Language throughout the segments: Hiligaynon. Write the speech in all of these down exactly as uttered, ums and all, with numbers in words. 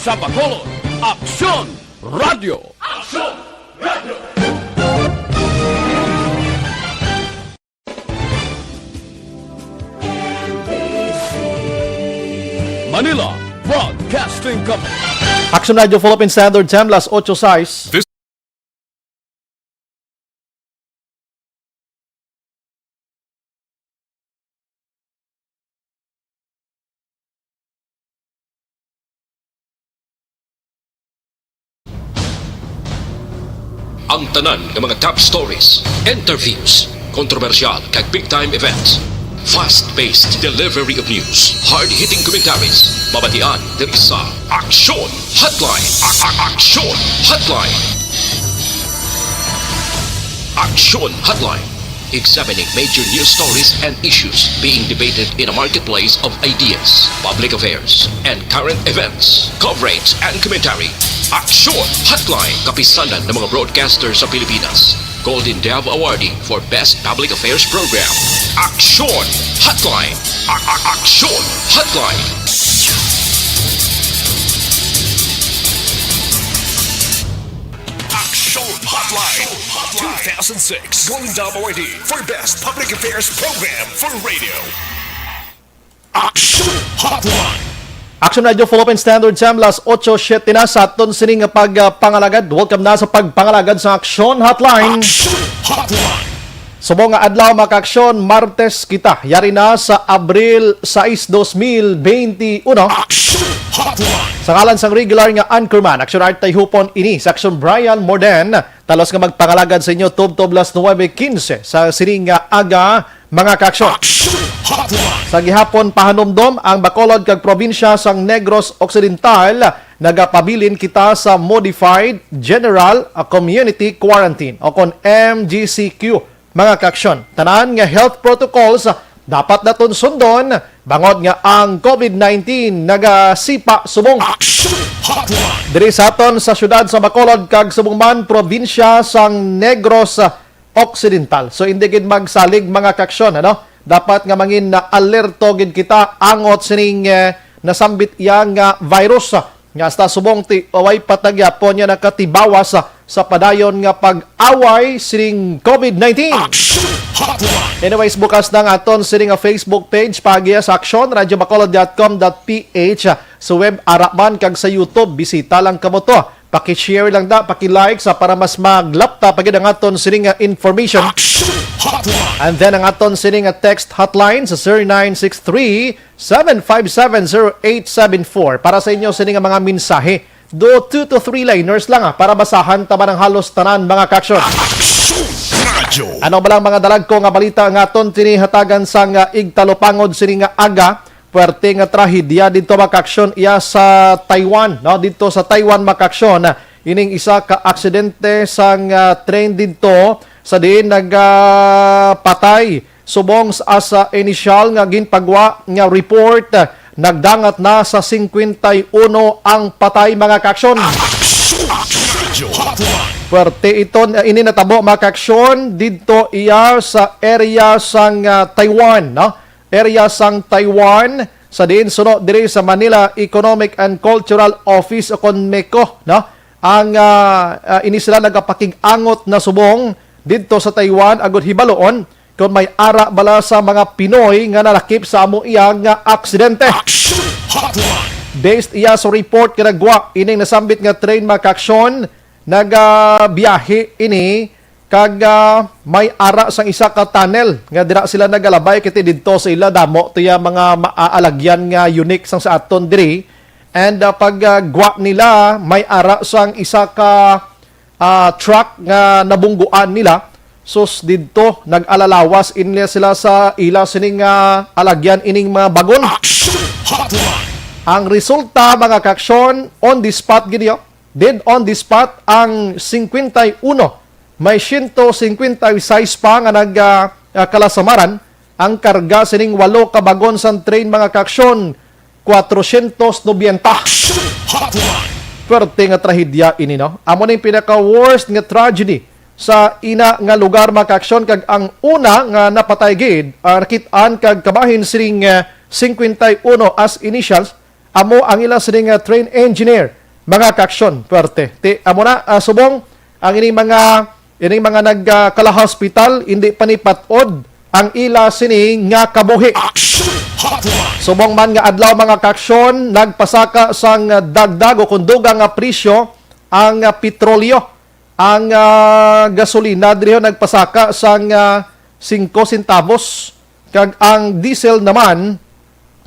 Sa Bacolod, Aksyon Radyo. Aksyon Radyo. Manila Broadcasting Company. Aksyon Radyo Philippine Standard Time, las ocho sais. Ang tanan nga mga top stories, interviews, kontrobersyal kag big time events, fast-paced delivery of news, hard-hitting commentaries, mabatian diri sa Aksyon Hotline. A- a- Aksyon Hotline. Aksyon Hotline. Examining major news stories and issues being debated in a marketplace of ideas, public affairs, and current events. Coverage and commentary. Aksyon Hotline. Kapisanan ng mga broadcaster sa Pilipinas. Golden Dove Awardee for Best Public Affairs Program. Aksyon Hotline. A- a- Aksyon Hotline. Aksyon Hotline. Two thousand six Golden Dove Awardee for Best Public Affairs Program for Radio. Aksyon Hotline. Aksyon Radyo Philippine Standard Time, las ocho siete na sa aton sining nga pagpangalagad. Welcome na sa pagpangalagad sa Aksyon Hotline. Aksyon Hotline. Subong nga adlaw, mga kaaksyon, Martes kita. Yari na sa Abril sais, dos mil bente uno. Aksyon Hotline. Sa ngalan sang regular nga anchorman, Aksyon Art Tayhupon ini, sa Aksyon Brian Morden, talos nga magpangalagad sa inyo tubtob las nuwebe quince sa sining nga aga, mga kaaksyon. Aksyon Hotline. Sa gihapon, pahanumdom ang Bacolod kag probinsya sang Negros Occidental, nagapabilin kita sa Modified General, ah, Community Quarantine o kon M G C Q, mga kaaksyon. Tanan nga health protocols, ah, dapat naton sundon, bangod nga ang covid nineteen nagasipa subong. Aksyon Hotline. Diri sa aton sa siyudad sa Bacolod kag subong man probinsya sang Negros Occidental. So, hindi gid magsalig, mga kaaksyon, ano? Dapat nga mangin na alerto gid kita angot sining, eh, nasambit iya nga virus, ah, nga hasta subong ti-, way pa ta gyapon nga nakatibawas, ah, sa padayon nga pag-away sining covid nineteen. Aksyon Hotline. Anyways, bukas na ang aton sining nga Facebook page, paagi sa aksyon radyo bacolod dot com dot P H. Sa web, ara man kag sa YouTube, bisita lang kamo to. Paki-share lang da, paki-like sa para mas maglapta pa gid ang aton sining nga information. Action Hotline. And then ang aton sining nga text hotline sa zero nine six three, seven five seven, zero eight seven four. Para sa inyo sining nga mga mensahe, do two to three liners lang, ah, para basahan ta man ang halos tanan, mga kaaksyon. Action Radio. Ano ba lang mga dalagko nga balita nga aton tinihatagan sang, ah, igtalupangod sining nga aga? Puwerte nga trahedya didto, mga kaaksyon, iya sa Taiwan, no? Didto sa Taiwan, mga kaaksyon, ining isa ka aksidente sang, ah, train didto sa diin nagapatay. Subong sa, sa inisyal nga ginpagwa nga report, nagdangat na sa singkwenta y uno ang patay, mga kaaksyon. Action Radyo Hotline. Puwerte ito, ah, ini natabo, mga kaaksyon, didto iya sa area sang, ah, Taiwan, no? Area sang Taiwan, sa diin suno diri sa Manila Economic and Cultural Office o kon MECO, no? Ang, ah, ah, ini sila nagapakig-angot na subong didto sa Taiwan agud hibaluon kon may ara bala sa mga Pinoy nga nalakip sa amo iya nga aksidente. Action Hotline. Based iya sa report nga nagwa ining nasambit nga train, mga kaaksyon, nagabiyahe ini kag, ah, may ara sang isa ka tunnel nga dira sila nagalabay, kay ti didto sa ila damo to ya mga maaalagyan nga unique sang sa aton diri. And, ah, pag, ah, gwa nila, may ara sang isa ka, ah, truck nga nabungguan nila. Sus, didto nag-alalawas inila sila sa ila sining, ah, alagyan ining mga bagon. Action Hotline. Ang resulta, mga kaaksyon, on the spot gid, oh. Dead on the spot ang singkwenta y uno. May siyento singkwenta y sais pa nga nag, ah, ah, kalasamaran. Ang karga sining walo ka bagon sang train, mga kaaksyon, kwatrosyentos nobenta. Action Hotline. Puwerte nga trahedya ini, no? Amo ning pinaka-worst nga tragedy sa ina nga lugar, mga kaaksyon, kag ang una nga napatay gid, ah, nakit-an kag kabahin sining, ah, singkwenta y uno as initials, Amo ang ila sining, ah, train engineer, mga kaaksyon, puwerte. Ti, amo na, ah, subong ang ining mga, ining mga nag, ah, kala hospital, hindi pa ni pat-od ang ila sini nga kabuhi. Action Hotline. Subong man nga adlaw, mga kaaksyon, nagpasaka sang, ah, dagdag o kung dugang nga presyo ang, ah, petrolyo. Ang, ah, gasolina diri nagpasaka sang, ah, singko centavos, kag ang diesel naman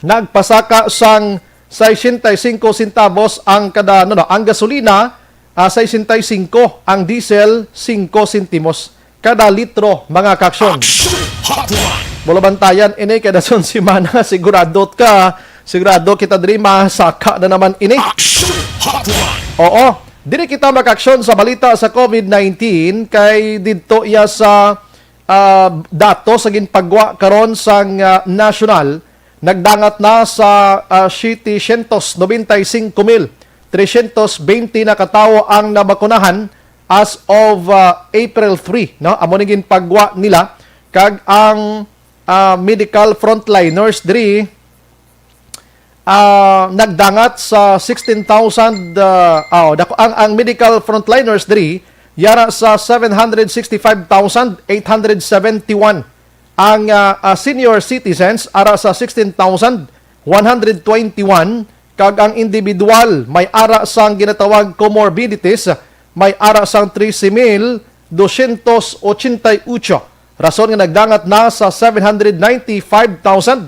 nagpasaka sang sesenta y cinco centavos ang kada, no, no, ang gasolina, ah, sesenta y cinco, ang diesel, singko sentimos kada litro, mga kaaksyon. Action Hotline. Mulabantayan ini kay dason semana, sigurado ka, sigurado kita diri masaka na naman ini. Action Hotline. Oo, diri kita makaaksyon sa balita sa covid nineteen kay didto iya sa, ah, datos sa ginpagwa karon sang, ah, nasyonal, nagdangat na sa, ah, setecientos nobenta y cinco mil trescientos veinte na ka tawo ang nabakunahan as of, ah, April three, no? Amo ni ginpagwa nila, kag ang, ah, medical frontliners diri, ah, nagdangat sa sixteen thousand, ah, aw, dako, ang, ang medical frontliners diri yara sa seven hundred sixty-five thousand eight hundred seventy-one. Ang, ah, ah, senior citizens ara sa sixteen thousand one hundred twenty-one, kag ang individual may ara sang ginatawag comorbidities may ara sang trese mil dosyentos ochenta y ocho, rason nga nagdangat na sa seven hundred ninety-five thousand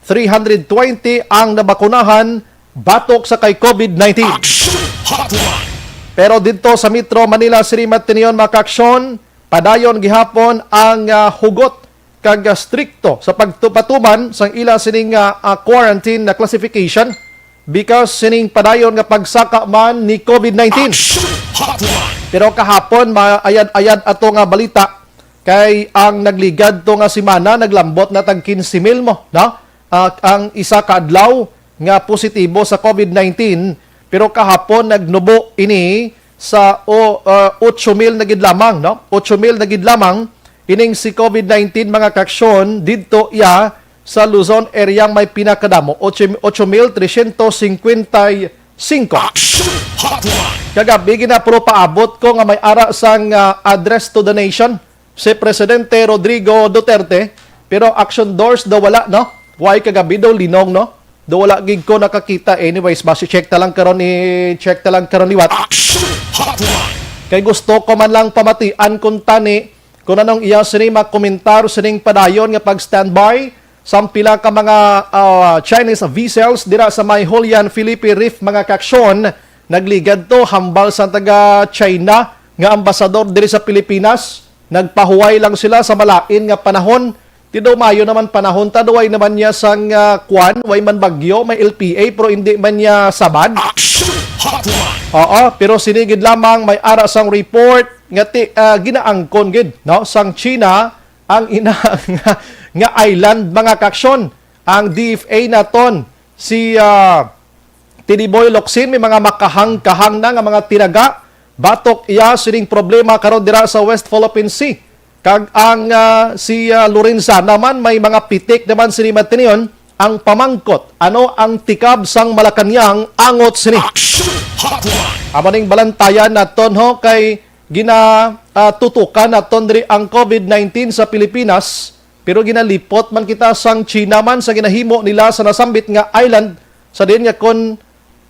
three hundred twenty ang nabakunahan batok sa kay covid nineteen. Action Hotline. Pero didto sa Metro Manila City, matinuon, mga kaaksyon, padayon gihapon ang, ah, hugot kag, ah, strikto sa pagtupatuman sang ila sining, ah, ah, quarantine na classification because sining padayon nga pagsaka man ni covid nineteen. Action Hotline. Pero kahapon, maayad-ayad ato nga balita, kay ang nagligad to nga semana naglambot na tag quince mil mo, no? Ah, ang isa ka adlaw nga positibo sa covid nineteen, pero kahapon nagnubo ini sa o, ah, ocho mil na gid lamang, no? Ocho mil na gid lamang ining si covid nineteen, mga kaaksyon, didto iya sa Luzon area may pinakadamo, ocho, ocho mil tresyentos cincuenta y cinco. Action Hotline. Kagabi, ginapulo paabot ko nga may ara sang, ah, address to the nation si Presidente Rodrigo Duterte, pero action doors daw wala, no? Why kagabi daw linong, no? Daw wala gid ko nakakita. Anyways, basi check ta lang karon, i-check ta lang karon liwat. Action Hotline. Kay gusto ko man lang pamatian kung tani kung anong iya sini makomentar sining padayon nga pag-standby sang pila ka mga, ah, Chinese vessels dira sa may Holian Felipe Reef, mga kaaksyon. Nagligad to hambal sa taga China nga ambasador diri sa Pilipinas. Nagpahuway lang sila sa malain nga panahon. Ti daw maayo naman panahon ta, daw way naman niya sang, ah, kwan, way man bagyo, may L P A, pero hindi man niya sabad. Action Hotline. Oo, pero sini gid lamang may ara sang report nga ti, ah, ginaangkon gid, no, sang China ang ina nga, nga island, mga kaaksyon. Ang D F A naton, si, ah, Tiniboy Locsin, may mga makahang-kahang na nga mga tinaga batok iya sining problema karon dira sa West Philippine Sea. Kag ang, ah, si, ah, Lorenzana man may mga pitik naman sini, matinuon. Ang pamangkot, ano ang tikab sang Malacañang angot sini? Action Hotline. Amo ning balantayan naton, ho, kay gina, ah, tutukan naton diri ang covid nineteen sa Pilipinas, pero ginalipot man kita sang China man sa ginahimo nila sa nasambit nga island, sa diin nga kon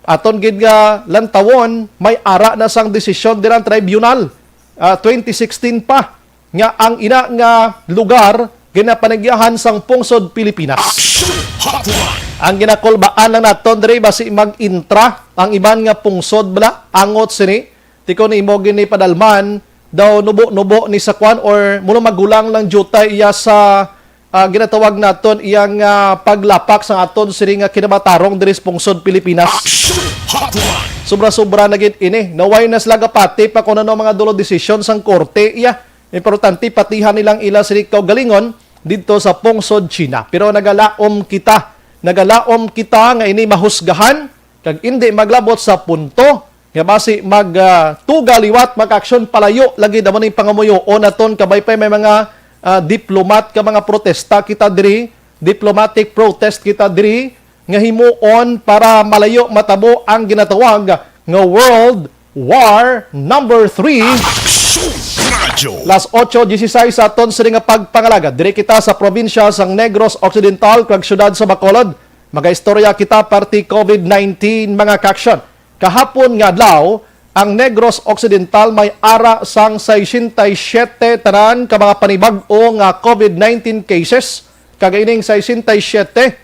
aton gid nga lantawon, may ara na sang desisyon dira ang tribunal, ah, twenty sixteen pa, nga ang ina nga lugar ginapanagyahan sang pungsod Pilipinas. Action Hotline. Ang ginakulbaan lang naton diri, basi mag-intra ang iban nga pungsod bala, angot sini. Ti kon imo gini padalman, daw nubo-nubo ni sa kwan or mulo magulang lang jutay iya sa, ah, ginatawag naton iyang, ah, paglapak sa aton sini nga kinamatarong diri sa pungsod Pilipinas. Action Hotline. Sobra-sobra na gid ini. Naway na sila gapati pa kung ano mga dulo desisyon sang korte iya. Importante, patihan nilang ila sini kaugalingon didto sa pungsod China. Pero nagalaom kita, nagalaom kita nga ini mahusgahan kag indi maglabot sa punto nga basi mag, ah, tuga liwat, mag-aksyon palayo lagi naman ning pangamuyoon naton, kabay pa'y may mga, ah, diplomat ka mga protesta kita diri, diplomatic protest kita diri, nga himuon para malayo matabo ang ginatawag nga World War Number Three. Aksyon Radyo. Las otso dieciséis sa aton sini nga pagpangalaga. Diri kita sa probinsya sang Negros Occidental, kag siyudad sa Bacolod. Magaistorya kita parte COVID nineteen, mga kaaksyon. Kahapon nga adlaw, ang Negros Occidental may ara sang sesenta y siete tanan ka mga panibag-o nga COVID nineteen cases, kag ining sesenta y siete,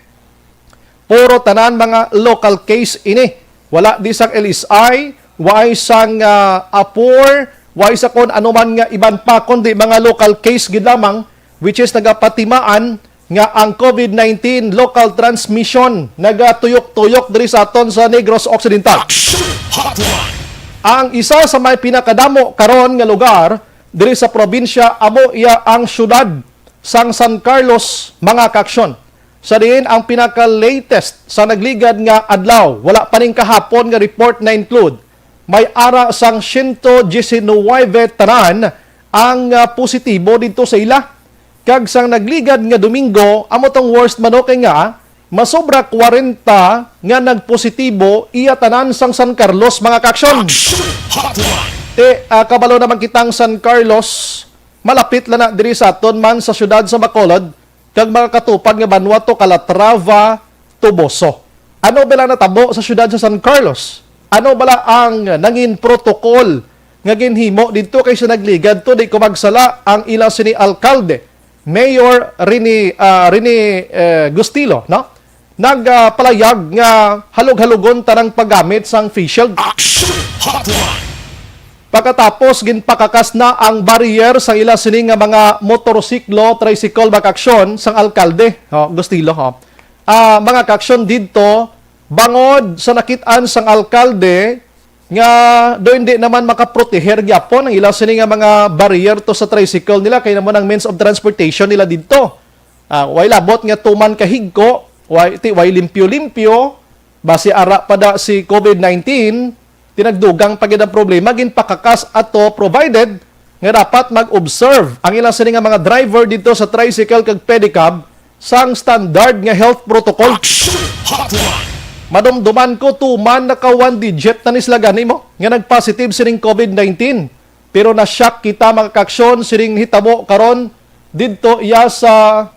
puro tanan mga local case ini. Wala di sang L S I, way sang, ah, apor, way sa kon anuman nga iban pa, kundi mga local case gid lamang, which is nagapatimaan nga ang COVID nineteen local transmission nagatuyok-tuyok diri sa aton sa Negros Occidental. Action Hotline. Ang isa sa may pinakadamo karon nga lugar diri sa probinsya amo iya ang siyudad sang San Carlos, mga kaaksyon. Sa diin ang pinaka-latest sa nagligad nga adlaw, wala pa ning kahapon nga report na-include, may ara sang siyento diecinuebe tanan ang, ah, positibo didto sa ila. Kag sang nagligad nga Domingo, amo tong worst man, okay, nga masobra kwarenta nga nagpositibo iya tanan sang San Carlos, mga kaaksyon. Action Hotline. Ti, ah, kabalo naman kitang San Carlos, malapit lang na diri sa aton man sa siyudad sa Bacolod, kag mga katupad nga banwa to, Calatrava, Toboso. Ano bala natabo sa siyudad sa San Carlos? Ano bala ang nangin protocol nga ginhimo didto? Kay sa nagligad to, di ko magsala, ang ila sini alkalde, Mayor Rene, ah, Rene, eh, Gustilo, no? Nagpalayag nga halog-halugon tanang paggamit sang face shield. Action Hotline. Pagkatapos, ginpakakas na ang barrier sang ila sini nga mga motorsiklo, tricycle, mga kaaksyon sang alkalde, ho, Gustilo, ho. Ah, mga kaaksyon, didto, bangod sa nakit-an sang alkalde nga do hindi naman makaproteher gyapon ang ila sini nga mga barrier to sa tricycle nila, kay namo nang means of transportation nila didto. Ah, way labot nga tuman kahigko, way, ti, way limpyo-limpyo, basi ara pa da si COVID nineteen, tinagdugang pa gid ang problema, ginpakakas ato, provided nga dapat mag-observe ang ila sini nga mga driver didto sa tricycle kag pedicab sang standard nga health protocol. Action Hotline. Madumduman ko, tuman naka one digit na ni sila gani mo nga nagpositive sining COVID nineteen. Pero na-shock kita, mga kaaksyon, sining hitabo karon didto iya sa,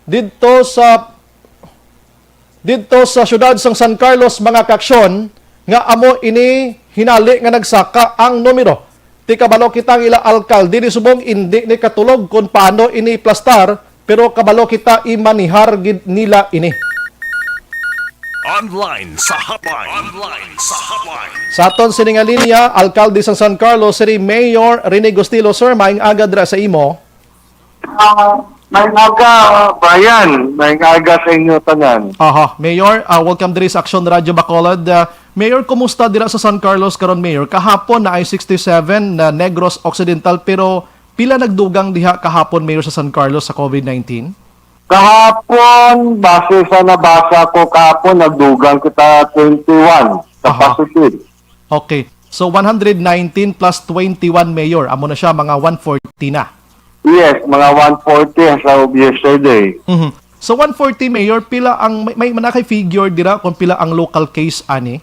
didto sa, didto sa siyudad sang San Carlos, mga kaaksyon, nga amo ini hinali nga nagsaka ang numero. Ti kabalo kita ang ila alkalde ni subong indi ni katulog kon paano ini iplastar, pero kabalo kita imanihar gid nila ini. Online sa hotline. Online sa hotline. Sa aton sini nga linya, alkalde sang San Carlos City, Mayor Rene Gustilo. Sir, maayong aga dira sa imo. Ah, maayong aga, Brian. Maayong aga sa inyo tanan. Aha, Mayor, ah, welcome diri sa Aksyon Radyo Bacolod. Ah, Mayor, kumusta dira sa San Carlos karon, Mayor? Kahapon na ay sixty-seven na Negros Occidental, pero pila nagdugang diha kahapon, Mayor, sa San Carlos sa COVID nineteen? Kahapon, base sa nabasa ko kahapon, nagdugang kita twenty-one sa Aha. positive. Okay. So, one hundred nineteen plus twenty-one, Mayor. Amo na siya, mga one forty na. Yes, mga one forty as of yesterday. Mhm. So, one forty, Mayor, pila ang, may, may, may na kay figure dira kung pila ang local case ani?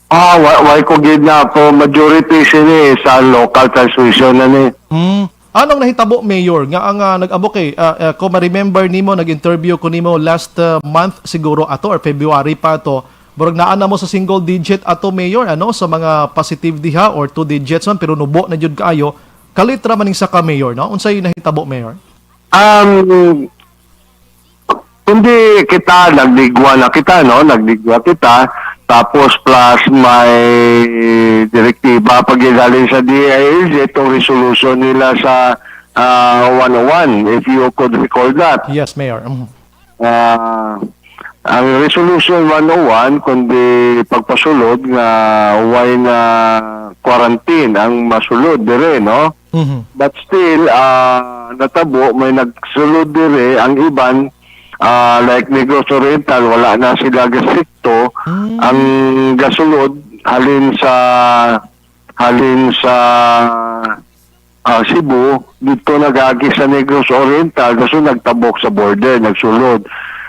Ah, wa-, wala ko gid na ako. Majority sini sa local transmission na ni. Hmm. Anong nahitabo, Mayor, nga ang, ah, nag-abo kay, ah, ah, kung ma-remember nimo, nag-interview ko nimo last, ah, month siguro ato or February pa to. Murag naa na mo sa single digit ato, Mayor, ano, sa mga positive diha or two digits man, pero nubo na jud kaayo. Kalit ra man ning saka, Mayor, no? Unsay nahitabo, Mayor? Um, kundi kita, nagligwa na kita, no? Nagligwa kita. Tapos plus may direktiba pa galing sa D I L G itong resolution nila sa, ah, one oh one, if you could recall that. Yes, Mayor. Mhm. Ah, ang resolution one oh one, kundi pagpasulod nga way na quarantine ang masulod dire, no? Mhm. But still, ah, natabo, may nagsulod dire, ang iban, ah, like Negros Oriental, wala na sila gastrikto. Mm. Ang gasulod, halin sa, halin sa, ah, Cebu, dito nagagi sa Negros Oriental, gaso nagtabok sa border, nagsulod.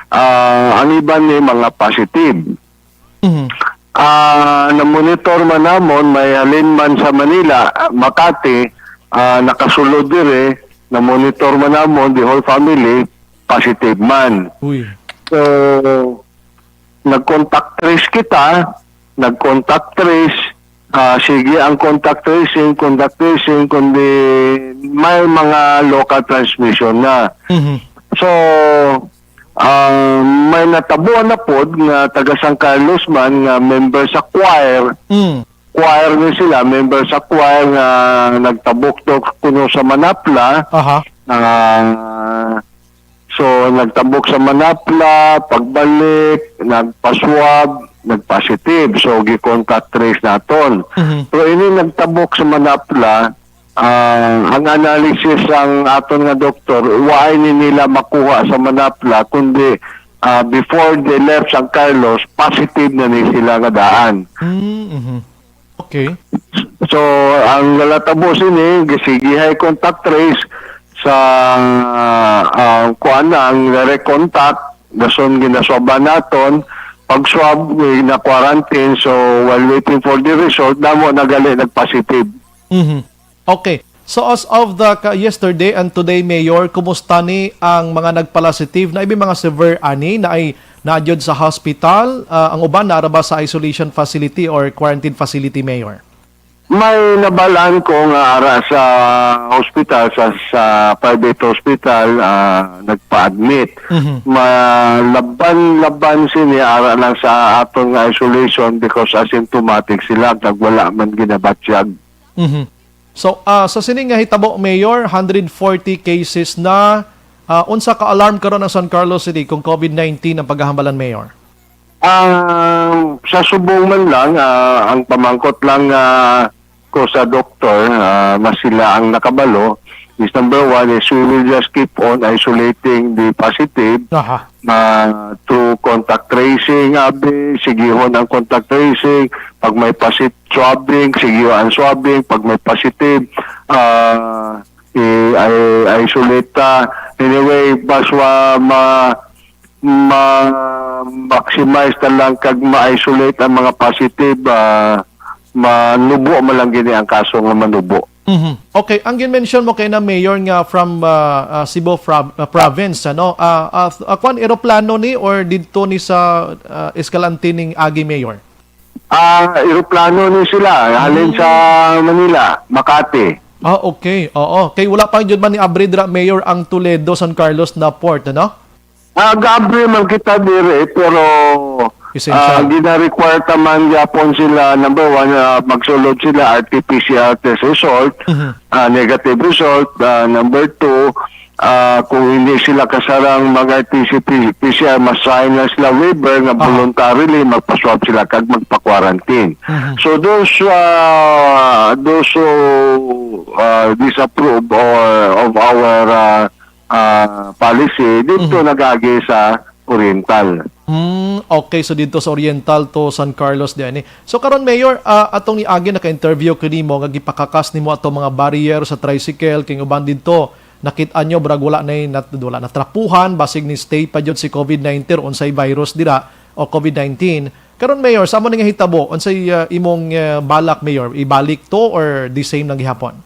Ah, ang iban ni mga positive. Mhm. Ah, na-monitor man namon, may halin man sa Manila, Makati, ah, nakasulod dire, na-monitor man namon, the whole family, positive man. Uy. So, nag-contact trace kita, nag-contact trace, ah, sige ang contact tracing, contact tracing, kundi may mga local transmission na. Mhm. So, ah, may natabo na pod nga taga San Carlos man nga member sa choir. Mm. Choir ni sila, member sa choir nga nagtabok to kuno sa Manapla. Aha. Ah, so, nagtabok sa Manapla, pagbalik, nagpaswab, nagpositive. So, gi-contact trace naton. Mhm. Pero ini nagtabok sa Manapla, ah, ang analysis sang aton nga doktor, waay ni nila makuha sa Manapla, kundi, ah, before they left San Carlos, positive na ni sila nga daan. Mm, mhm. Okay. So, ang nalatabo sini, gisigihay contact trace sa, ah, kuan na, ang direct contact, dason ginaswaban naton, pag-swab, na-quarantine, so while waiting for the result, damo na gali nag-positive. Mhm. Okay. So, as of the ka-, yesterday and today, Mayor, kumusta ni ang mga nagpalasitive? Na may mga severe ani na ay nadyod sa hospital, ah, ang uban naara ba sa isolation facility or quarantine facility, Mayor? May nabalaan ko nga ara sa hospital, sa, sa private hospital, ah, nagpa-admit. Mhm. Malaban-laban sini ara lang sa aton nga isolation because asymptomatic sila, kag wala man ginabatyag. Mhm. So, ah, sa sini nga hitabo, Mayor, hundred forty cases na. Ah, unsa ka alarm karon ang San Carlos City kung COVID nineteen ang paghahambalan, Mayor? Ah, sa subong man lang, ah, ang pamangkot lang, ah, ko sa doktor, ah, mas sila ang nakabalo, is number one is we will just keep on isolating the positive, Aha. ah, through contact tracing, abi, sigihon ang contact tracing, pag may pasit-, swabbing, sigihon ang swabbing, pag may positive, ah, i-, i-, isolate ta. Anyway, mas wa-, ma-, ma-maximize na lang kag ma-isolate ang mga positive, ah, manubo man lang gini ang kaso nga manubo. Mhm. Okay, ang gin-mention mo kay na, Mayor, nga from, ah, ah, Cebu Fra-, ah, province, ano? Ah, ah, ah, kwan, eroplano ni or didto ni sa, ah, Escalante ning agi, Mayor? Ah, eroplano ni sila, halin sa Hmm. Manila, Makati. Ah, okay. Oo. Kay wala pa jud man ni abri dira, Mayor, ang Toledo, San Carlos na port, ano? Ah, gaabri man kita dire, pero, Essential. ah, gina-require ta man gyapon sila, number one, ah, magsulod sila R T P C R test result, Mhm. ah, negative result, ah, number two, ah, kung hindi sila kasarang mag-R T C P C R, ma-sign na sila waiver nga Aha. voluntarily magpa-swab sila kag magpa-quarantine. Mhm. So those, ah, those who, ah, disapprove or of our, ah, ah, policy, dito Mhm. nag-agi sa Oriental. Hmm, okay. So dito sa Oriental to San Carlos din, eh. So karon, Mayor, ah, atong niagi naka-interview ko nimo nga gipakakas nimo ato mga barrier sa tricycle kay uban didto nakit-an nyo, brag wala na nat-, wala natrapuhan, basig ni stay pa jud si COVID nineteen or unsay virus dira o COVID nineteen. Karon, Mayor, sa amo ni nga hitabo, unsay, ah, imong, ah, balak, Mayor? Ibalik to or the same lang gihapon?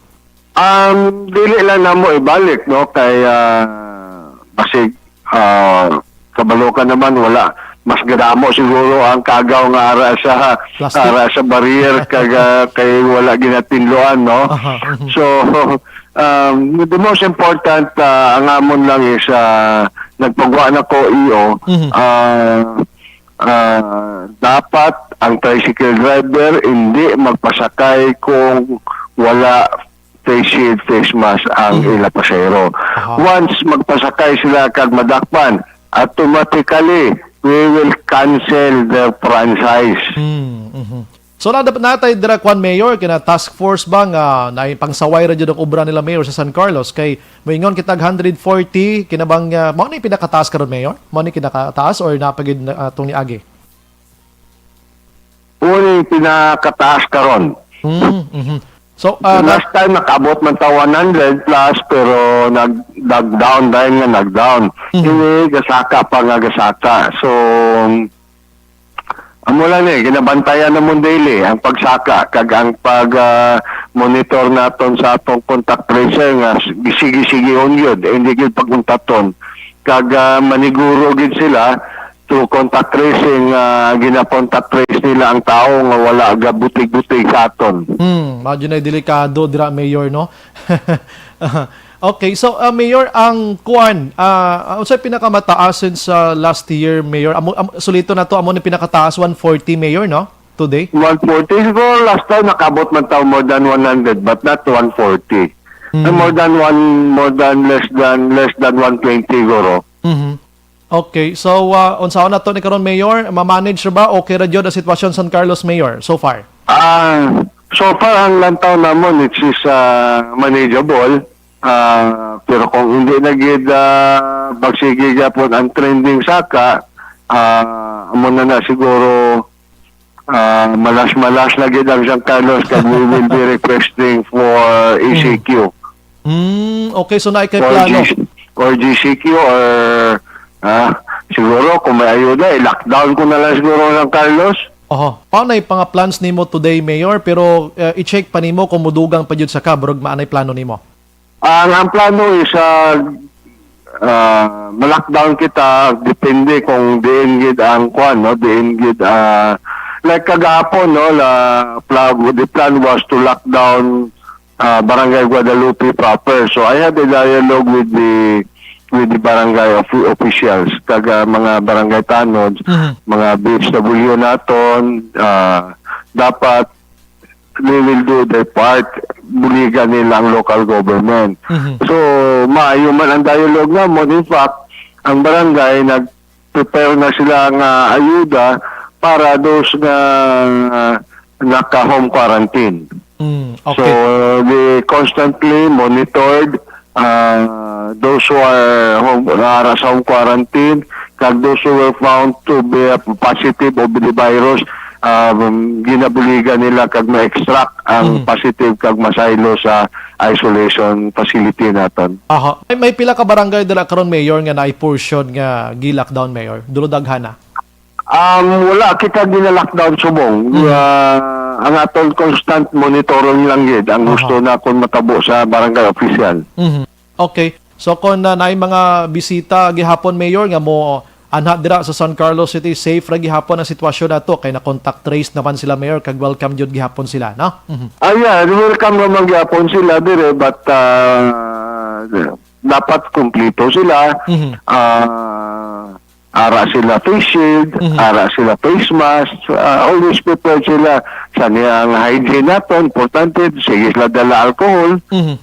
Um, dili lang namo ibalik, no? Kay, ah, basig, ah, kabalo ka naman, wala. Mas gadamo siguro ang kagaw nga ara sa, Plastic. ara sa barrier kag, ah, kay wala ginatinluan, no? Aha, mhm. So, um, the most important, ah, ang amon lang is, ah, nagpagwa na ko, E O, Mhm. ah, ah, dapat ang tricycle driver hindi magpasakay kung wala face shield, face mask ang Mhm. ila pasahero. Aha. Once magpasakay sila kag madakpan, automatically, we will cancel their franchise. Hmm, mhm. So, na, natay dira, kwan, Mayor, kina task force ba nga na pangsaway ra jud ang obra nila, Mayor, sa San Carlos? Kay moingon kita og hundred forty, kina bang, ah, mao ni pinakataas karon, Mayor? Mao ni pinakataas or napagid na, ah, tong niagi? Mao ni pinakataas karon. Hmm, mhm. So, ah, Last time nakaabot man ta one hundred plus, pero nag, nag-down dahil nga nag-down. Mhm. Ini gasaka pa nga gasaka. So, amo lang ni, ginabantayan namon daily ang pagsaka kag ang pag, ah, monitor naton sa atong contact tracer nga s-, sige-sige gyud, hindi gyud paguntaton. Kag, ah, maniguro gid sila through contact tracing, ah, gina-contact trace nila ang tawo nga wala gabutig-butig sa aton. Hmm, mao gyud ay delikado dira, Mayor, no? Okay, so, ah, Mayor, ang kuan, ah, unsay pinakamataason sa last year, Mayor? Amo, am-, suliton nato, amo ni pinakataas, one forty, Mayor, no? Today? One forty. Siguro last time nakabot man tayo more than one hundred, but not one forty. Mm. More than one, more than, less than, less than one twenty siguro. Mhm. Okay, so, ah, unsaon nato ni karon, Mayor? Ma-manage ra ba? Okay ra gyud ang sitwasyon sa San Carlos, Mayor, so far? Ah, so far, ang lantaw namon, it is, ah, manageable. Ah, pero kung hindi na gid, ah, magsige gyapon ang trending saka, ah, amo na na siguro, ah, malas-malas na gid ang San Carlos, kag we will be requesting for E C Q. Mm, okay, so naay kay Or plano. G C, or G C Q, or, ah, siguro kung may ayuda, i-lockdown ko na lang siguro ang San Carlos. Oho. Paano yung mga plans nimo today, Mayor? Pero, eh, i-check pa nimo kung mudugang pa jud sa ka, murag maanay plano nimo. Ang, ang plano is, ah, ah, ma-lockdown kita, depende kung diin gid ang kwan, no? Diin gid, ah, like kagahapon, no? La, pla-, the plan was to lock down, ah, Barangay Guadalupe proper. So I had a dialogue with the, with the barangay of-, officials, kag, ah, mga barangay tanods, Mhm. mga B H W naton, ah, dapat they will do their part, buligan nila ang local government. Mhm. So, maayo man ang dialogue namon. In fact, ang barangay nag-prepare na sila nga ayuda para those nga naka-home quarantine. Mm, So, okay. they constantly monitored, uh, those who are home, ara sa home quarantine, kag those who were found to be, uh, positive of the virus, um, ginabuligan nila kag ma-extract ang Mm. positive kag masaylo sa isolation facility naton. Aha. May, may pila ka barangay dira karon, Mayor, nga naay portion nga gi-lockdown, Mayor? Duro daghana? Um, wala kita gina-lockdown subong. Mm. Ah, ang aton constant monitoring lang gid ang Aha. gusto na kung matabo sa barangay official. Mhm. Okay. So, kung na, naay mga bisita gihapon, Mayor, nga mo anha dira sa San Carlos City, safe ra gihapon ang sitwasyon nato kay na-contact trace naman sila, Mayor, kag welcome jud gihapon sila, no? Mhm. Ah, yeah, welcome naman gihapon sila dire, but, ah, dapat kumplito sila. Mhm. Ah, ara sila face shield, Mhm. ara sila face mask, ah, always prepared sila. Sa niya ang hygiene naton, importante, sige sila dala alcohol. Mhm.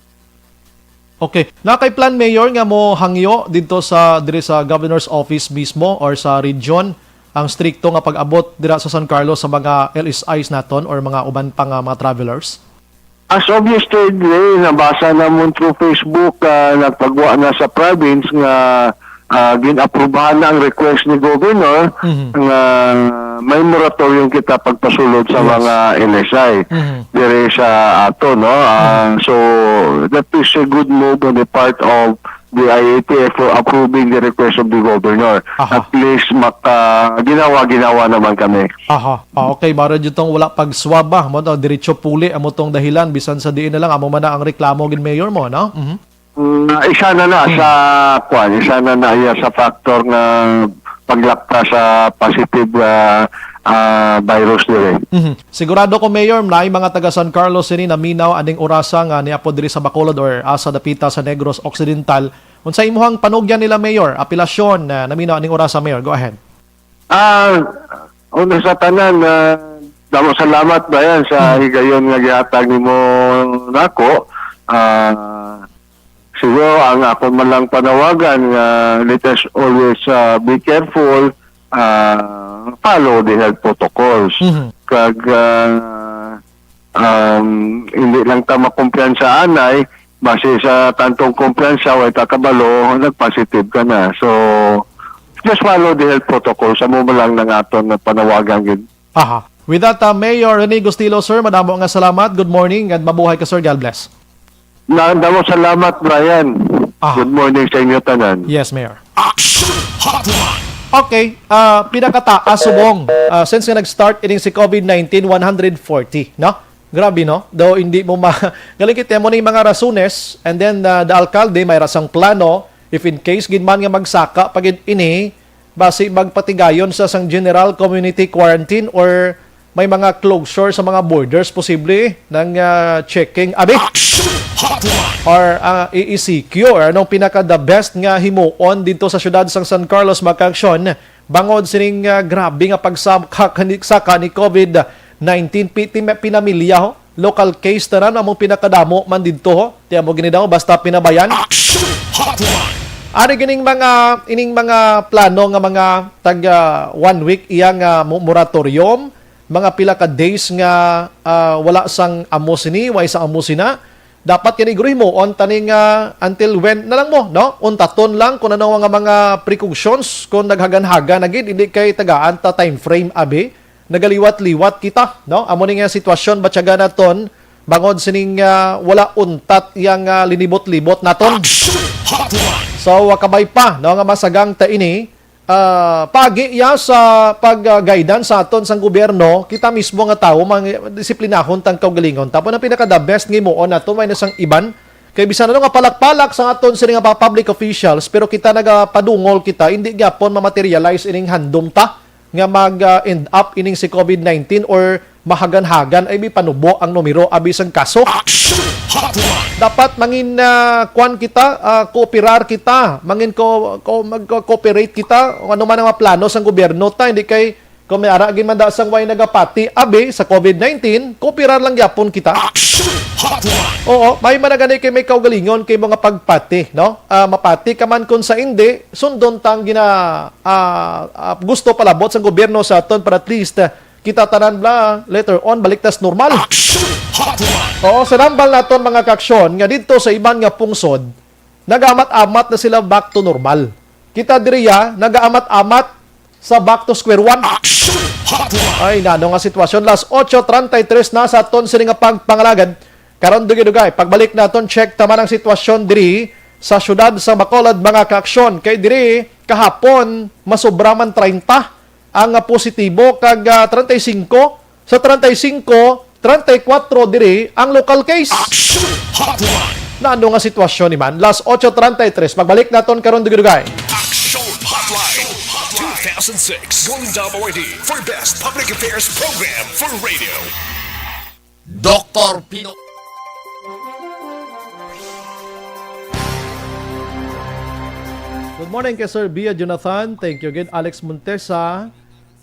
Okay. Na kay plan, Mayor, nga mo hangyo dito sa, diri sa Governor's Office mismo or sa region ang strikto nga pag-abot dira sa San Carlos sa mga L S Is naton or mga uban pa nga mga travelers? As of yesterday, nabasa namon through Facebook, ah, nagpagwa na sa province nga, ah, gin-aprubahan na ang request ni Governor Mhm. nga may moratorium kita pagpasulod sa Yes. mga L S I Mhm. diri sa ato, no? Ah, Mhm. so, that is a good move on the part of the I A T F for approving the request of the Governor. Aha. At least, maka-, ginawa-ginawa naman kami. Aha. Ah, okay, mara jud tong wala pag-swab ba? Mo to, diretso puli amo tong dahilan, bisan sa diin na lang, amo man na ang reklamo gid, Mayor, mo, no? Mhm. Mm, ah, isa na na Hmm. sa, kwan, isa na na iya sa factor nga paglapta sa positive, ah, ah, virus diri. Mhm. Sigurado ko, Mayor, naay mga taga San Carlos sini naminaw aning orasa nga niapod diri sa Bacolod or asa dapita sa Negros Occidental. Unsay imuhang panugyan nila, Mayor? Apelasyon, ah, naminaw aning orasa, Mayor. Go ahead. Ah, una sa tanan, ah, damo salamat, Brian, sa Hmm. higayon nga gihatag nimo nako. Ah, siguro ang akon man lang panawagan nga let us always, ah, be careful, ah, follow the health protocols. Mhm. Kag, ah, um, hindi lang ta makumpiyansa anay, base sa tantong kumpiyansa, way ta kabalo, nag-positive ka na. So, just follow the health protocols. Amo man lang nang aton nga panawagan gid. Aha. With that, uh, Mayor Rene Gustilo, sir, madamo nga salamat. Good morning and mabuhay ka, sir. God bless. Na, damo salamat, Brian. Ah. Good morning sa inyo tanan. Yes, Mayor. Action Hotline. Okay, ah, pinakataas subong. Ah, since nga nag-start ining si COVID nineteen, one hundred forty, no? Grabe, no? Daw hindi mo ma-, galing kita mo ni mga rasones, and then, ah, the alcalde may rasang plano, if in case gid man nga magsaka pa gid ini, basi magpatigayon sa sang general community quarantine or may mga closure sa mga borders, posible nang, ah, checking, abi? Action Hotline. Or, ah, E E C Q, or anong pinaka the best nga himuon dito sa siyudad sang San Carlos, mga kaaksyon, bangod sining, ah, grabe nga pagsaka ni, saka ni COVID nineteen, pi-, ti-, pinamilya, ho? Local case tanan among pinakadamo man didto, ho. Ti amo gini daw, basta pinabayan. Action Hotline. Ari gining mga, ining mga plano nga mga tag, ah, one week iya nga mo-, moratorium, mga pila ka days nga, ah, wala sang amo sini, way sang amo sina. Dapat kini guro himuon tani nga until when na lang mo, no? Untaton lang kung ano nga mga precautions kung naghaganhaga na gid, hindi kay tagaan ta time frame, abi. Nagaliwat-liwat kita, no? Amo ni nga sitwasyon, batyagan naton, bangod sining, ah, wala untat yang, ah, linibot-libot naton. Action Hotline. So, ah, kabay pa, no, nga masagang ta ini, ah, pagi ya sa pag, ah, guidance sa aton sang gobyerno, kita mismo nga tawo, mang-, disiplinahon tang kaugalingon. Tapos ang pinaka the best nga himuon nato, may na sang iban. Kay bisan ano nga palak-palak sa aton sini nga mga public officials, pero kita nagapadungol kita, hindi gyapon ma-materialize ining handom ta nga mag, ah, end up ining si COVID nineteen or mahagan-hagan ay may panubo ang numero abi sang kaso. Action Hotline. Dapat mangin, ah, kwan kita, ah, kooperar kita, mangin ko, ko, mag-cooperate kita, kung ano man ang mga plano sang gobyerno ta, hindi kay kung may ara gid man da sang way nagapati abi sa COVID nineteen, kooperar lang gyapon kita. Action Hotline. Oo, may man na gani kay may kaugalingon kay mga pagpati, no? Ah, mapati ka man kung sa hindi, sundon tang gina, ah, ah, gusto palabot sang gobyerno sa aton para at least, ah, kita tanan bla, later on, balik tas normal. Action Hotline. Oo, sa nambal naton mga kaaksyon nga didto sa iban nga pungsod, nagaamat-amat na sila back to normal. Kita diriya, nagaamat-amat sa back to square one. Action Hotline. Ay, nano nga sitwasyon. Las ocho treinta y tres na sa aton sini nga pagpangalagad. Karon, dugay-dugay, pagbalik naton, check ta man ang sitwasyon diri sa siyudad sa Bacolod, mga kaaksyon. Kay diri, kahapon, masobra man treinta ang, ah, positibo, kag, ah, treinta y cinco. Sa treinta y cinco, treinta y cuatro diri ang local case. Action Hotline. Na ano nga sitwasyon ni man? Las ocho treinta y tres. Pagbalik naton karon, dugay-dugay. Action Hotline two thousand six Golden Dome Awardee for Best Public Affairs Program for Radio. Doktor Pino. Good morning kay Sir Bia Jonathan. Thank you gid. Alex Montesa,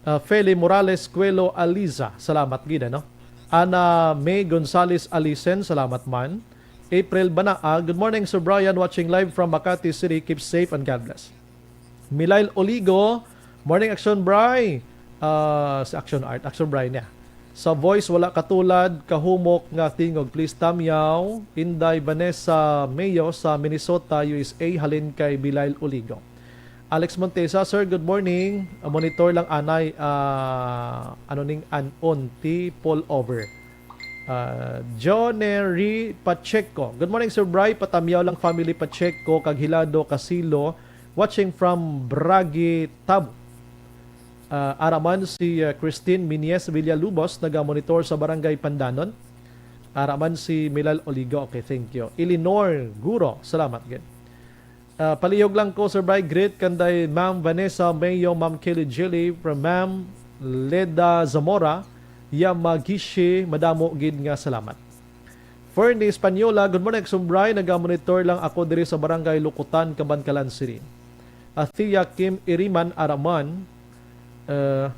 uh, Feli Morales, Cuelo Aliza. Salamat gid, ano? Ana May Gonzales Alisen, salamat man. April Banaa, good morning, Sir Brian, watching live from Makati City. Keep safe and God bless. Milail Oligo, morning, Action Bry. Ah, sa Action Art, Action Bry niya. Sa voice, wala katulad, kahumok nga tingog. Please, tamyaw. Inday Vanessa Mayo sa Minnesota, U S A, halin kay Milail Oligo. Alex Montesa, sir, good morning. Ah, monitor lang anay, ah, ano ning anon ti pull over. Ah, Jonery Pacheco. Good morning, Sir Bry. Patamyaw lang family Pacheco kag Hilado Casilo, watching from Bragi, Tabo. Ah, ara man si, ah, Christine Minies Villalubos, naga-monitor sa Barangay Pandanon. Ara man si Milal Oligo. Okay, thank you. Eleanor Guro, salamat gid. Ah, palihog lang ko, Sir Bry, greet kanday Ma'am Vanessa Mayo, Ma'am Kelly Jilly, from Ma'am Leda Zamora, Yamagishi, madamo gid nga salamat. Fernie Española, good morning, Sir Bry, naga-monitor lang ako diri sa Barangay Lukutan, Kabankalan City. Athea Kim Iriman Araman, ah,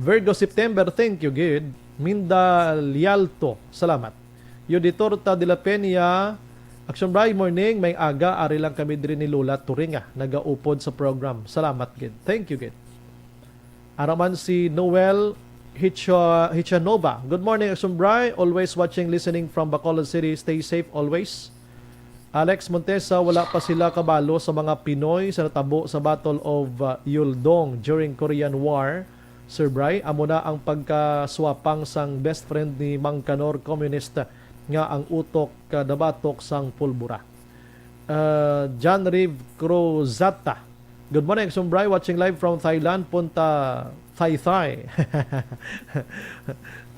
Virgo September, thank you gid. Minda Lialto, salamat. Yuditorta de la Peña, Action Bry, morning, may aga, ari lang kami diri ni Lola Turinga, nagaupod sa program. Salamat gid. Thank you gid. Araman si Noel Hicha-, Hichanova. Good morning, Action Bry. Always watching, listening from Bacolod City. Stay safe always. Alex Montesa, wala pa sila kabalo sa mga Pinoy sa natabo sa Battle of, uh, Yuldong during Korean War. Sir Bry, amo na ang pagkaswapang sang best friend ni Mang Kanor, communist nga ang utok, ah, dabatok sang pulbura. Ah, John Reeve Cruzata. Good morning, Sir Bry. Watching live from Thailand, Punta Thai Thai.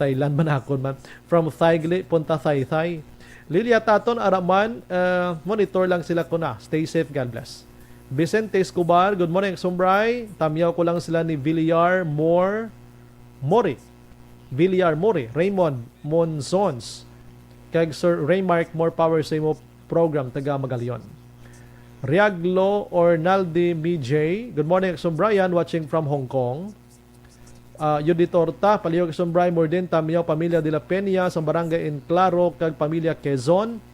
Thailand man akon man. From Thaigli, Punta Thai Thai. Lilia Taton, ara man, ah, monitor lang sila ko na. Stay safe, God bless. Vicente Escobar, good morning, Sir Bry. Tamyaw ko lang sila ni Villar Moore Mori. Villar Mori, Raymond Monzons, kag Sir Raymark, more power sa imo program, taga Magalion. Riaglo Ornaldi Mijay, good morning, Sir Brian, watching from Hong Kong. Ah, Yudi Torta, palihog, Sir Brian, more din, Tamyaw, pamilya de la Peña, sa barangay Enclaro, kag pamilya Quezon,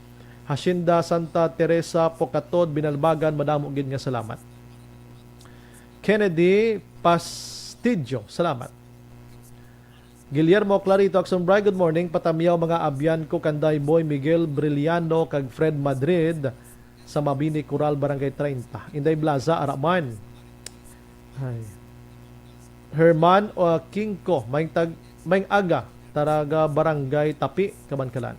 Hacienda Santa Teresa, Pocatod, Binalbagan, madamo gid nga salamat. Kennedy Pastidio, salamat. Guillermo Clarito, Akson Bry, good morning. Patamyaw, mga abyan ko, kanday Boy Miguel Brillano kag Fred Madrid sa Mabini Coral, Barangay treinta. Inday Blaza, ara man. Ay. Herman, uh, Kingko, maing tag-, maing aga, taraga Barangay Tapi, Kabankalan.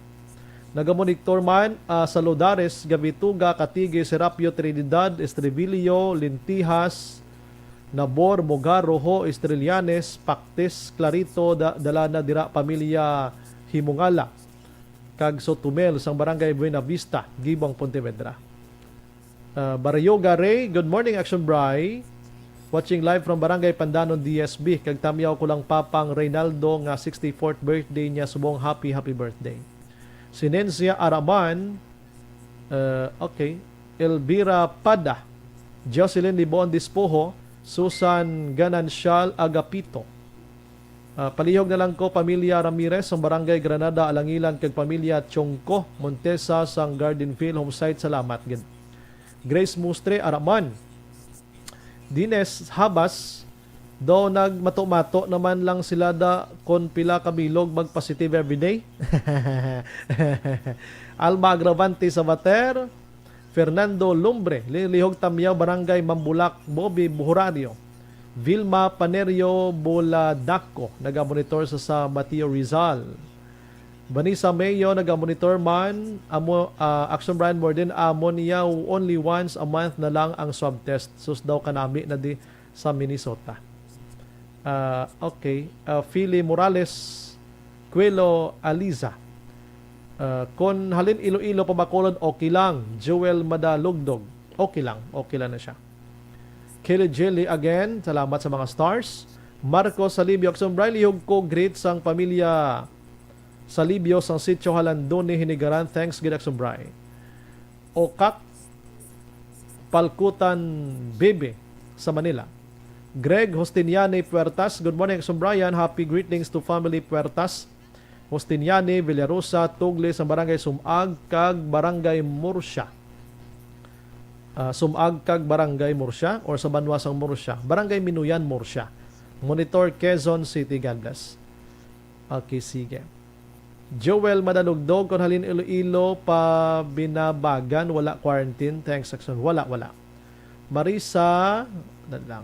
Nagamonitor man, ah, sa Lodares, Gabituga, Katigi, Serapio, Trinidad, Estribillo, Lintihas, Nabor, Mogar, Rojo, Estrellianes, Pactes, Clarito, da-, dala na dira pamilya Himungala, kag Sotumel sang Barangay Buena Vista, Gibong, Pontevedra. Ah, Baryoga Ray, good morning, Action Bry. Watching live from Barangay Pandanon, D S B. Kag tamyaw ko lang Papang Reynaldo nga sixty-fourth birthday niya. Subong happy, happy birthday. Sinencia Araman, ah, okay. Elvira Pada, Jocelyn Libon Dispoho, Susan Ganancial Agapito. Ah, palihog na lang ko, pamilya Ramirez, sang Barangay Granada, Alangilan, kag pamilya Chongco Montesa, sang Garden Field Homesite. Salamat gid. Grace Mustre, Araman. Dines Habas, daw nagmato-mato naman lang sila da kon pila ka bilog magpositive everyday. Alma Agravante Sabater, Fernando Lumbre, Li-, Lihog Tamyaw, Barangay Mambulak, Bobby Buhorario, Vilma Panerio Boladaco, nagamonitor sa, sa Batio, Rizal. Vanessa Mayo, nagamonitor man, amo, ah, Action Brian Morden, amo niya, only once a month na lang ang swab test. Sus daw, kanami na di sa Minnesota. Ah, okay. Ah, Philly Morales, Quelo Aliza. Ah, kon halin Iloilo pa Bacolod, okay lang. Joel Madalugdog, okay lang. Okay lang na siya. Kelly Jelly again, salamat sa mga stars. Marco Salibio, Action Bry, lihog ko greet sang pamilya Salibio sang Sitio Halandoni, Hinigaran. Thanks gid, Action Bry. Okak Palkutan Bibi sa Manila. Greg Justiniani Puertas, good morning, Action Brian. Happy greetings to family Puertas. Justiniani, Villarosa, Tugli, sa Barangay Sumag kag Barangay Murcia. Ah, Sumag kag Barangay Murcia or sa banwa sang Murcia? Barangay Minuyan, Murcia. Monitor, Quezon City. God bless. Okay, sige. Joel Madalugdog, kon halin Iloilo pa Binabagan, wala quarantine? Thanks, Action. Wala, wala. Marisa, na lang.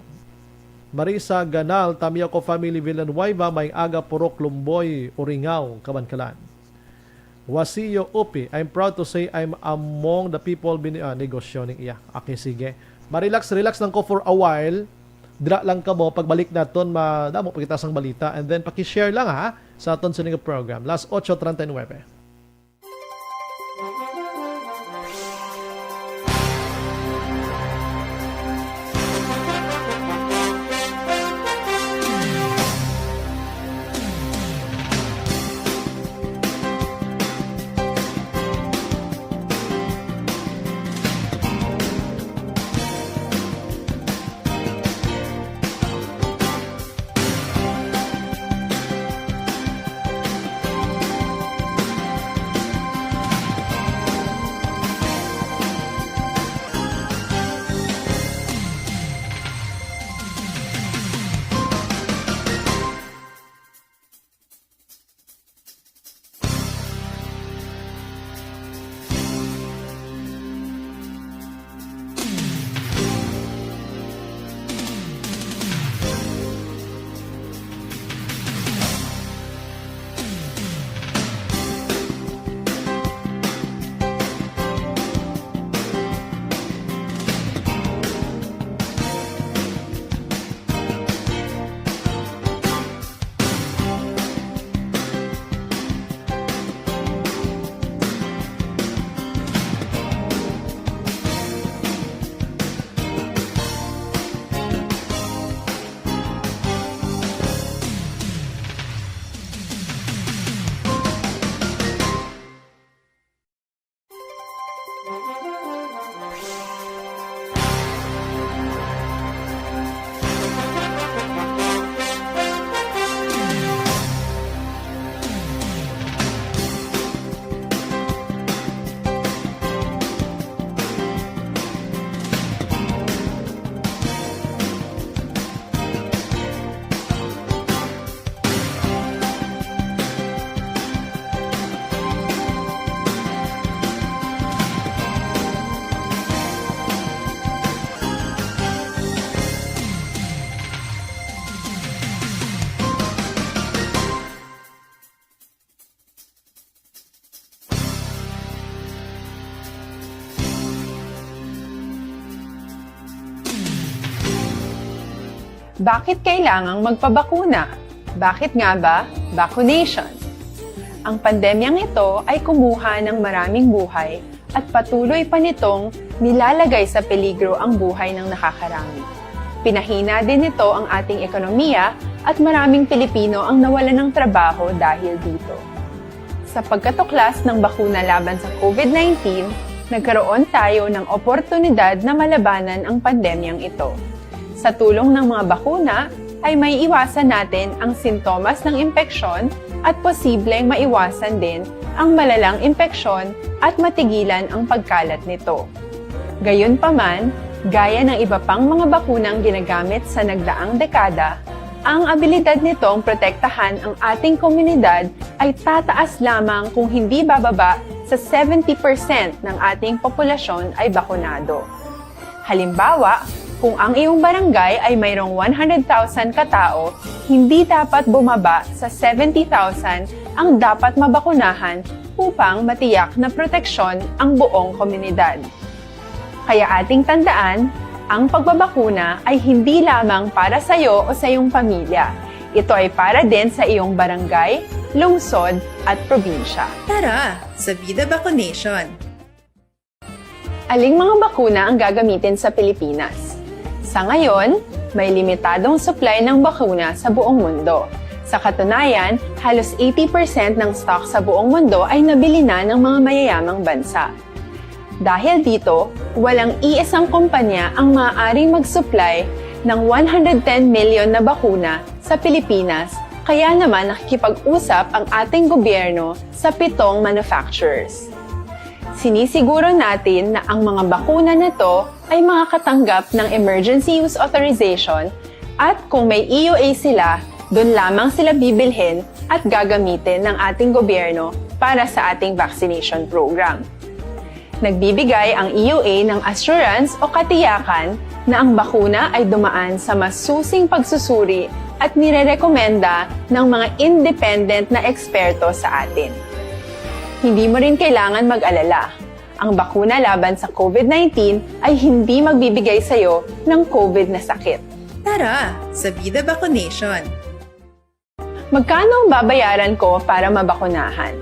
Marisa Ganal, Tamyaw ko family, Villanueva, may aga, Purok Lumboy, Uringaw, Kabankalan. Wasio Upi, I'm proud to say I'm among the people bini-, ah, negosyo ning iya. Okay, sige. Ma-relax, relax lang ko for a while. Dira lang kamo, pagbalik naton, madamo pa kita sang balita. And then, paki-share lang, ha, sa aton sining program. Las ocho treinta y nueve. Bakit kailangang magpabakuna? Bakit nga ba vaccination? Ang pandemyang ito ay kumuha ng maraming buhay at patuloy pa nitong nilalagay sa peligro ang buhay ng nakakarami. Pinahina din nito ang ating ekonomiya at maraming Pilipino ang nawalan ng trabaho dahil dito. Sa pagkatuklas ng bakuna laban sa COVID nineteen, nagkaroon tayo ng oportunidad na malabanan ang pandemyang ito. Sa tulong ng mga bakuna, ay maiiwasan natin ang sintomas ng impeksyon at posibleng maiwasan din ang malalang impeksyon at matigilan ang pagkalat nito. Gayunpaman, gaya ng iba pang mga bakunang ginagamit sa nagdaang dekada, ang abilidad nitong protektahan ang ating komunidad ay tataas lamang kung hindi bababa sa seventy percent ng ating populasyon ay bakunado. Halimbawa, kung ang iyong barangay ay mayroong one hundred thousand katao, hindi dapat bumaba sa seventy thousand ang dapat mabakunahan upang matiyak na proteksyon ang buong komunidad. Kaya ating tandaan, ang pagbabakuna ay hindi lamang para sa iyo o sa iyong pamilya. Ito ay para din sa iyong barangay, lungsod, at probinsya. Tara, sa Vida Vaccination! Aling mga bakuna ang gagamitin sa Pilipinas? Sa ngayon, may limitadong supply ng bakuna sa buong mundo. Sa katunayan, halos eighty percent ng stock sa buong mundo ay nabili na ng mga mayayamang bansa. Dahil dito, walang iisang kumpanya ang maaaring mag-supply ng one hundred ten million na bakuna sa Pilipinas, kaya naman nakikipag-usap ang ating gobyerno sa pitong manufacturers. Sinisiguro natin na ang mga bakuna na to ay makakatanggap ng emergency use authorization at kung may E U A sila, doon lamang sila bibilhin at gagamitin ng ating gobyerno para sa ating vaccination program. Nagbibigay ang E U A ng assurance o katiyakan na ang bakuna ay dumaan sa masusing pagsusuri at nirerekomenda ng mga independent na eksperto sa atin. Hindi mo rin kailangan mag-alala. Ang bakuna laban sa COVID nineteen ay hindi magbibigay sa iyo ng COVID na sakit. Tara, sa Vida Vaccination! Magkano ang babayaran ko para mabakunahan?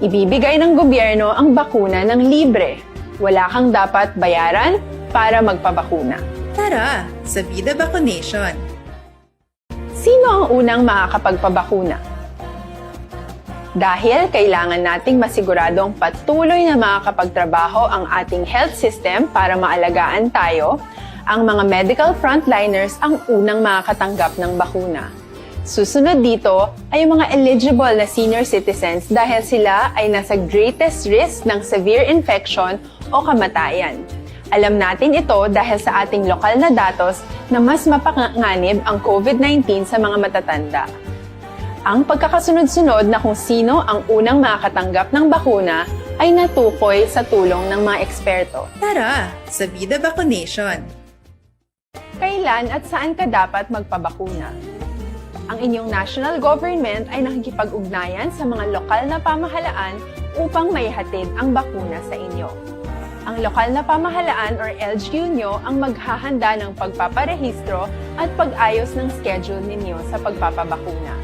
Ibibigay ng gobyerno ang bakuna ng libre. Wala kang dapat bayaran para magpabakuna. Tara, sa Vida Vaccination! Sino ang unang makakapagpabakuna? Dahil kailangan nating masiguradong patuloy na makakapagtrabaho ang ating health system para maalagaan tayo, ang mga medical frontliners ang unang makakatanggap ng bakuna. Susunod dito ay ang mga eligible na senior citizens dahil sila ay nasa greatest risk ng severe infection o kamatayan. Alam natin ito dahil sa ating lokal na datos na mas mapanganib ang COVID nineteen sa mga matatanda. Ang pagkakasunod-sunod na kung sino ang unang makakatanggap ng bakuna ay natukoy sa tulong ng mga eksperto. Tara, sa Vida Vaccination! Kailan at saan ka dapat magpabakuna? Ang inyong national government ay nakikipag-ugnayan sa mga lokal na pamahalaan upang maihatid ang bakuna sa inyo. Ang lokal na pamahalaan or L G U nyo ang maghahanda ng pagpaparehistro at pag-ayos ng schedule ninyo sa pagpapabakuna.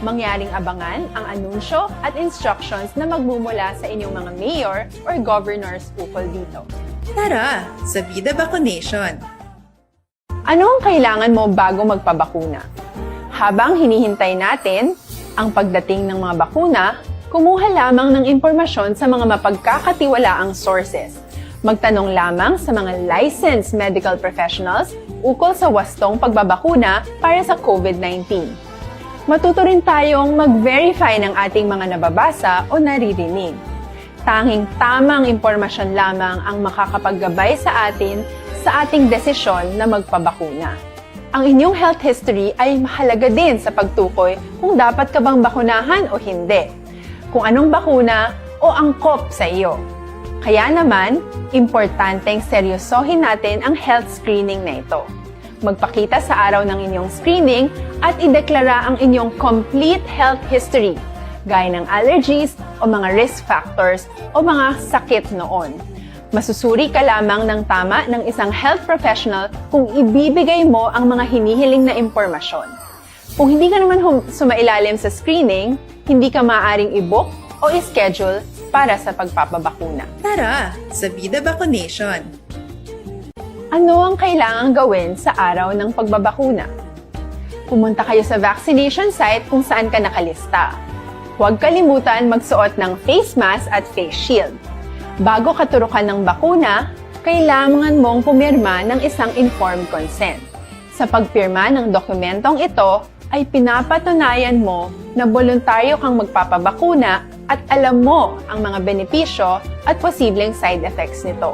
Mangyaring abangan ang anunsyo at instructions na magmumula sa inyong mga mayor or governors ukol dito. Tara, sa Vida Vaccination! Ano ang kailangan mo bago magpabakuna? Habang hinihintay natin ang pagdating ng mga bakuna, kumuha lamang ng impormasyon sa mga mapagkakatiwalaang sources. Magtanong lamang sa mga licensed medical professionals ukol sa wastong pagbabakuna para sa COVID nineteen. Matuto rin tayong mag-verify ng ating mga nababasa o naririnig. Tanging tamang impormasyon lamang ang makakapaggabay sa atin sa ating desisyon na magpabakuna. Ang inyong health history ay mahalaga din sa pagtukoy kung dapat ka bang bakunahan o hindi, kung anong bakuna o angkop sa iyo. Kaya naman, importanteng seryosohin natin ang health screening na ito. Magpakita sa araw ng inyong screening at ideklara ang inyong complete health history, gaya ng allergies o mga risk factors o mga sakit noon. Masusuri ka lamang ng tama ng isang health professional kung ibibigay mo ang mga hinihiling na impormasyon. Kung hindi ka naman hum- sumailalim sa screening, hindi ka maaaring i-book o i-schedule para sa pagpapabakuna. Tara sa Vida Vaccination! Ano ang kailangang gawin sa araw ng pagbabakuna? Pumunta kayo sa vaccination site kung saan ka nakalista. Huwag kalimutan magsuot ng face mask at face shield. Bago ka turukan ng bakuna, kailangan mong pumirma ng isang informed consent. Sa pagpirma ng dokumentong ito ay pinapatunayan mo na boluntaryo kang magpapabakuna at alam mo ang mga benepisyo at posibleng side effects nito.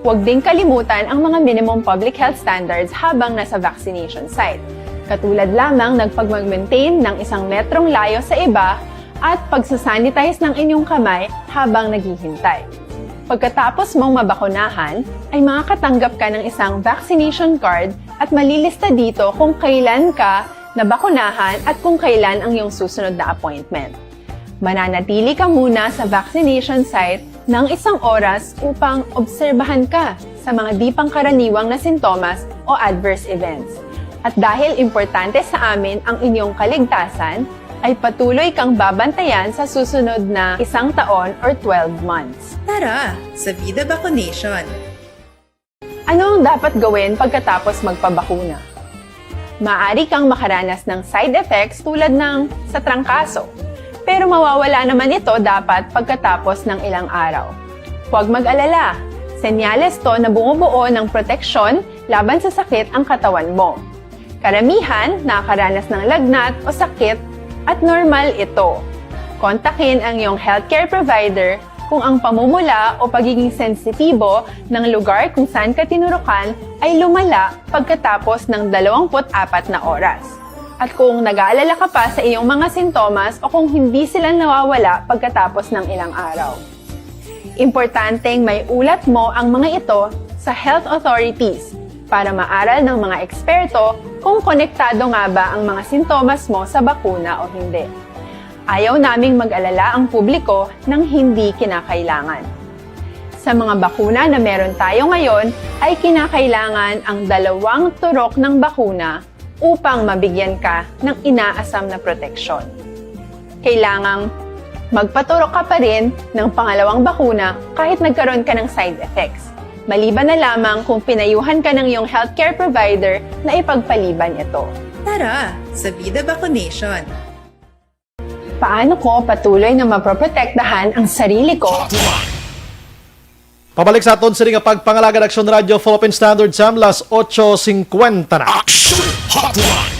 Huwag ding kalimutan ang mga minimum public health standards habang nasa vaccination site, katulad lamang ng pagmag-maintain ng isang metrong layo sa iba at pagsasanitize ng inyong kamay habang naghihintay. Pagkatapos mong mabakunahan, ay makakatanggap ka ng isang vaccination card at malilista dito kung kailan ka nabakunahan at kung kailan ang iyong susunod na appointment. Mananatili ka muna sa vaccination site ng isang oras upang obserbahan ka sa mga di pangkaraniwang na sintomas o adverse events. At dahil importante sa amin ang inyong kaligtasan, ay patuloy kang babantayan sa susunod na isang taon or twelve months. Tara sa Vida Vaccination! Ano ang dapat gawin pagkatapos magpabakuna? Maaari kang makaranas ng side effects tulad ng sa trangkaso, pero mawawala naman ito dapat pagkatapos ng ilang araw. Huwag mag-alala, senyales to na bumubuo ng proteksyon laban sa sakit ang katawan mo. Karamihan nakakaranas ng lagnat o sakit at normal ito. Kontakin ang iyong healthcare provider kung ang pamumula o pagiging sensitibo ng lugar kung saan ka tinurukan ay lumala pagkatapos ng dalawampu't apat na oras. At kung nag-aalala ka pa sa iyong mga sintomas o kung hindi sila nawawala pagkatapos ng ilang araw. Importanteng may ulat mo ang mga ito sa health authorities para maaral ng mga eksperto kung konektado nga ba ang mga sintomas mo sa bakuna o hindi. Ayaw naming mag-alala ang publiko ng hindi kinakailangan. Sa mga bakuna na meron tayo ngayon ay kinakailangan ang dalawang turok ng bakuna upang mabigyan ka ng inaasam na proteksyon. Kailangang magpaturok ka pa rin ng pangalawang bakuna kahit nagkaroon ka ng side effects, maliban na lamang kung pinayuhan ka ng iyong healthcare provider na ipagpaliban ito. Tara sa Vida Vaccination! Paano ko patuloy na maproprotektahan ang sarili ko? Pabalik sa aton sini nga pagpangalagad, Aksyon Radio Philippine Standard Time, las otso singkwenta na. Action Hotline.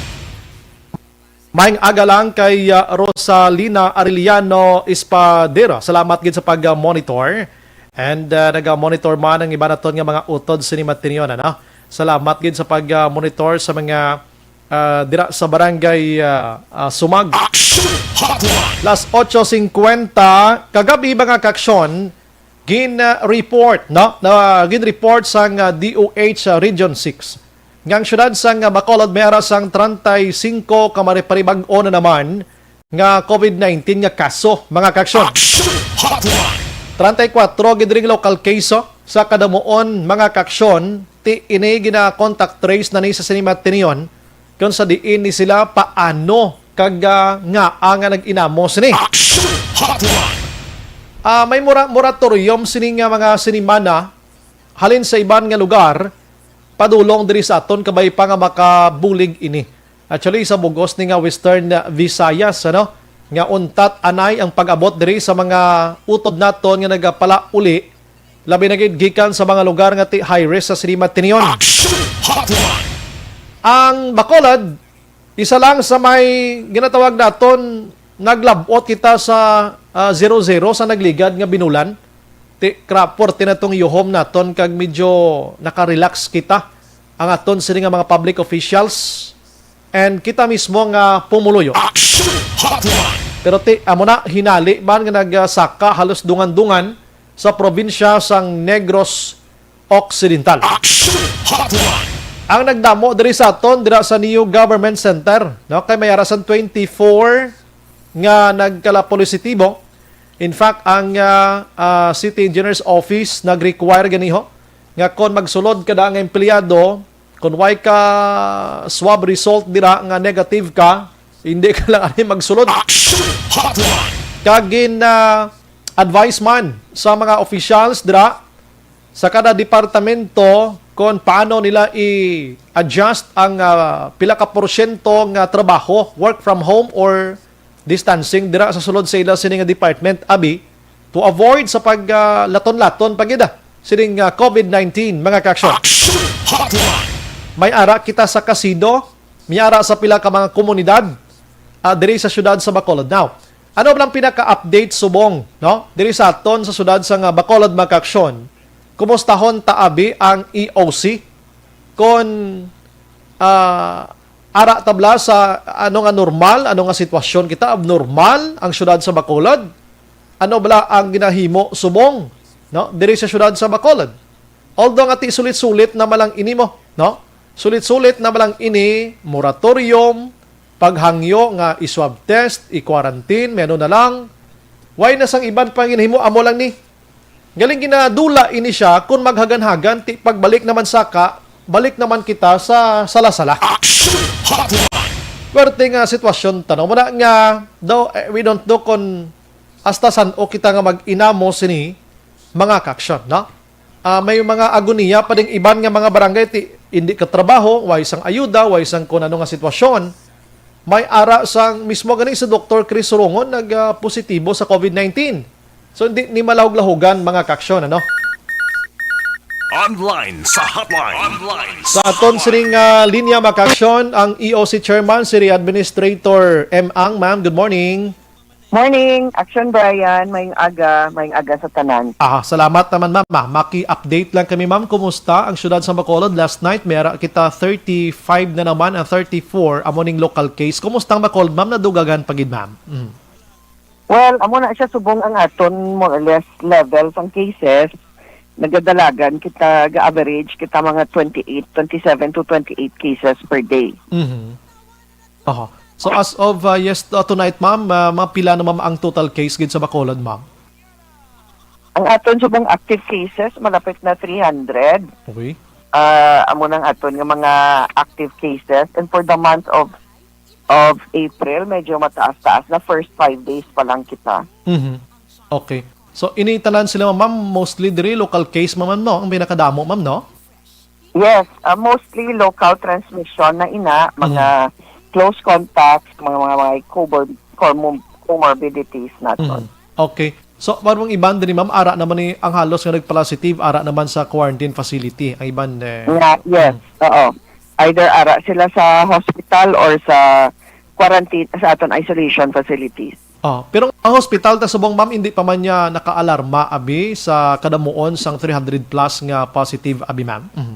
Maayong aga lang kay, ah, Rosalina Arellano Espadero. Salamat gid sa pag-monitor. And, ah, naga-monitor man ang iba naton nga mga utod sini matinyon, ano? Salamat gid sa pag-monitor sa mga, ah, dira sa barangay, ah, ah, Sumag. Action Hotline. Las otso singkwenta, kagabi, mga kaaksyon, gin-report, no? Na, gin-report sang, ah, D O H, ah, Region six nga ang siyudad sang, ah, Bacolod may ara sang treinta y cinco ka maripari bag-o na naman nga COVID nineteen nga kaso, mga kaaksyon. Action Hotline. Treinta y cuatro gid diri nga local case, oh, sa kadamuon, mga kaaksyon, ti ini gina-contact trace na ni sa sini matinyon, kung sa diin ni sila paano kag, ah, ngaa nga nag-inamo sini. Action Hotline. Ah, may mora-, moratorium sini nga mga sinimana halin sa iban nga lugar padulong diri sa aton, kabay pa nga makabulig ini. Actually, sa bug-os ni nga Western Visayas, ano, nga untat anay ang pag-abot diri sa mga utod naton nga nagapalauli, labi na gid gikan sa mga lugar nga ti high risk sa sini matinyon. Action Hotline. Ang Bacolod, isa lang sa may ginatawag naton, naglab-ot kita sa, ah, zero zero sa nagligad nga binulan. Ti, kra-, forte na tong yuhom naton kag medyo naka-relax kita, ang aton sini nga mga public officials and kita mismo nga pumuluyo. Action Hotline. Pero ti, amo na, hinali man nga nagsaka halos dungan-dungan sa probinsya sang Negros Occidental. Action Hotline. Ang nagdamo diri sa aton, dira sa New Government Center, no, kay may ara sang twenty-four nga nagkalapositibo In fact, ang ah, ah, City Engineers Office nag-require ganiho nga kon magsulod kada nga empleyado, kon way ka swab result dira nga negative ka, hindi ka lang ani magsulod. Action Hotline! Kag gin ah, advice man sa mga officials dira sa kada departamento kon paano nila i-adjust ang ah, pila ka porsyento nga trabaho, work from home or distancing dira sa sulod sa ila sini nga department, abi, to avoid sa pag ah, laton-laton pa gid ah, sining ah, covid nineteen, mga ka-action. Action Hotline! May ara kita sa Casido, may ara sa pila ka mga komunidad ah, diri sa siyudad sa Bacolod. Now, ano ba ang pinaka-update subong, no? Diri sa aton sa siyudad sa nga Bacolod, mga ka-action? Kumustahon ta abi ang E O C? Kon ah, ara tabla sa ano nga normal, ano nga sitwasyon kita, abnormal ang siyudad sa Bacolod? Ano bala ang ginahimo subong, no? Diri sa siyudad sa Bacolod. Although nga ti sulit-sulit na malang ini mo, no? Sulit-sulit na malang ini, moratorium, paghangyo nga i-swab test, i-quarantine, may ano na lang. Why na sang iban pa ginahimo, amo lang ni. Galing ginadula ini siya kung maghagan-hagan, ti pagbalik naman saka, balik naman kita sa sala-sala. Action Hotline! Pwerte nga sitwasyon, tanong mo na nga, daw, eh, we don't know kung hasta san-o kita nga mag-inamo sini, mga ka-action, no? Ah, may mga agoniya pa ding iban nga mga barangay, ti, hindi ka trabaho, way sang ayuda, way sang kun ano nga sitwasyon. May ara sang mismo gani si Doktor Chris Surongon nag ah, positibo sa covid nineteen. So, hindi ni malahog-lahogan, mga ka-action, ano? Online sa hotline. Online Sa aton sining ah, linya, mga ka-action, ang E O C chairman, si Administrator M Ang. Ma'am, good morning. Morning, Action Brian. Mayong aga, mayong aga sa tanan. Ah, salamat naman, ma'am. Ah, maki-update lang kami, ma'am. Kumusta ang siyudad sa Bacolod? Last night, may ara kita thirty-five na naman, ang thirty-four amo ning local case. Kumusta ang Bacolod, ma'am? Nadugangan pa gid, ma'am? Mm. Well, amo na siya subong ang aton more or less level sang cases. Nagadalagan kita, ga-average kita mga twenty-eight, twenty-seven to twenty-eight cases per day. Mhm. Aha. So as of uh, yes uh, tonight, ma'am, uh, mga pila na, ma'am, ang total case gid sa Bacolod, ma'am? Ang aton subong active cases malapit na three hundred. Okay. Ah, amo nang aton nga mga active cases, and for the month of of April, medyo mataas-taas na, first five days pa lang kita. Mhm. Okay. So ini tanan sila, ma'am, mostly diri local case, ma'am, no? Ang pinakadamo, ma'am, no? Yes, ah, mostly local transmission na ina, mga Mhm. close contacts, mga mga, mga comor- comor- comorbidities naton. Mhm. Okay. So, parang iban diri, ma'am, ara naman ni ang halos nga nagpositive, ara naman sa quarantine facility. Ang iban, eh. Nga, yes. Mm. Oo. Either ara sila sa hospital or sa quarantine, sa aton isolation facilities. Oh, pero ang hospital ta subong, ma'am, hindi pa man niya nakaalarma abi sa kadamuon sang three hundred plus nga positive abi, ma'am. Mhm.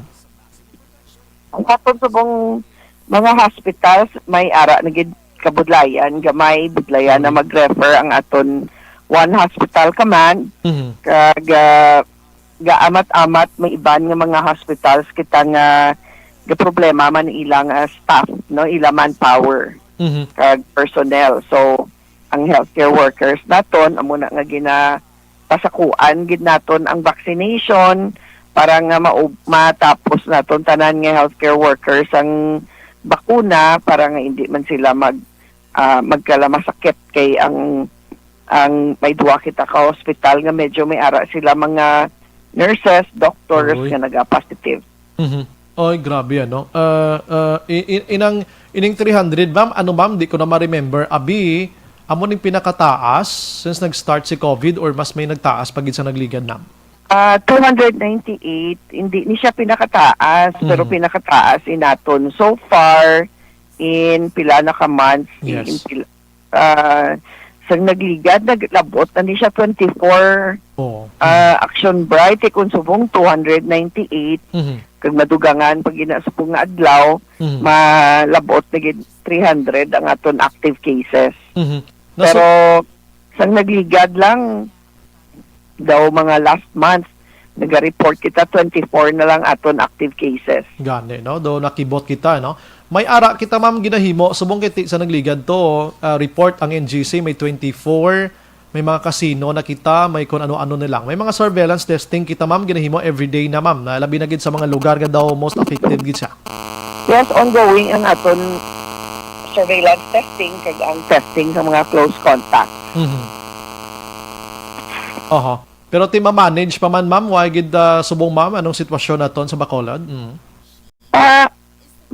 Ang aton subong mga hospitals, may ara na gid kabudlayan, gamay budlayan na Mm. mag-refer ang aton one hospital command. Mhm. Kag ah, gaamat-amat may iban nga mga hospitals kita nga gaproblema man ila nga staff, no, ila manpower Mhm. kag personnel. So ang healthcare workers naton amo na nga ginapasakuan gid naton ang vaccination para nga maub- matapos naton tanan nga healthcare workers ang bakuna para nga hindi man sila mag ah, magkalamasakit kay ang ang may duwa kita ka hospital nga medyo may ara sila mga nurses, doctors Uy. nga naga-positive. Mhm. Oy, grabe, ano? Ah, ah, i- i- inang ining three hundred, ma'am, ano, ma'am, di ko na ma-remember. Abi, amo ning pinakataas since nag-start si covid or mas may nagtaas pa gid sa nagligad, ma'am? Ah, two hundred ninety-eight, hindi ni siya pinakataas, pero Mhm. pinakataas inaton so far in pila na ka months, Yes. in pila, ah, sang nagligad, naglabot na ni siya twenty-four, Oo. ah, action bright, eh, kung subong two hundred ninety-eight, Mhm. kag madugangan pag ina subong nga adlaw, Mhm. malabot na gid three hundred ang aton active cases. Mhm. Nasu- Pero sang nagligad lang, daw mga last month, nag-report kita, twenty-four na lang aton active cases. Gani, no? Do nakibot kita, no? May ara kita, ma'am, ginahimo. Subong kay ti- sa nagligad to, ah, report ang N G C, may twenty-four, may mga casino na kita, may kung ano-ano na lang. May mga surveillance testing kita, ma'am, ginahimo everyday na, ma'am, na labi na gid sa mga lugar nga daw most affected gid siya. Yes, ongoing ang aton surveillance testing kag ang testing sa mga close contact. Mhm. Oho. Pero ti ma-manage pa man, ma'am, wa gid, ah, subong, ma'am, anong sitwasyon naton sa Bacolod? Mm. Ah,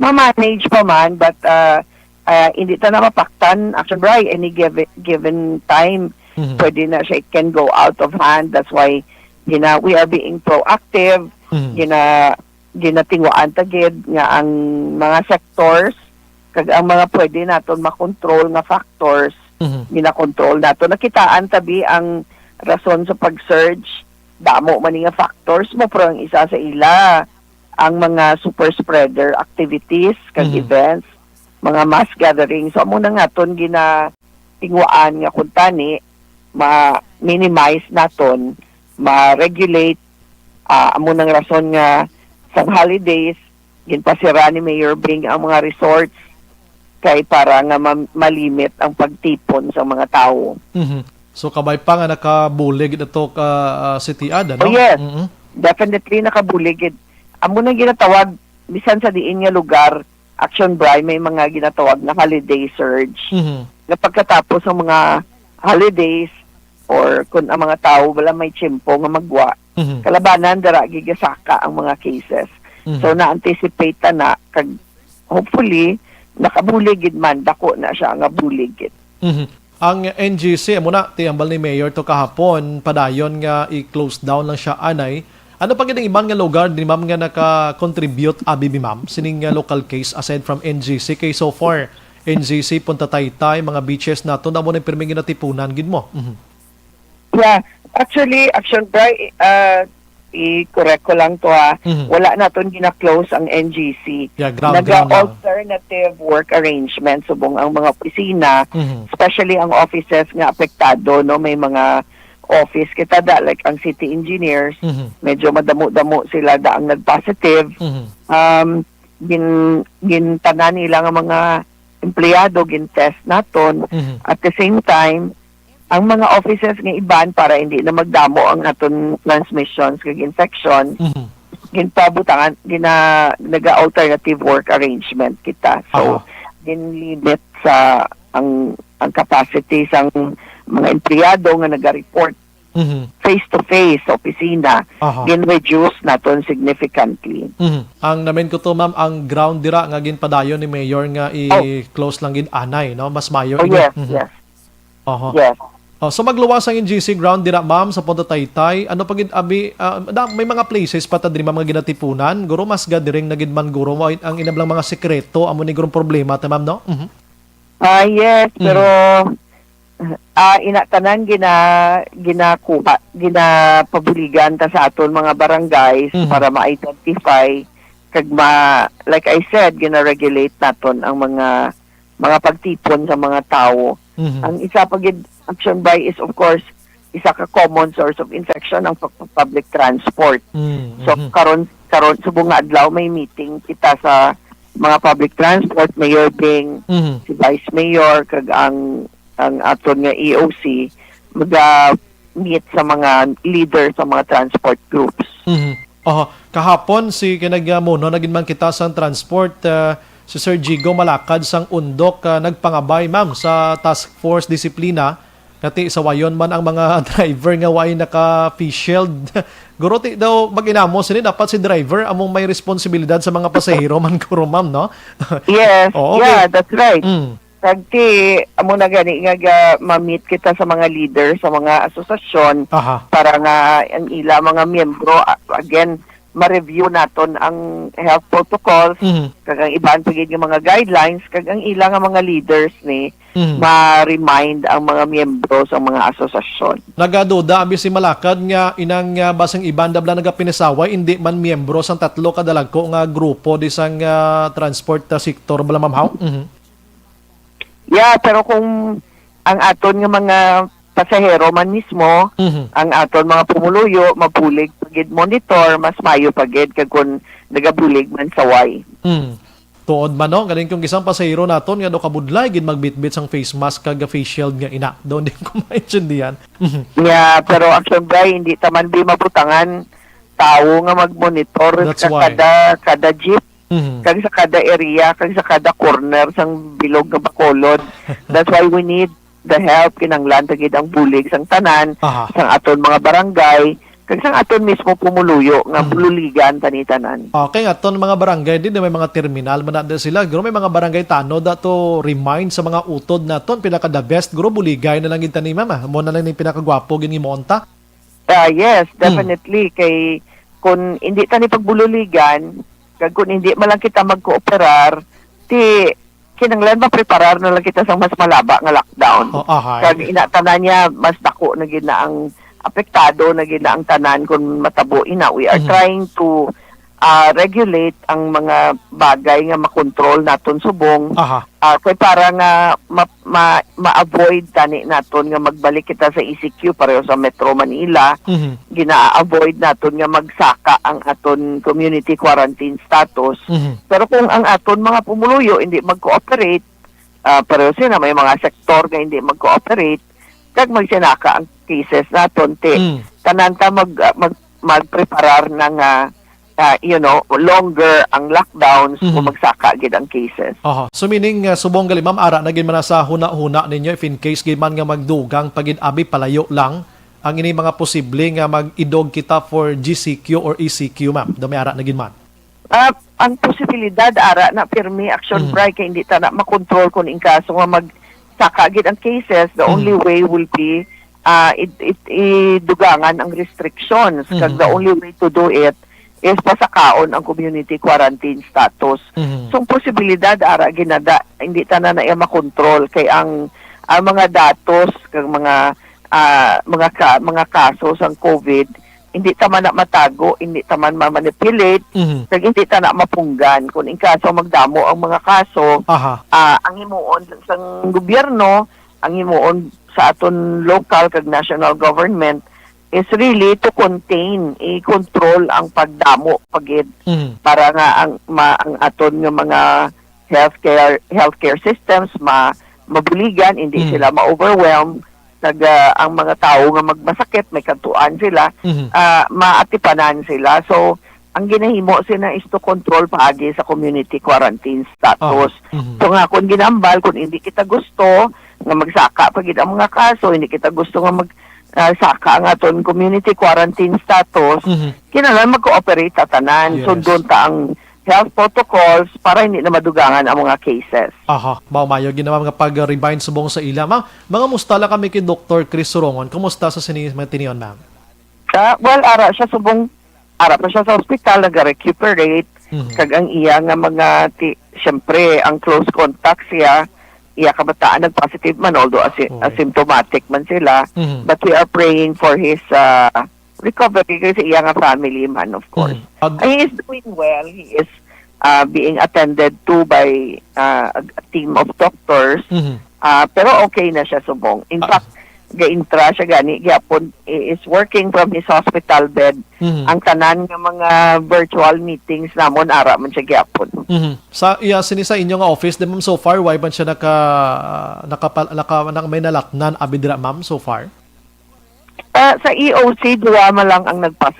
ma-manage pa man, but ah, ah, hindi ta na mapaktan. Actually, Bri, any given, given time, Mhm. pwede na siya, it can go out of hand. That's why, gina, we are being proactive. Mhm. Gina, ginatinguan ta gid nga ang mga sectors kag ang mga pwede naton makontrol nga factors, Mhm. ginakontrol nato. Nakitaan tabi ang rason sa pag-surge, damo man ni nga factors mo, pero ang isa sa ila, ang mga super spreader activities kag Mhm. events, mga mass gatherings. So, amo na nga ton ginatinguaan nga kung tani, ma-minimize naton, ma-regulate. Ah, amo nang rason nga sang holidays, ginpasira ni Mayor Bing ang mga resorts kay para nga ma-, malimit ang pagtipon sa mga tawo. Mhm. So, kabay pa nga nakabulig na to ka, ah, City Ad, ano? Oh, yes. Mhm. Definitely nakabulig gid. Amo nang ginatawag, bisan sa diin nga lugar, Action Bri, may mga ginatawag na holiday surge. Mhm. Nga pagkatapos ng mga holidays, or kung ang mga tao wala may tiyempo nga magwa, Mhm. kalabanan dara gigasaka ang mga cases. Mhm. So, na-anticipate ta na, kag hopefully, nakabulig gid man, dako na siya nga bulig gid. Mhm. Ang N G C, amo na, ti hambal ni Mayor to kahapon, padayon nga i-close down lang siya anay. Ano pa gid ang iban nga lugar din, ma'am, nga naka-contribute abi bi, ma'am, sining, uh, local case aside from N G C? Kay so far, N G C, Punta Taytay, mga beaches nato, na mo na pirmi ginatipunan gid mo. Mhm. Yeah, actually, Action Bri, uh, i-correct ko lang to, ha. Mhm. Wala naton gina-close ang N G C. Yeah, ground, ground lang. Nag-alternative work arrangement subong ang mga opisina, Mhm. especially ang offices nga apektado, no, may mga office kita da, like ang city engineers, Mhm. medyo madamo-damo sila da ang nag-positive. Mhm. Um, gin gintanan nila nga mga empleyado gin-test naton. Mhm. At the same time, ang mga offices nga iban, para hindi na magdamo ang aton transmissions kag infection, Mhm. ginpabutangan, gina naga-alternative work arrangement kita. So, Aha. Gin-limit sa ang ang capacity sang mga empleyado nga naga-report Mhm. face to face sa opisina, Aha. Gin-reduce naton significantly. Mhm. Ang namin ko to, ma'am, ang ground dira nga ginpadayon ni Mayor nga i-close lang gid anay, no? Mas mayo Oh, ini. Yes, Mhm. Yes. Aha. Yes. Oh, so magluwas ang N G C ground dira, ma'am, sa Punta Taytay. Ano pa gid abi, ah, da, may mga places pa ta diri, ma'am, nga ginatipunan. Guro mas gathering na gid man, guro, wa-, ang inablang mga sekreto, amo ni gurong problema ta, ma'am, no? Mhm. Ah, yes, Mm. pero ah ina tanan gina ginakuha, ginapabuligan ta sa aton mga barangays Mhm. para ma-identify kag ma like I said, gina-regulate naton ang mga mga pagtipon sa mga tawo. Mhm. Ang isa pa gid, Action Bri, is of course isa ka common source of infection ang pu- public transport. Mm, So mhm. karon karon subong nga adlaw may meeting kita sa mga public transport, Mayor Bing, Mhm. si Vice Mayor, kag ang ang aton nga E O C maga meet sa mga leader sa mga transport groups. Mhm. Oho, kahapon si kinagamuno na gid man kita sang transport, ah, si Sir Jigo Malakad sang Undok, ah, nagpangabay, ma'am, sa Task Force Disiplina, kati sawayon man ang mga driver nga way naka-face shield. Guro, ti daw mag-inamo sini, dapat si driver among may responsibilidad sa mga pasahero man, guro, ma'am, no? Yes, Oo, okay. Yeah, that's right. Mm. Kag ti, amo na gani nga ga, ma-meet kita sa mga leader sa mga asosasyon Aha. para nga ang ila mga miyembro, a- again, ma-review naton ang health protocols, Mhm. kag ang iban pa gid nga mga guidelines, kag ang ila nga mga leaders ni Mhm. ma-remind ang mga miyembro sa mga asosasyon. Nagaduda abi si Malakad nga inang, ah, basang iban da bala nagapinisaway, indi man miyembro sang tatlo ka dalagko nga grupo di sang, ah, transport, ah, sektor bala, ma'am, haw? Mhm. Yeah, pero kung ang aton nga mga pasahero man mismo, Mhm. ang aton mga pumuluyo, mabulig pa gid monitor, mas mayo pa gid kag kung nagabulig man sa way. Mm. Tuod man, no? Galing kung isang pasahero naton nga daw kabudlay gid magbitbit sang face mask kag face shield nga ina. Daw hindi ko maintindihan. Mhm. Yeah, pero Action Bri, hindi ta man bi mabutangan tawo nga mag-monitor That's sa why. kada kada jeep, Mhm. kag sa kada area, kag sa kada corner sang bilog nga Bacolod. That's why we need the help, kinahanglan ta gid ang bulig sang tanan, Aha. sang aton mga barangay, kag sang aton mismo pumuluyo nga Mhm. bululigan tani tanan. Okay, nga aton mga barangay din may mga terminal man na sila. Guro may mga barangay tanod ato remind sa mga utod naton, pinaka the best guro buligay na lang gid tani ma'am. Ah. Mo na lang ning pinakagwapo gid nga imuon ta. Ah, yes, Mm. Definitely. Kay kung hindi ta ni pagbululigan, kag kung hindi man lang kita magkooperar, ti kinahanglan mapreparar na lang kita sa mas malaba nga lockdown. Oh, ahay. Kag ina tanan niya, mas dako na gid na ang apektado na gid na ang tanan kung matabo ina. We are Mhm. trying to ah, regulate ang mga bagay nga makontrol naton subong. Aha. Ah, kay para nga ma- ma- ma-avoid tani naton nga magbalik kita sa E C Q pareho sa Metro Manila, Mhm. gina-avoid naton nga magsaka ang aton community quarantine status. Mhm. Pero kung ang aton mga pumuluyo hindi mag-cooperate, ah, pareho sila may mga sektor nga hindi mag-cooperate, kag magsinaka ang cases naton ti Mm. tanan ta mag ah, mag magpreparar na nga ah, you know, longer ang lockdowns Mhm. kung magsaka gid ang cases. Aha. So meaning, uh, subong gali ma'am, ara na gid man na sa huna-huna ninyo if in case gid man nga magdugang pa gid abi palayo lang ang ini mga posible nga mag-idog kita for G C Q or E C Q, ma'am. Daw may ara na gid man. Ah, ang posibilidad ara na pirmi Action Mhm. Bri kay hindi ta na makontrol kung in kaso nga magsaka gid ang cases. The Mhm. only way will be ah it, it, idugangan ang restrictions. Kag the Mhm. only way to do it is pasakaon ang community quarantine status. Mhm. So ang posibilidad ara ginada hindi ta na na iya makontrol kay ang ang mga datos kag mga ah, mga ka, mga kaso sang COVID hindi ta man na matago, hindi ta man ma-manipulate, Mhm. kag hindi ta na mapunggan. Kung in kaso magdamo ang mga kaso, Aha. ah, ang himuon sang gobyerno, ang himuon sa aton local kag national government is really to contain, i-control ang pagdamo pa gid Mhm. para nga ang ma, ang aton nga mga healthcare healthcare systems ma mabuligan, hindi Mm. sila ma-overwhelm, kag ah, ang mga tawo nga magmasakit may kadtuan sila, Mhm. ah, maatipanan sila. So ang ginahimo sina is to control paagi sa community quarantine status. Ah, mhm. So nga kung ginambal, kung hindi kita gusto nga magsaka pa gid ang mga kaso, hindi kita gusto nga mag ah, saka ang aton community quarantine status, Mhm. kinahanglan mag-cooperate ta tanan. Yes. Sundon ta ang health protocols para hindi na madugangan ang mga cases. Aha, mao mayo gid naman nga pag-remind subong sa ila. Ma'am, mga musta lang kami kay Doktor Chris Surongon. Kumusta sa sini mga tinion, ma'am? Ah, well, ara siya subong, ara pa siya sa ospital, nag-recuperate, Mhm. kag ang iya nga mga, ti, siyempre, ang close contact siya, iya kabataan nag-positive man, although asi- Oo. asymptomatic man sila, Mhm. but we are praying for his ah, recovery kasi iya nga family man, of course. Mhm. Ag- He is doing well. He is ah, being attended to by ah, a a team of doctors. Mhm. Ah, pero okay na siya subong. In Ah. fact, ga-intra siya gani gyapon, he is working from his hospital bed. Mhm. Ang tanan nga mga virtual meetings namon ara man siya gyapon. Mhm. Sa iya sini sa inyo nga office, di ma'am, so far, why man siya naka, nakapal-, naka, naka, may nalatnan, abi dira, ma'am, so far? Ah, sa E O C, duwa man lang ang nagpas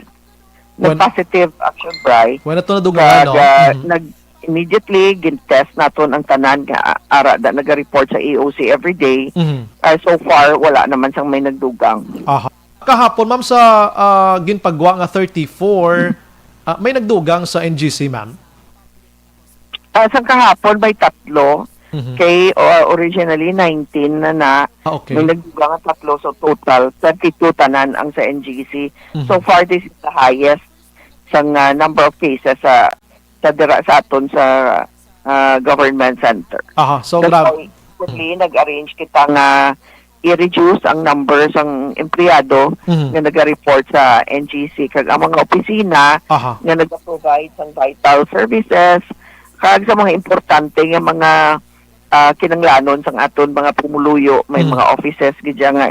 When- nag-positive, Action Bri. When ato nadugangan, Kag, no? ah, Mhm. nag immediately gin-test naton ang tanan nga, ah, ara da naga-report sa E O C every day. Mhm. Ah, so far wala naman sang may nagdugang. Aha. Kahapon, ma'am, sa ah, ginpagwa nga thirty-four, ah, may nagdugang sa N G C, ma'am? Ah, sang kahapon may tatlo. Mhm. Kay uh, originally nineteen na na. Ah, okay. May nagdugang nga tatlo, so total thirty-two tanan ang sa N G C. Mhm. So far this is the highest sang ah, number of cases sa sa dira sa aton sa ah, government center. Aha, so That's grabe. Why, actually, nag-arrange kita nga i-reduce ang number sang empleyado Mhm. nga naga-report sa N G C, kag ang mga opisina Aha. nga naga-provide sang vital services kag sa mga importante nga mga ah, kinanglanon sang aton mga pumuluyo. May Mhm. mga offices gid dyan nga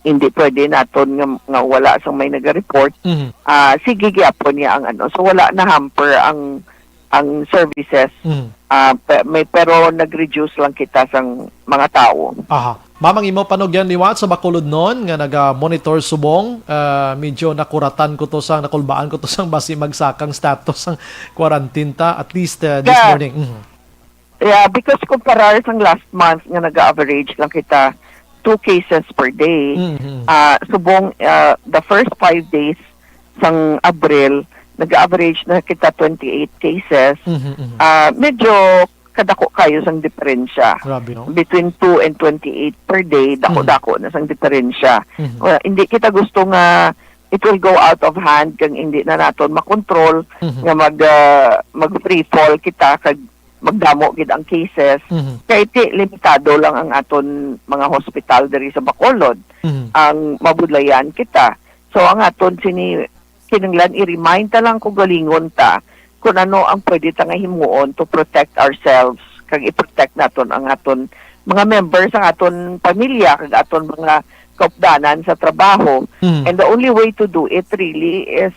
hindi pwede naton nga, nga wala sang may naga-report. Mhm. Ah, sige gyapon niya ang ano. So wala na hamper ang ang services Mhm. Ah, pe-, may, pero nag-reduce lang kita sang mga tao. Aha. Ma'am, ang imo panugyan liwat sa Bacolodnon nga naga-monitor subong, ah, medyo nakuratan ko to sang, nakulbaan ko to sang basi magsakang status sang quarantine ta, at least, ah, this Yeah. morning. Mhm. Yeah, because kumparar sang last month nga nag-average lang kita two cases per day, Mhm. ah, subong, ah, the first five days sang Abril, nag-average na kita twenty-eight cases. Mhm, mhm. Ah, medyo kadako kayo sang diferensya. Grabe, no? Between two and twenty-eight per day, dako-dako Mhm. na sang diferensya. Mhm. Well, hindi kita gusto nga it will go out of hand kag hindi na naton makontrol Mhm. nga mag, ah, mag-free fall kita kag magdamo gid ang cases. Mhm. Kay ti limitado lang ang aton mga hospital diri sa Bacolod Mhm. ang mabudlayan kita. So, ang aton sini kinahanglan i-remind ta lang kung galingon ta kung ano ang pwede ta nga himuon to protect ourselves kag i-protect naton ang aton mga members, ang aton pamilya kag aton mga kaupdanan sa trabaho. Mhm. And the only way to do it really is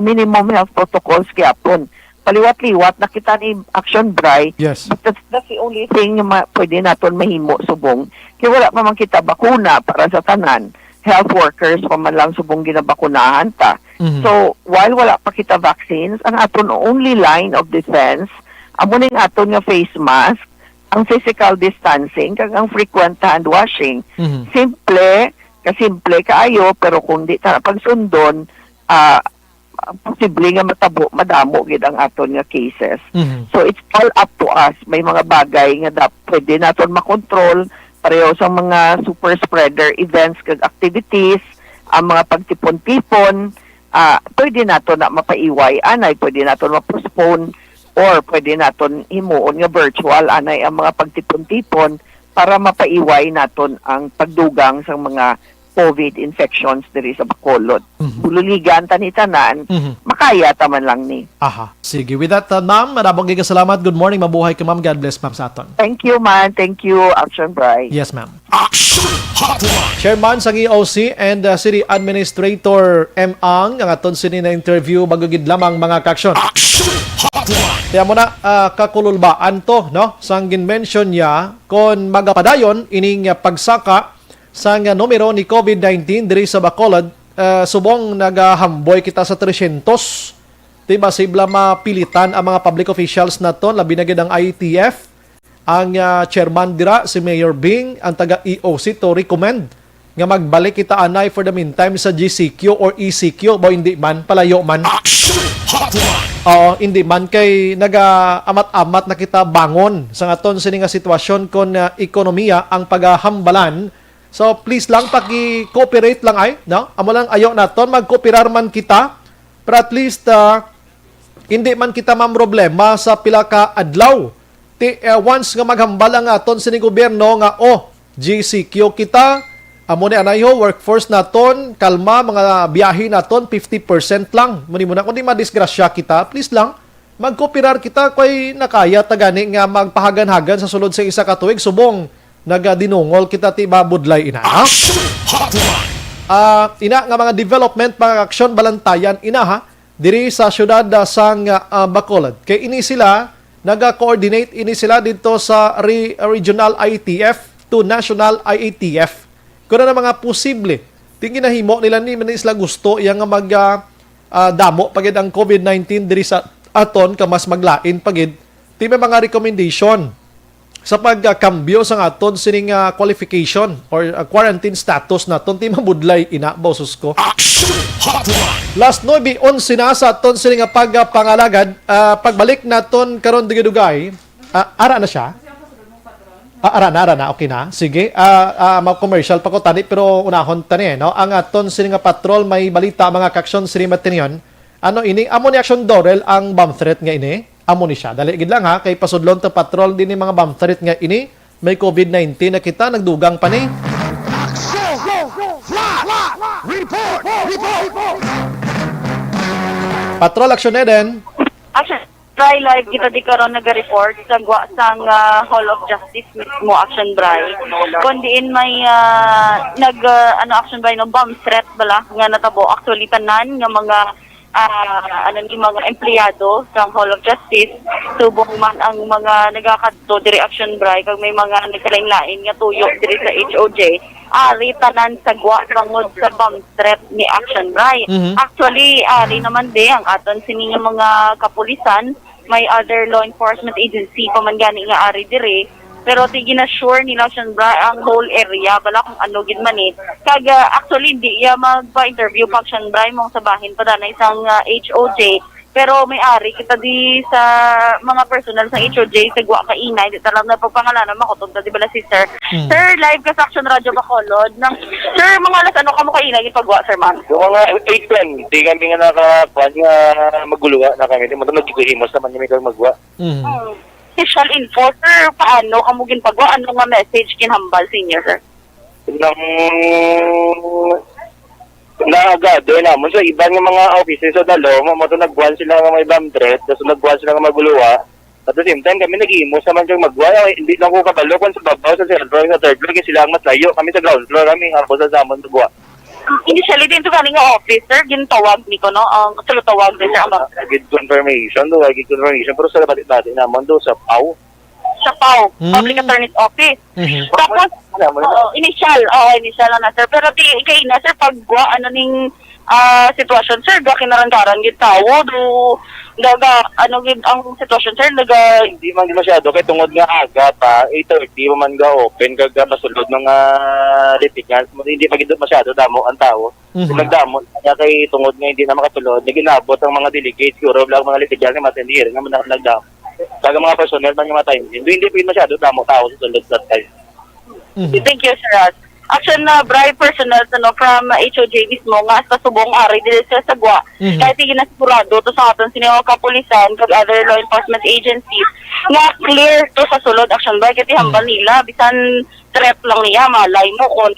minimum health protocols gyapon. Paliwat-liwat na kita ni Action Bri. Yes. But that's, that's the only thing nga ma-, pwede naton mahimo subong. Kay wala pa man kita bakuna para sa tanan. Health workers pa man lang subong ginabakunahan ta. Mhm. So, while wala pa kita vaccines, ang aton only line of defense, amo ning aton nga face mask, ang physical distancing, kag ang frequent hand washing. Mhm. Simple, kasimple kaayo, pero kung di ta pagsundon, ah, posible nga matabo, madamo gid ang aton nga cases. Mhm. So, it's all up to us. May mga bagay nga dap-, pwede naton makontrol, pareho sa mga super spreader events kag activities, ang mga pagtipon-tipon, ah, pwede naton na mapaiway, anay, pwede naton ma-postpone, or pwede naton himuon nga virtual, anay, ang mga pagtipon-tipon para mapaiway naton ang pagdugang sa mga COVID infections diri sa Bacolod. Mhm. Bululigan ta ni tanan, Mhm. makaya ta man lang ni. Aha. Sige. With that, uh, ma'am, madamo gid nga salamat. Good morning. Mabuhay ka, ma'am. God bless, ma'am, sa aton. Thank you, man. Thank you, Action Bri. Yes, ma'am. Action Hotline. Chairman sang E O C and, uh, City Administrator M. Ang, ang aton sini na interview bago gid lamang, mga ka-action. Action Hotline. Kaya mo na, uh, kakululbaan to, no? Sang ginmention niya, kon magapadayon ining, uh, pagsaka sang, uh, numero ni COVID nineteen diri sa Bacolod, uh, subong nagahamboy kita sa tresyentos. Di ba, sibla mapilitan ang mga public officials naton, labi na gid ang I A T F. Ang, ah, chairman dira, si Mayor Bing, ang taga E O C, to recommend nga magbalik kita anay for the meantime sa G C Q or E C Q, ba, hindi man, palayo man. Action Hotline! Oo, hindi man kay nagaamat-amat na kita bangon sa aton sini nga sitwasyon kon, ah, ekonomiya ang pagahambalan. So, please lang, paki-cooperate lang ay, no? Amo lang, ayo naton, magkooperar man kita, pero at least, ah, hindi man kita mamroblema sa pila ka adlaw. Ti, eh, once nga maghambal ang aton sini gobyerno nga, "Oh, G C Q kita, amo ni anay ho, workforce naton, kalma, mga biyahe naton, fifty percent lang." Muni mo na, kundi madisgrasya kita, please lang, magkooperar kita, kay nakaya ta gani nga magpahagan-hagan sa sulod sa isa ka tuig, subong nagadinungol kita ti mabudlay ina, ha? Action Hotline! Ah, ina nga mga development, mga aksyon, balantayan ina, ha? Diri sa siyudad, ah, sang, ah, Bacolod. Kay ini sila, naga-coordinate ini sila dito sa re-, regional I A T F to national I A T F. Kung ano mga posible, ti ginahimo nila ni, man sila gusto iya nga mag, ah, ah, damo pa gid ang COVID nineteen diri sa aton, ka mas maglain pa gid. Ti may mga recommendation sa pagkambyo sang aton sining, ah, qualification or, ah, quarantine status naton, ti mabudlay ina, boses ko. Action Hotline! Las nuebe onse na sa aton sini nga pagpangalagad. Ah, pagbalik naton karon dugay-dugay. Ah, ara na siya? Ah, ara na, ara na. Okay na. Sige. Ah, ah, mag-commercial pa ko tani, pero unahon tani, eh, no? Ang aton sini nga patrol, may balita, mga ka-aksyon, sini matinion. Ano ini? Amo ni Action Dorel ang bomb threat nga ini? Amo ni siya. Dali gid lang, ha, kay pasudlon ta patrol din ni mga bomb threat nga ini. May COVID nineteen na kita, nagdugang pa ni. Action! Flash! Report! Report! Patrol, Action Eden. Action Bri, live kita di karon naga-report sa gwa sang, ah, Hall of Justice mismo, Action Bri. Kon diin may, ah, nag, ah, ano, Action Bri, no, bomb threat bala nga natabo. Actually, tanan nga mga ah, ano ni, mga empleyado sa Hall of Justice, subong man ang mga nagakadto diri, Action Bri, kag may mga nagkalain-lain nga tuyo diri sa H O J, ari tanan sagwa bangod sa bomb threat ni, Action Bri. Mhm. Actually, ari naman di ang aton sini nga mga kapulisan, may other law enforcement agency pa man gani nga ari diri. Pero ti gina-sure nila, Action Bri, ang whole area, bala kung ano gid man eh. Kag, ah, actually, di iya magpa-interview pa, Action Bri, mong sa bahin pa danay sang, ah, H O J. Pero may ari kita di sa mga personnel sa H O J, sa Gwa Kaina, hindi ta lang na pagpangalanan, makutob ta, di bala, sister? Mm. Sir, live ka sa Action Radio Bacolod. Nang, sir, mga alas ano kamo kaina gipagwa, sir, ma'am? Yung mga eight twenty kami nga naka-, kuwan nga maguluwa na kami. Di mo ito nagkikihimos naman kami kang magwa. Mhm. Hmm. Social info, sir, paano kamo ginpagwa? Ano nga message ginhambal sa inyo, sir? Nang nagather namon sa iban nga mga offices sa Dalo, mo, mo to nagkuhan sila nga may bomb threat, tapos nagkuhan sila nga maguluwa. At the same time, kami nag-iimos naman kang magwa. Ay, hindi lang ko kabalo kung sa babaw, sa third floor, sa third floor, kasi sila ang mas layo. Kami sa ground floor, kami nga po sa Samon, magwa. Initially, din to galing nga office, sir, gintawag ni ko, no? Ang katulad tawag din, sir, ang mga Gid confirmation, do, gid confirmation. Pero sa bati-bati naman do, sa pau. Sa pau, Mm. Public Attorney's Office. Mhm. Tapos, Ano mo na? Oo, initial. Oo, initial lang na, sir. Pero ti, kay na, sir, pag gwa, ano ning, ah, sitwasyon, sir, gwa kinarandaran gid tawo, do, daga, ano gid ang sitwasyon, sir, daga Hindi man gid masyado, kay tungod nga aga pa, eight thirty pa man ga open, kag, ah, pasulod mga litigants, hindi pa gid masyado damo ang tawo. Mhm. Nagdamo na kay tungod nga hindi na makasulod, nag-inabot ang mga delegates, siguro lang mga litigants, nga matindi, nga man nagdamo. Kag ang mga personnel man nga mga time, hindi, hindi pa gid masyado damo tao sa sulod that time. Mhm. Thank you, Sir Ras. Action na, Bri, personnel, ano, from H O J mismo, nga sa subong ari diri sa Sagwa. Mhm. Kahit hindi na sigurado to sa aton sini nga kapulisan, kag other law enforcement agencies, nga clear to sa sulod, Action Bri, kay ti hambal Mhm. nila, bisan threat lang niya, malay mo kung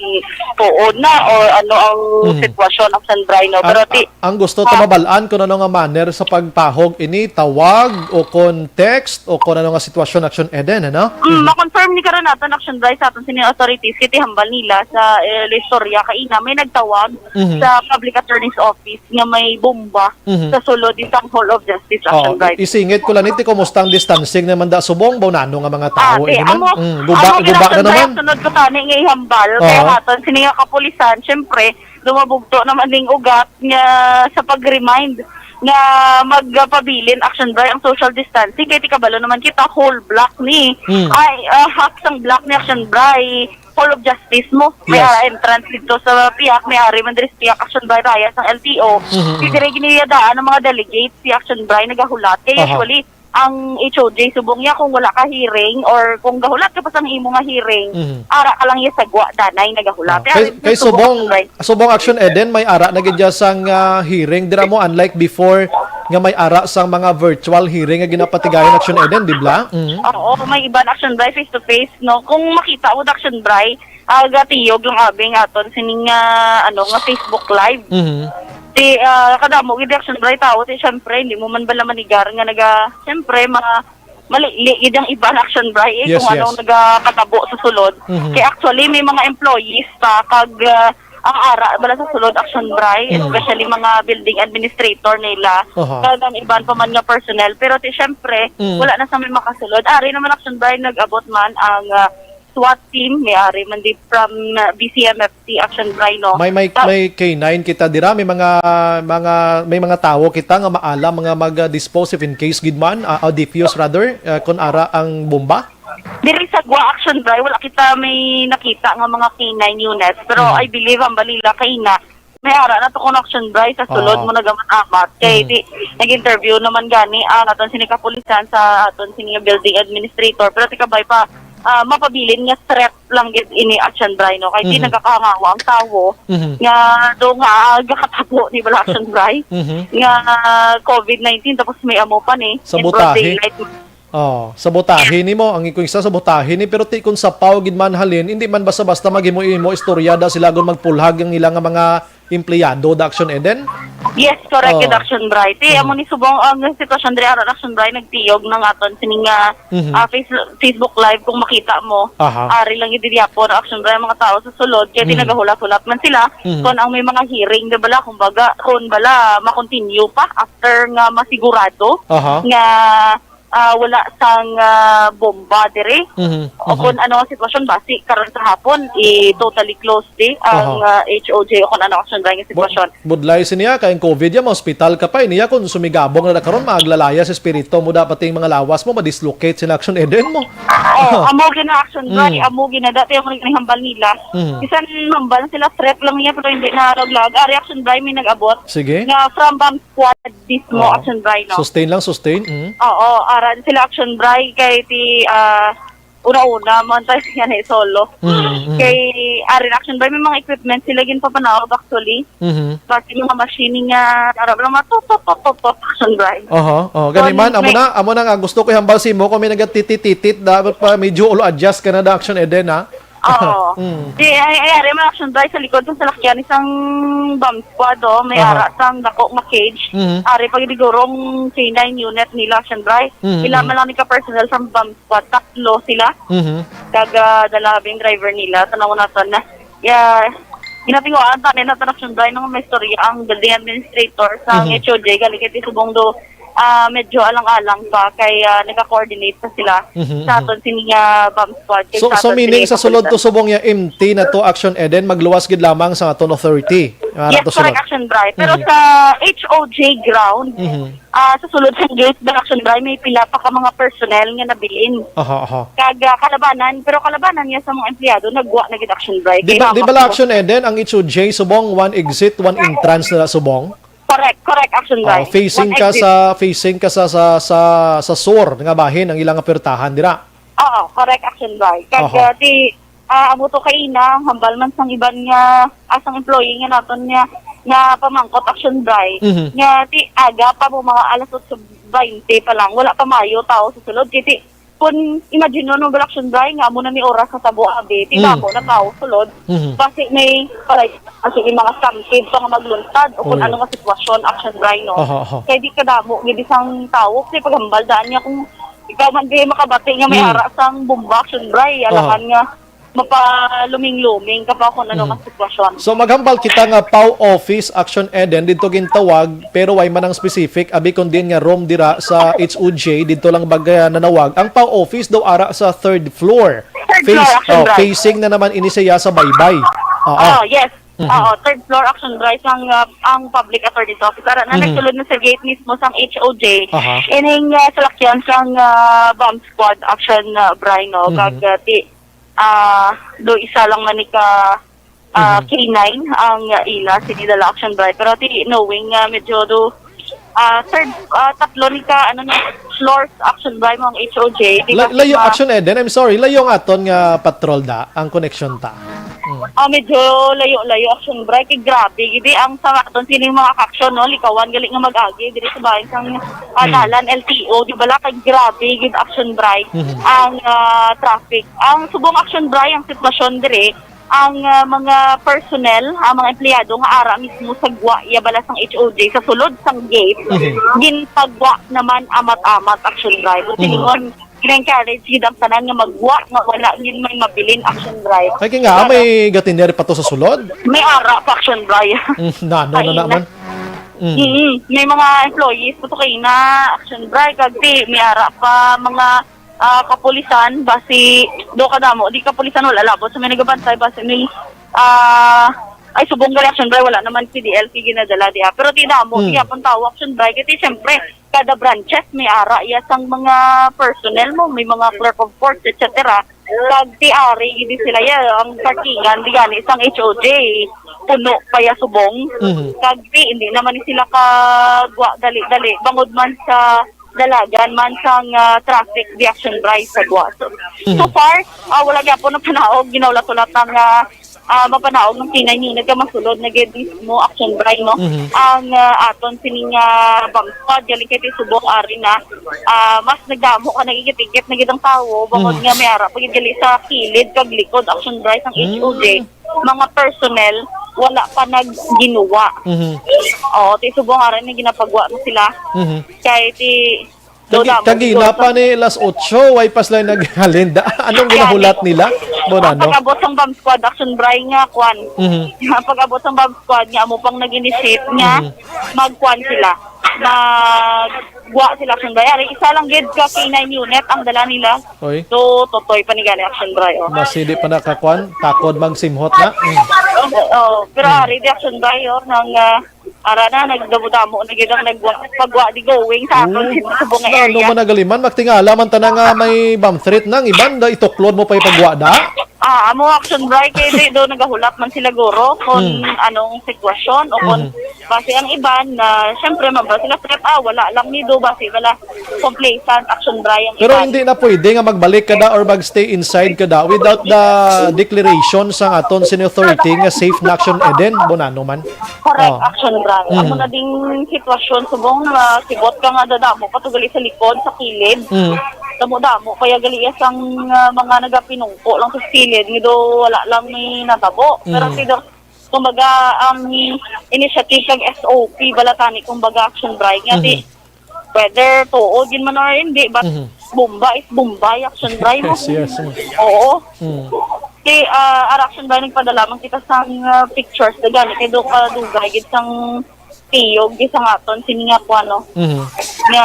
tuod na or ano ang Mhm. sitwasyon, Action Bri, no? Ang, Pero ti, ang gusto ta Ah. mabal-an kung ano nga manner sa pagpahog ini, tawag o kon text o kung ano nga sitwasyon, Action Eden, ano? Mm, Mhm. ma-confirm ni karon naton, Action Bri, sa aton sini authorities, kay ti hambal nila sa, eh, istorya kaina may nagtawag Mhm. sa public attorney's office nga may bomba Mhm. sa sulod sang Hall of Justice, Action Oo, Bri. i-, isingit ko lang iti, kumusta ang distancing naman da subong ba nano nga mga Ah, tao, di, ini man? amo, Mm, guba, amo guba na ginasunod, naman. Sunod ko tani nga ihambal, kaya Oo. Naton sini nga kapulisan, syempre, dumabugto naman ning ugat nga sa pag-remind nga magpabilin, Action Bri, ang social distancing. Kay ti kabalo naman kita, whole block ni. Hmm. Ay, ah, half sang block ni, Action Bri, Hall of Justice mo. May Yes. ara entrance dito sa piyak, may ari man diri sa piyak, Action Bri, raya sang L T O. Mhm, mhm. Di dire giniyadaan ang mga delegates, si, Action Bri, nagahulat. Kay Aha. Usually, ang H O J, subong niya kung wala ka hearing or kung gahulat ka pa sa imo nga hearing, Mhm. ara ka lang iya sagwa, danay nagahulat. Ah, Kaya kay, kay subong, Action Bri. Subong, Action Eden, may ara na gid dya sang, ah, hearing dira mo, unlike before nga may ara sang mga virtual hearing nga ginapatigayon, Action Eden, di bla? Mhm. Oo, may iban, Action Bri, face to face, no? Kung makita mo, Action Bri, ah, gatiyog lang abi nga aton sining, ah, ano, nga Facebook Live. Mhm. Di, ah, kadamo gid, Action Bri, tao, ti, syempre, hindi mo man bala manigar nga naga, syempre, mga malili gid ang iban, Action Bri, eh, Yes, kung anong yes. nagakatabo sa sulod. Mhm. Kay actually, may mga employees pa kag, ah, ang ara bala sa sulod, Action Bri, Mhm. especially mga building administrator nila, Aha. kag ang iban pa man nga personnel. Pero ti, syempre, Mhm. wala na sa may makasulod. Ari naman, Action Bri, nag-abot man ang, ah, SWAT team, may ari man di from, ah, B C M F C, Action Bri, no? May, may, Ta- may K nine kita dira, may mga, mga, may mga tawo kita nga maalam, mga mag-dispose if in case gid man, ah, ah, defuse rather, ah, kun ara ang bomba? Diri sa Gwa, Action Bri, wala kita may nakita nga mga K nine units, pero Mhm. I believe ang balila kay na may ara na to kon, Action Bri, sa sulod Oo. mo nagamat-amat. Kay Mhm. di, nag-interview naman gani ang aton sini kapulisan sa aton sini nga building administrator. Pero ti kabay pa, ah, mapabilin nga threat lang gid ini, Action Bri, no? Kay di Mhm. nagakahangawa ang tawo Mhm. nga do nga gakatabo ni bala, Action Bri, Mhm. nga covid nineteen tapos may amo pa ni in broad Sabotahe. daylight. Oh, sabotahe ni mo, ang ikong isa sabotahe ni, pero ti kun sa pau gid man halin, hindi man basta-basta maghimo-imo istorya da sila gun magpulhag ang ila nga mga empleyado da Action Eden? Yes, correct, Oh. Gid, Action Bri. Ti, Mhm. amo ni subong ang sitwasyon diri, ara, Action Bri, nagtiyog na nga aton sining, ah, Mhm. ah, Face-, Facebook Live, kung makita mo. Aha. Ari lang gid diri, apo, Action Bri, ang mga tao sa sulod, kaya di Mhm. nagahulat-hulat man sila Mhm. kung ang may mga hearing, di bala, kumbaga, kung bala, ma-continue pa after nga masigurado Aha. nga, ah, wala sang, ah, bomba diri. Mhm. O Mhm. kung ano ang sitwasyon, basi karon sa hapon, i-totally close di ang, Aha. ah, H O J o kung ano ang sitwasyon. Bu-, budlay siniya, kay ang covid ya, ma-hospital ka pa, eh. Niya, kung sumigabong na karon, maglalaya sa espiritu mo, dapat yung mga lawas mo, ma-dislocate sina Action Eden mo. Oh, amo gid na, Action Bri, Mm. amo gid na, dati ang ginahambal nila. Mm. Bisan hambal sila, threat lang niya, pero hindi na laglag. Ari, Action Bri, may nag-abot Sige. nga from bomb squad mismo, Oh. Action Bri, no? Sustain lang, sustain. Mm. Oo, aran sila, Action Bri, kay ti, ah, una-una, mo antay siya na solo. Mm, mm. Kay, ari, Action Bri, may mga equipment sila ginpapanawag, actually. Mhm. Basi mga machine nga, ara, mga tot, tot, tot, tot, tot, Action Bri. Oho, oh, gani Kon man, amo may na, amo na nga, gusto ko hambal si mo, kung may nagatitititit, dapat pa medyo ulo adjust ka na da, Action Eden, ha? Oo. Mm. Di, ay, ay, ari, mga Action Bri, sa likod sa salakyan, isang bomb squad, oh, may Aha. ara sang dako nga cage. Mhm. Ari, pag digurong K nine unit nila, Action Bri. Mhm, Sila mhm. man lang ni ka personnel sa bomb squad, tatlo sila. Mhm. Kag, ah, dala bing driver nila, tanaw naton na. Ya, ginatinguhaan ta ni na Action Bri, nung may istorya ang building administrator sa Mhm. H O J, gali kay ti subong do, ah, medyo alang-alang pa kay, ah, nagka-coordinate pa sila Mhm, sa mhm. aton sini nga bomb squad, kay So, sa so aton meaning sini sa sulod to kapulisan. Subong ya empty na to, Action Eden, magluwas gid lamang sa aton authority. Ara Yes, to sulod. Correct, Action Bri. Pero Mhm. sa H O J ground, Mhm. ah, sa sulod sa gate, Action Bri, may pila pa ka mga personnel nga nabilin. Aha, aha. Kag, ah, kalabanan, pero kalabanan niya sa mga empleyado, nagwa na gid, Action Bri. Di ba, Kay di ba, mapos- Action Eden, ang H O J subong one exit, one entrance na subong? Correct, correct, Action Bri. Oh, facing One ka exit. Sa, facing ka sa, sa, sa, sa sur nga bahin ang ilang apertahan, dira? Oo, correct, Action Bri. Kag, Aha. ah, ti, ah, amo to kaina, hambal man sang iban nga, ah, sang employee nga naton nga, nga pamangkot, Action Bri, Mhm. nga ti aga pa mo, mga alas otso baynte pa lang, wala pa mayo tao sa sulod. Kay ti, kun imagine no, no, Action Bri, nga amo na ni oras sa tabo, abi, ti Mm. damo na tao sulod. Mhm. Basi may, paray, basi may mga stampede pa nga magluntad o kung Oy. Ano nga sitwasyon, Action Bri, no? Aha, aha. Kay di kadamo, gid isang tao, kasi paghambal daan niya kung ikaw man di makabati nga may Mm. ara sang bomba, Action Bri, Aha. alangan nga mapaluming-luming ka pa kung ano Mm. nga sitwasyon. So, maghambal kita nga P O W office, Action Eden, dito gintawag, pero way man ang specific, abi kon diin nga room dira sa H O J, dito lang bagay nanawag. Ang P O W office daw ara sa third floor. Third Face-, floor, Action oh, Bri. Facing na naman ini siya sa baybay. Oo. Oh, yes. Mhm. Oo, third floor, Action Bri, sang, ah, ang public attorney's office. Ara na, Mhm. nagsulod na sa gate mismo sang H O J. Aha. Ining, ah, salakyan sang, ah, bomb squad, Action, ah, Bri, no? Mhm. Kag, ah, ti, ah, do isa lang man ni ka, ah, Mhm. K nine ang, ah, ila, sini dala, Action Bri. Pero ti, knowing nga medyo do, ah, third, ah, tatlo ni ka, ano na, floors, Action Bri, mo ang H O J. Di La-, ba layo, ma- Action Eden, I'm sorry, layo nga aton nga patrol da, ang connection ta. Mm. Ah, medyo layo-layo, Action Bri. Kay grabe, gid, eh, ang sa aton sining mga ka-action, no, likawan gali nga mag-agi diri sa bahin sang, ah, Mhm. dalan, L T O, di ba, la, kay grabe, gid, Action Bri, Mhm. ang, ah, traffic. Ang subong, Action Bri, ang sitwasyon diri, ang, ah, mga personnel, ang mga empleyado nga ara mismo sa gwa, ya bala sang H O J, sa sulod sang gate, Mhm. ginpagwa naman amat-amat, Action Bri. Mhm. Silingon, gina-encourage gid ang tanan nga magwa nga wala gid may mabilin, Action Bri. Ay, kay nga, Pero may gatiner pa to sa sulod? May ara pa, Action Bri. Mm, nano na Kaina. Naman. Mm. Mm, may mga employees pa to kaina, Action Bri, kag ti, may ara pa mga, ah, kapulisan, basi, do kadamo, di kapulisan, wala labot sa may nagabantay, basi may, ah, ay, subong gali, Action Bri, wala naman P D L P ginadala diha. Pero ti damo, Mm. diha pun tao, Action Bri, kasi siyempre, kada branches may ara iya sang mga personnel mo, may mga clerk of courts, et cetera. Kag ti ari gid sila ya, ang parkingan di gani sang H O J puno pa ya subong. Mhm. Kag ti hindi naman ni sila kagwa dali-dali bangod man sa dalagan man sang, ah, traffic di Action Bri sa gwa. So, Mhm. so far, ah, wala gyapon napanaog, ginaulat-ulat ang, ah, ah, mapanaog ng K nine unit nga masulod na gid mismo Action Bri, no? Mhm. Ang, ah, aton sining, ah, bomb squad, galing kay subong ari na, ah, mas nagdamo ka, nagikit-ikit na gid ang tawo, bangod Mhm. nga may ara pa gid gali sa kilid kag likod, Action Bri, sang Mm. H O J, mga personnel, wala pa nagginuwa. Mhm. Oo, ti subong ara ni ginapagwa na sila. Mhm. Kay ti do Kagi, damo kagina siguro pa ni las otso, way pa sila naghalin da. Anong Kani, ginahulat nila? Bon, ang ano? Pag-abot sang bomb squad, Action Bri, nga kwan. Mhm. Ang pag-abot sang bomb squad nga amo pang nag-initiate nga Mhm. magkwan sila. Magwa sila, Action Bri. Ari, isa lang gid ka K nine unit ang dala nila. Oy. So, totoy pa ni gani, Action Bri, oh. Mas hindi pa nakakwan, takod magsimhot na. Mm. Oh, pero Mm. ari di, Action Bri, oh, nang, ah, ara na, nagdamo-damo na gid ang nagwa-, pagwa di going sa aton Oo. sa subong nga Ano area. man nagaliman, magtingala man tana nga may bomb threat nang iban, da ituklod mo pa ipagwa da? Ah, amo, Action Bri, kay di do nagahulat man sila guro kung Mm. anong sitwasyon o kung Mhm. basi ang iban na, syempre, mabasa sila, ah, wala lang ni do, basi wala complacent, Action Bri, ang Pero iban. Hindi na pwede nga magbalik ka da or magstay inside ka da without the declaration sang aton senior authority nga safe na Action Eden, bon, ano man. Correct, Oh. Action Bri. Amo Mm. na ding sitwasyon, subong nga sibot ka nga dadamo pa to gali sa likod, sa kilid. Mm. Damo-damo kaya gali iya sang, ah, mga nagapinungko lang sa kilid, nga do wala lang ni natabo. Pero Mm. ti do, kumbaga, ang initiative kag S O P bala tani, kumbaga, Action Bri, nga ti Mhm. whether tuod gid man or hindi, but Mhm. bomba is bomba, Action Bri mo. Yes, yes. Oo. Mm. Ti, ah, ara, Action Bri, nagpadala man kita sang, ah, pictures na gani kay do kadugay gid sang tiyog gid sang aton sini nga kuan, no? Mhm. Nga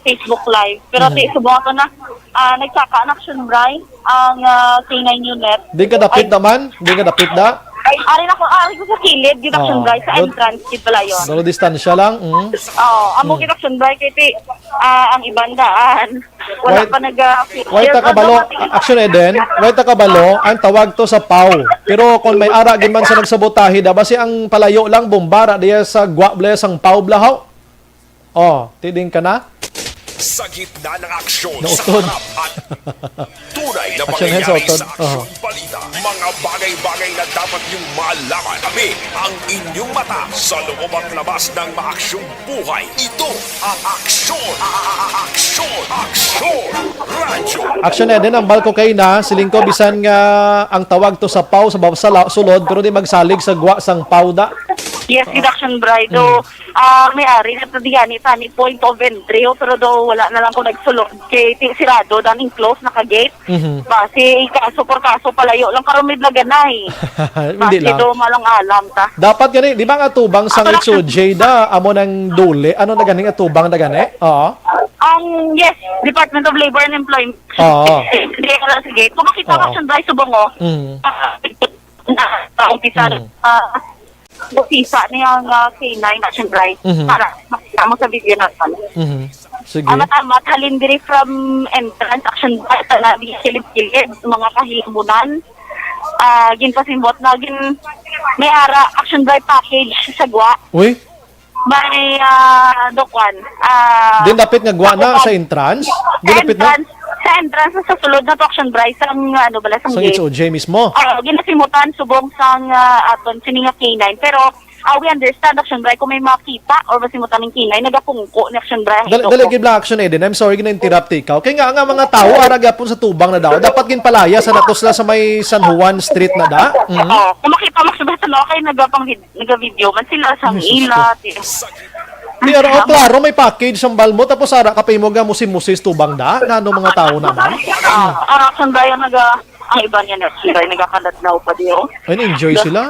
Facebook Live. Pero Mhm. ti subong ato na, ah, nagsaka na, Action Bri, ang, ah, K nine unit. Di ka dapit Ay. naman? Di ka dapit da? Ari na ko, ari ko sa kilid, gid, Action Oo. Bri, sa Dol-, entrance, gid pala yun. Dolo distansya lang. Mm. Oo, amo Mm. gid, Action Bri, kay ti, ah, ang iban daan. Wala Wait. pa nag, ah, Wait, ta kabalo. Action Eden, wait, ta kabalo, ang tawag to sa paw. Pero kung may ara gid man sa nagsabotahe da, basi ang palayo lang, bomba ra diya sa gwa, blaya sang paw, blahaw. Oh, tiding ka na? Sa gitna ng aksyon, sa Nautod. harap at tunay na Action, pangyayari sa utod. sa aksyon Oho. balita, mga bagay-bagay na dapat niyong malaman. Kami ang inyong mata sa loob at labas ng maaksyong buhay. Ito ang aksyon, a-, a-, a-, aksyon, aksyon, radyo. Action Eden, ang balko kay na, siling ko, bisan nga ang tawag to sa paw sa bab-, sa la-, sulod, pero di magsalig sa gwa sang paw da. Yes, gid, Action Bri. Do, Mm. ah, may ari na to diyan, ni tani point of entry, oh, pero do, wala na lang ko nagsulod. Kay ti-, sirado, dan enclosed, naka-gate. Mhm. Basi, kaso por kaso, palayo lang, karon may blaganay. Hindi Basi lang. do, malang alam ta. Dapat gani, di ba nga tubang sang Ako lang H O J da, amo nang duli? Ano na ganing atubang na gani? Oo. Ang, yes, Department of Labor and Employment. Oo. Hindi, wala, sige. Kung makita Oo. mo, Action Bri, subong, oh. Mm. Ah, na, na, umpisa, Mm. ah, Busisa niya nga K nine, Action Bri. Mhm. Para makita mo sa video naton. Mhm. Sige. Amat-amat, halin diri from entrance, Action Bri, sa na di kilid-kilid, mga kahimunan. Ah, ginpasimbot na, gin-, may ara, Action Bri package sa gwa. Uy? May, ah, dokwan. Ah, Din dapit nga gwa na dokwan. sa entrance? Din dapit na? Entrance, sa entrance, sa sulod na to, Action Bri, sang, ano bala, sang Sang gate. H O J mismo? Oo, ginasimutan, subong sang, ah, aton, sini nga K nine. Pero, ah, we understand, Action Bri, kung may makita or masimutan ng K nine, nagapungko ni Action Bri, Dali, ito dali, po. Gid lang, Action Eden. I'm sorry, gina-interrupt ikaw. Kaya nga, nga mga tao, ara gyapon sa tubang na daw. Dapat ginpalaya sa nato sila sa may San Juan Street na da. Mhm. Oo, kung makita mo, Action Bri, sa no, kay nagapang vid-, naga-video man sila sa Ay, sus ila, ko. ti-, Di, ara, oh, klaro, may package ang bal mo, tapos ara ka pa imo ga musim-musis tubang da, na ano mga tao naman? Ah, ah, Action Bri, naga, ang iba niya na, Action Bri, nagakaladlaw pa di, oh. Ay, na-enjoy Da-, sila?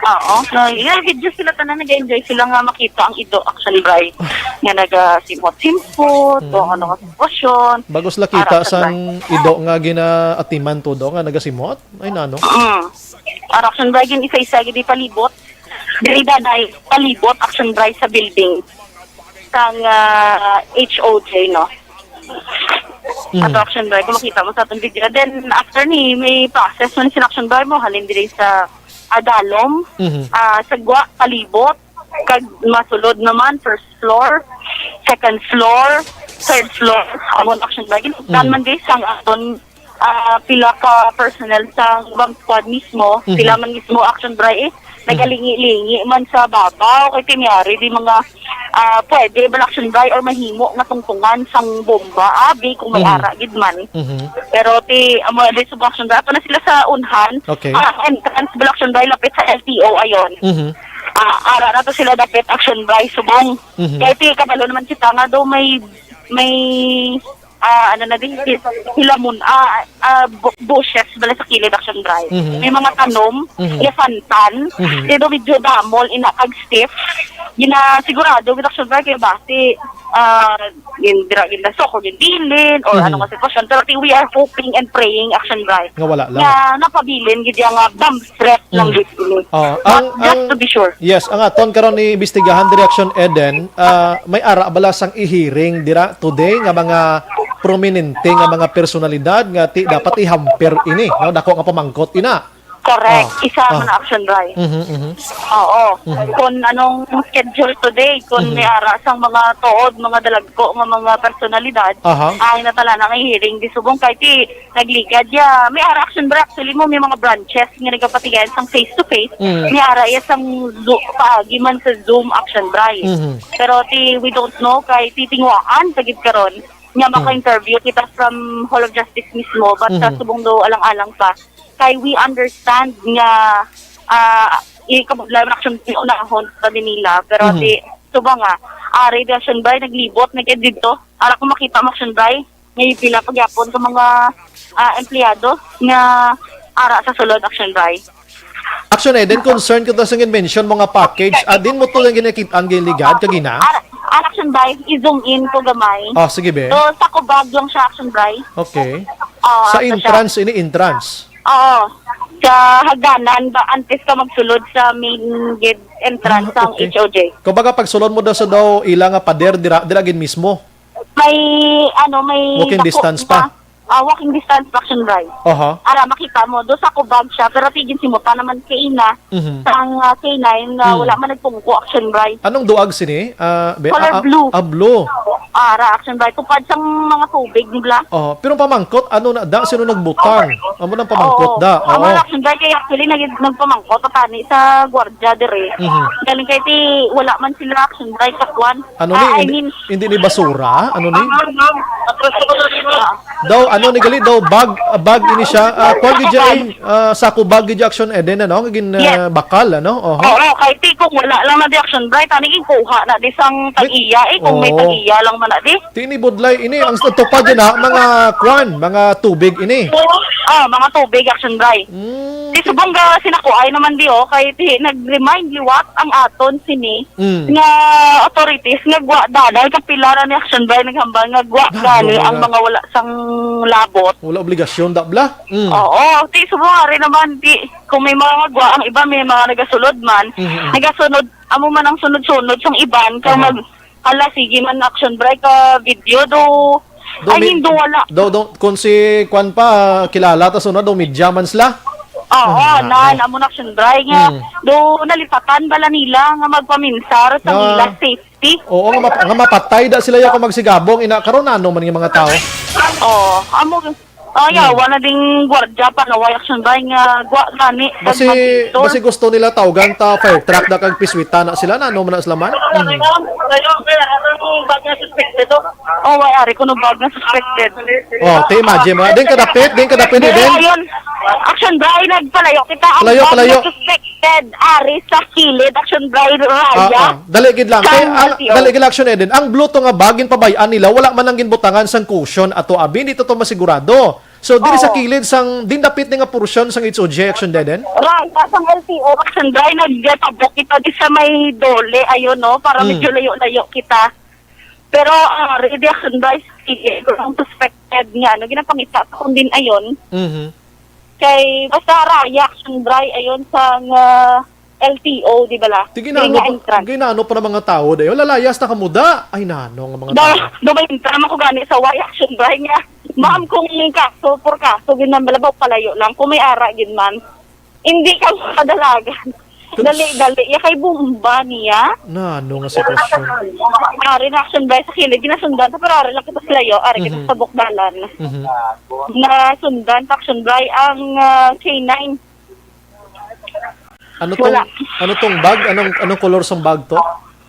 Oo, na, yeah, video sila tanan, nag-enjoy sila nga makita ang ido, Action Bri, nga nagasimot-simot, Mm. kung ano nga sitwasyon. Bagos la kita Ara, Action Bri. sang ido nga ginaatiman todo nga nagasimot? Ay, nano? Mm. Ara, Action Bri, gin isa-isa, gid palibot. Diri, Daday, palibot, Action Bri, sa building sang, ah, H O J, no? Mhm. Ato, Action Bri, kung makita mo sa atong video. Then, after ni, may process man sila, Action Bri, mo, halin diri sa Adalom, Mhm. ah, sa Gwa, palibot, kag masulod naman, first floor, second floor, third floor, amon, Action Bri. Ginugdan Mhm. man di sang aton ah, pila ka personnel sa bomb squad mismo, Mhm. sila man mismo, Action Bri, eh, Mhm. nagalingi-lingi man sa babaw, kay ti may ari di mga, ah, pwede bala, Action Bri, or mahimo nga tungtungan sang bomba, abi, kung may Mhm. ara gid man. Mhm. Pero ti, amo di subong, Action Bri, ato na sila sa unhan. Okay. Ah, entrance bala, Action Bri, lapit sa L T O ayon. Mhm. Ah, ara na to sila dapit, Action Bri, subong. Mhm. Kay ti kabalo naman kita nga daw may, may, ah, ano na din, hilamon, ah, ah, bu-, bushes bala sa kilid, Action Bri. Mhm. May mga tanom, Mhm. elefantan, Mhm. kaya daw medyo damol, ina kag stiff. Gina-, sigurado gid, Action Bri, kay basi, ah, gin-, dira, ginlasok o ginbilin or Mhm. ano nga sitwasyon. Pero ti, we are hoping and praying, Action Bri, Nga wala lang. nga napabilin gid yang, ah, bomb threat lang Mm. gid ini. Oh, But ang, just ang, to be sure. Yes, ang aton karon ni imbestigahan, Direction Eden, ah, may ara bala sang i-hearing dira today nga mga prominente nga mga personalidad nga ti dapat ihamper ini, no? Dako nga pamangkot ina. Correct. Ah, Isa ah. man ang, Action Bri. Mhm, mhm. Oo. Mhm. Kung anong schedule today, kung Mhm. may ara sang mga tuod, mga dalagko nga mga personalidad, Aha. ang natala na nga hearing di subong kay ti nagligad ya. May ara, Action Bri, actually mo, may mga branches nga nagapatigayan sang face to face. Mm. May ara ya sang Zo-, paagi man sa Zoom, Action Bri. Mhm. Pero ti, we don't know kay titinguhaan sa gid karon nga Mm. maka-interview kita from Hall of Justice mismo, but sa Mhm. subong do alang-alang pa. Kay we understand nga, ah, ikabudlay man, Action Bri, unahon pa din nila. Pero Mhm. ti, subong nga, ari di, Action Bri, naglibot na kay dito. Ara ko makita mo, Action Bri. May pila pa gyapon ka mga, ah, empleyado nga ara sa sulod, Action Bri. Action Eden, concern ko ta sa mention mo nga package. Ah, din mo to lang ginakit ang giligad kagina? Ara, ara, Action Bri, i-zoom in ko gamay. Ah, sige, be. So, sa Cubag lang siya, Action Bri. Okay. Ah, Sa ato siya. entrance, ini entrance? Oo. Sa hagdanan, ba, antes ka magsulod sa main gate entrance Ah, sang okay. H O J. Kumbaga, pagsulod mo daw sa daw ila nga pader, dira, dira gid mismo? May, ano, may Walking dako distance nga, pa? ah, walking distance pa, Action Bri. Aha. Ara, makita mo, do sa Cubag siya, pero tigin simutan naman kay ina, Mhm. sang, ah, K nine nga Hmm. wala man nagpungko, Action Bri. Anong duag sini? Ah, be-, Color ah, ah, blue. ah, blue. Ara, Action Bri. Tupad sang mga tubig, di ba? Oh, pero pamangkot, ano na, da, sino nagbutang? Amo nang pamangkot, Oo. da. Amo Oo. na, Action Bri, kay actually, nag-, nagpamangkot, tani sa gwardiya dire. Mhm. Galing kay ti, wala man sila, Action Bri, sa kwan. Ano Ah, ni, I hindi, mean, hindi ni basura? Ano ni? Ah. Daw, ano ni gali? Daw, bag, bag ini siya. Ah, kwan gid siya, eh, ah, sako bag gid siya, Action Eden, ano? Gin, ah, Yes. bakal, ano? Oho. Oo, kay ti kung wala lang na di, Action Bri, tani ginkuha na di sang Wait. tag-iya, eh, kung may Oo. tag-iya lang man na di. Ti ini budlay ini, ang tupad yun, ha? Mga kwan, mga tubig ini. Ah, mga tubig, Action Bri. Mm. Ti subong ga sinakuay naman di, oh, kay ti nag-remind liwat ang aton sini Mm. nga authorities nga gwa danay ka pila ra ni Action Bri naghambal nga gwa Danay gani ang na. mga wala sang labot. Wala obligasyon, da bla? Mm. Oo, ti subong ari naman ti kung may mga gwa ang iba may mga nagasulod man, Mm, mm. nagasunod amo man ang sunod-sunod sang iban kay Aha. mag Hala, sige man, Action Bri, ka video do. Do Ay, mi-, hindi, wala. Do, do, kung si Kwan pa, kilala ta, sunod, do media man sila. Oo, Ah, na, ah. namo na, Action Bri, nga, Hmm. do nalipatan bala nila nga magpaminsar sa Nga, nila safety. Oo, nga map-, nga mapatay da sila ya kung magsigabong, ina, karon ano man yung mga tao? Oo, amo, Oh, yawa Hmm. na ding gwardya pa, no? Why, Action Bri, nga gwa gani, Basi, tagmang dito. basi gusto nila tawgan ta fire truck da kag piswita na sila, na ano man na sila man? Hmm. Oh, why, ari ko no bag na suspected. Oh, te, imagine mo. Din kadapit, din kadapit ni Pero Ben. ayun, Action Bri, nagpalayo kita. Ang Palayo, bag palayo. na suspected, ari sa kilid, Action Bri, Ah, raya. ah. Dali gid lang. Sa Kay, ang, L T O. dali gid lang, Action Eden. Ang blue to nga bag, ginpabayaan nila, wala man lang ginbutangan sang cushion ato, abi, hindi to, to masigurado. So, diri sa Oh. kilid sang, din dapit ni nga porsyon sang H O J, Action Eden? Right, sa sang L T O, Action Bri, nagtabok kita di sa may dole, ayun, no? Para Mm. medyo layo-layo kita. Pero, ah, ready, Action Bri, sige, kung suspected nga, ano, ginapangita sa kung din ayon. Mhm. Kay, basta raya, Action Bri, ayon sa nga, L T O, di ba la? Ti Dili ginano nga pa, entrance. ginano pa ng mga tao dayo? Lalayas na kamo da. Ay, nano nga mga Da, tao. Dumayon pa naman ko gani sa Y Action Bri nga. Ma'am, Hmm. kung yung kaso, por kaso, gid man, balabaw, palayo lang. Kung may ara, gid man. Hindi ka makadalagan. Dali, dali. Ya kay bomba niya. Na, ano nga sitwasyon? Ari na action bike sa kilid. Ginasundan ta, pero ari lang kita sa layo. Ari kita Mhm. sa bukdalan. Mhm. Nasundan ta action bike ang ah, K nine. Ano tong, Wala. ano tong bag? Anong, anong color sang bag to?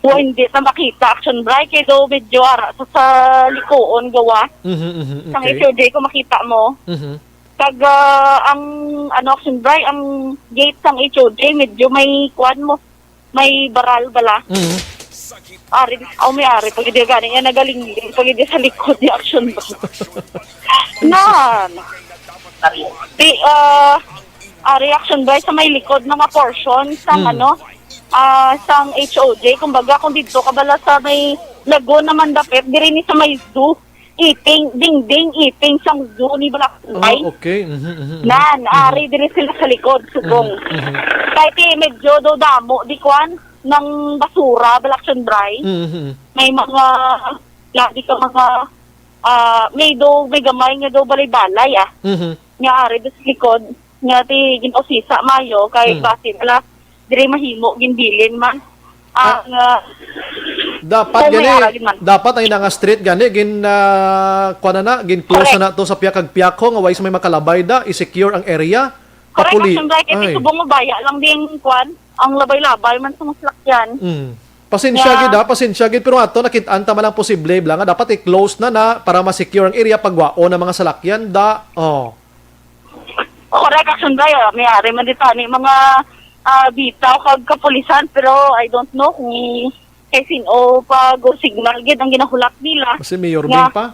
O, hindi ta makita action bike. Kay do medyo ara sa, sa likuon gawa. Mhm, mhm, Sang okay. H O J ko makita mo. Mhm. Kag ah, ang ano, action bike, ang gate sang H O J medyo may kuan mo, may baral bala. Mhm. Ari, aw may ari pag di gani nga nagaling pag di sa likod ni action bike. Nan. Di ah, ari action bike sa may likod mga portion sang Mm. ano, ah, sang H O J. Kumbaga kung dito ka bala sa may Laguna man dapit, diri ni sa may zoo. Iping, dingding, iping sang zoo ni Black Oh, Line. okay. Mhm, mhm, mhm. Nan, Mhm. ari diri sila sa likod, subong. Mhm, mhm. Kay ti medyo do damo, di kwan, ng basura, Black Sunbray. Mhm, mhm. May mga, labi ka mga, ah, may do, may gamay nga do balay-balay, ah. Mhm. Nga ari do sa likod, nga ti ginausisa mayo, kay Hmm. basi nila diri mahimo ginbilin man. Ah, Ang, ah, dapat kung may gani, ara gid man. Dapat ang ina nga street gani gin, ah, kuan na, gin close Correct. na to sa pihak kag pihak ho nga way sa may makalabay da, i-secure ang area. Correct, Kapuli. Action Bike, kasi Ay. subong mabaya lang din, kwan, ang labay-labay man sa mga salakyan. Mm. Pasensya Yeah. gid, ha, pasensya gid, pero ato nakit-an ta man ang posible bala nga dapat i-close na na para ma-secure ang area pagwaon ang mga salakyan da. Oh. Correct, Action Bike, ah, may ari man dito ni mga ah, bitaw kag kapulisan, pero I don't know kung kay sin-o pa go signal gid ang ginahulat nila. Kasi Mayor Nga, Bing pa?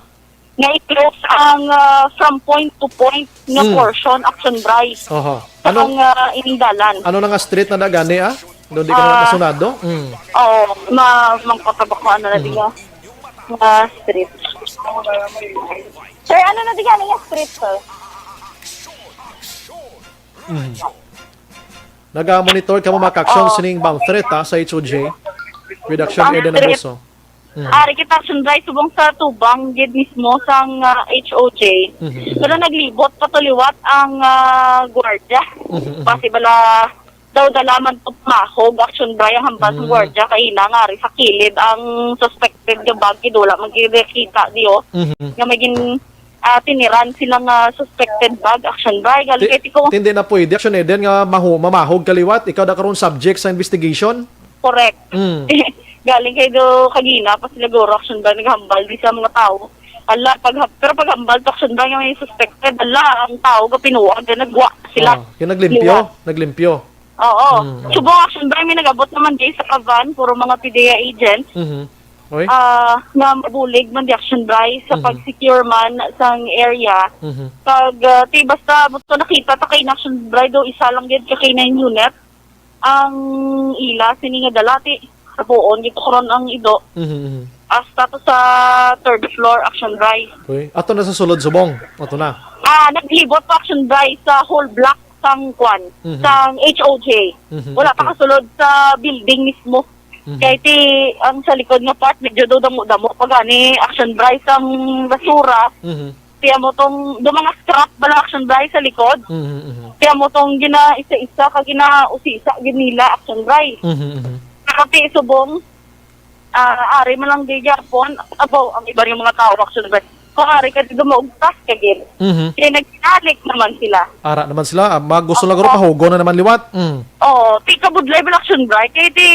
nga i-close ang ah, from point to point nga Hmm. portion, Action Bike. Oho. Sa Anong, ang ah, ining dalan. ano na nga street na da gani, ah? Doon di ka na Ah. nasunado? Mm. Oo, ma mangkot ba ko ano na Hmm. di nga nga street. Sir, ano na di gani nga street, sir? Mm. Naga-monitor kamo mga ka-action Oo. sining bomb threat, ha, sa H O J. With Action Bomb Eden threat. Abuso. Mm. Ari kita, Action Bike, subong sa tubang gid mismo sang ah, H O J. Mhm, mhm. Pero naglibot pa to liwat ang ah, gwardiya. Mhm, mhm. Kasi bala daw dala man to mahog, Action Bike, ang hambal sa Mm. gwardiya kay ina nga ari sa kilid ang suspected nga bag, gid wala man gid kita diyo. Mhm. Nga may gin ah, tiniran sila nga suspected bag, Action Bike. Galing Ti-, kay tiko, tindi na pwede, Action Eden, nga mahu-, mamahog ka liwat. Ikaw da karon subject sa investigation? Correct. Mm. Galing kay do kagina pa sila guro, Action Bike, naghambal di sa mga tao. Ala, pag, pero paghambal to, Action Bike, nga may suspected, ala, ang tao gapinuwag, nga nagwa sila. Ah, yung naglimpyo? Liwat. Naglimpyo. Oo. Mm. Subong, Action Bike, may nag-abot naman di sa kaban, puro mga PDEA agents. Mhm. Oy? Ah, nga mabulig man di, Action Bike, sa Mhm. pag-secure man sang area. Mhm. Pag, ah, ti, basta mo to nakita ta kay Action Bike do, isa lang gid ka K nine unit ang ila sini nga dala, ti, sa buon gid to karon ang ido. Mhm, mhm. Hasta to sa third floor, Action Bike. Uy, ato na sa sulod subong. Ato na. Ah, naglibot pa, Action Bike, sa whole block sang kwan, Mhm. sang H O J. Mhm, Wala pa okay. kasulod sa building mismo. Mhm. Kay ti, ang sa likod nga part, medyo do damo-damo pa gani, Action Bike, ang basura. Mhm. Ti amo tong, do mga scrap bala, Action Bike, sa likod. Mhm, mhm. Ti amo tong gina-isa-isa ka ginausisa gid nila, Action Bike. Mhm, mhm. Pero ti subong, ah, ari man lang di gyapon, abaw, ang iba rin mga tao, Action Bike. Kung ari ka, di maugtas ka gid. Mhm. Kaya nagsinalik naman sila. Ara naman sila, ah, mag-, gusto lang guro Oo. pahugo na naman liwat. Mm. Oo, ti kabudlay bala, Action Bike. Kaya ti,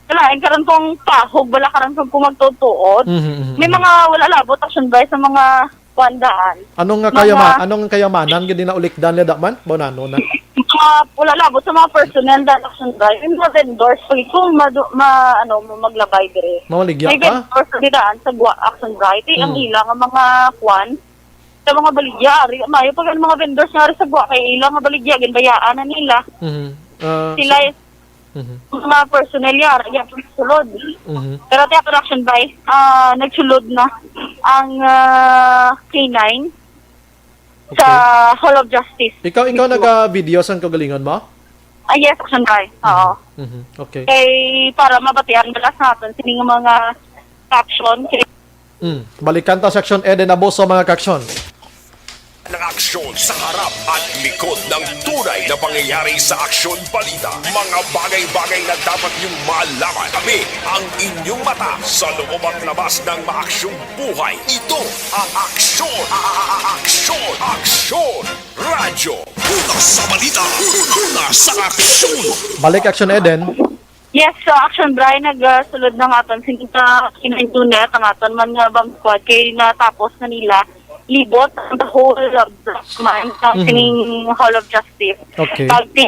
wala, yung karon kung pahog, wala karon kung, kung magtutuot. Mhm, mhm, May mhm. mga wala labot, Action Bike, sa mga kwan daan. Anong nga Mga kayama-, anong kayamanan gid na ulikdan nila da man? Bonano na. Mga wala labot sa mga personnel daan, Action Bike. Yung mga vendors, pag kung madu-, ma-, ano, ma-, maglabay dire. Mamaligya May ka? vendors di daan sa Gwa Action Bike. Ti ang Mm. ila nga mga kwan, sa mga baligya, ari, mayo pag ang mga vendors nga ari sa Gwa, kay ila nga baligya, ginbayaan na nila. Mhm. Ah, Sila sa Mhm. Mga personnel ya, ya sulod. Mhm. Pero ti Action Bike, ah, nagsulod na ang ah, K nine sa Okay. Hall of Justice Ikaw, ikaw mismo. naga-video sang kaugalingon mo? Ah, yes, Action Bike. Oo. Mhm. Okay. Kay para mabatian balas natin sining mga action. Kay Mm. Balikan ta sa Action Eden Abuso, mga ka-action. Ng aksyon sa harap at likod ng tunay na pangyayari sa Aksyon Balita. Mga bagay-bagay na dapat niyong malaman. Kami ang inyong mata sa loob at labas ng maaksyong buhay. Ito ang Aksyon! A-, a-, a-, Aksyon! Aksyon! Radyo! Una sa balita! Una sa aksyon! Balik Action Eden. Yes, so Action Bri, nagsulod na nga aton sini ka K nine unit, ang aton man nga bomb squad kay natapos na nila libot ang the whole of block man sa Mhm. sining Hall of Justice. Okay. Pag ti,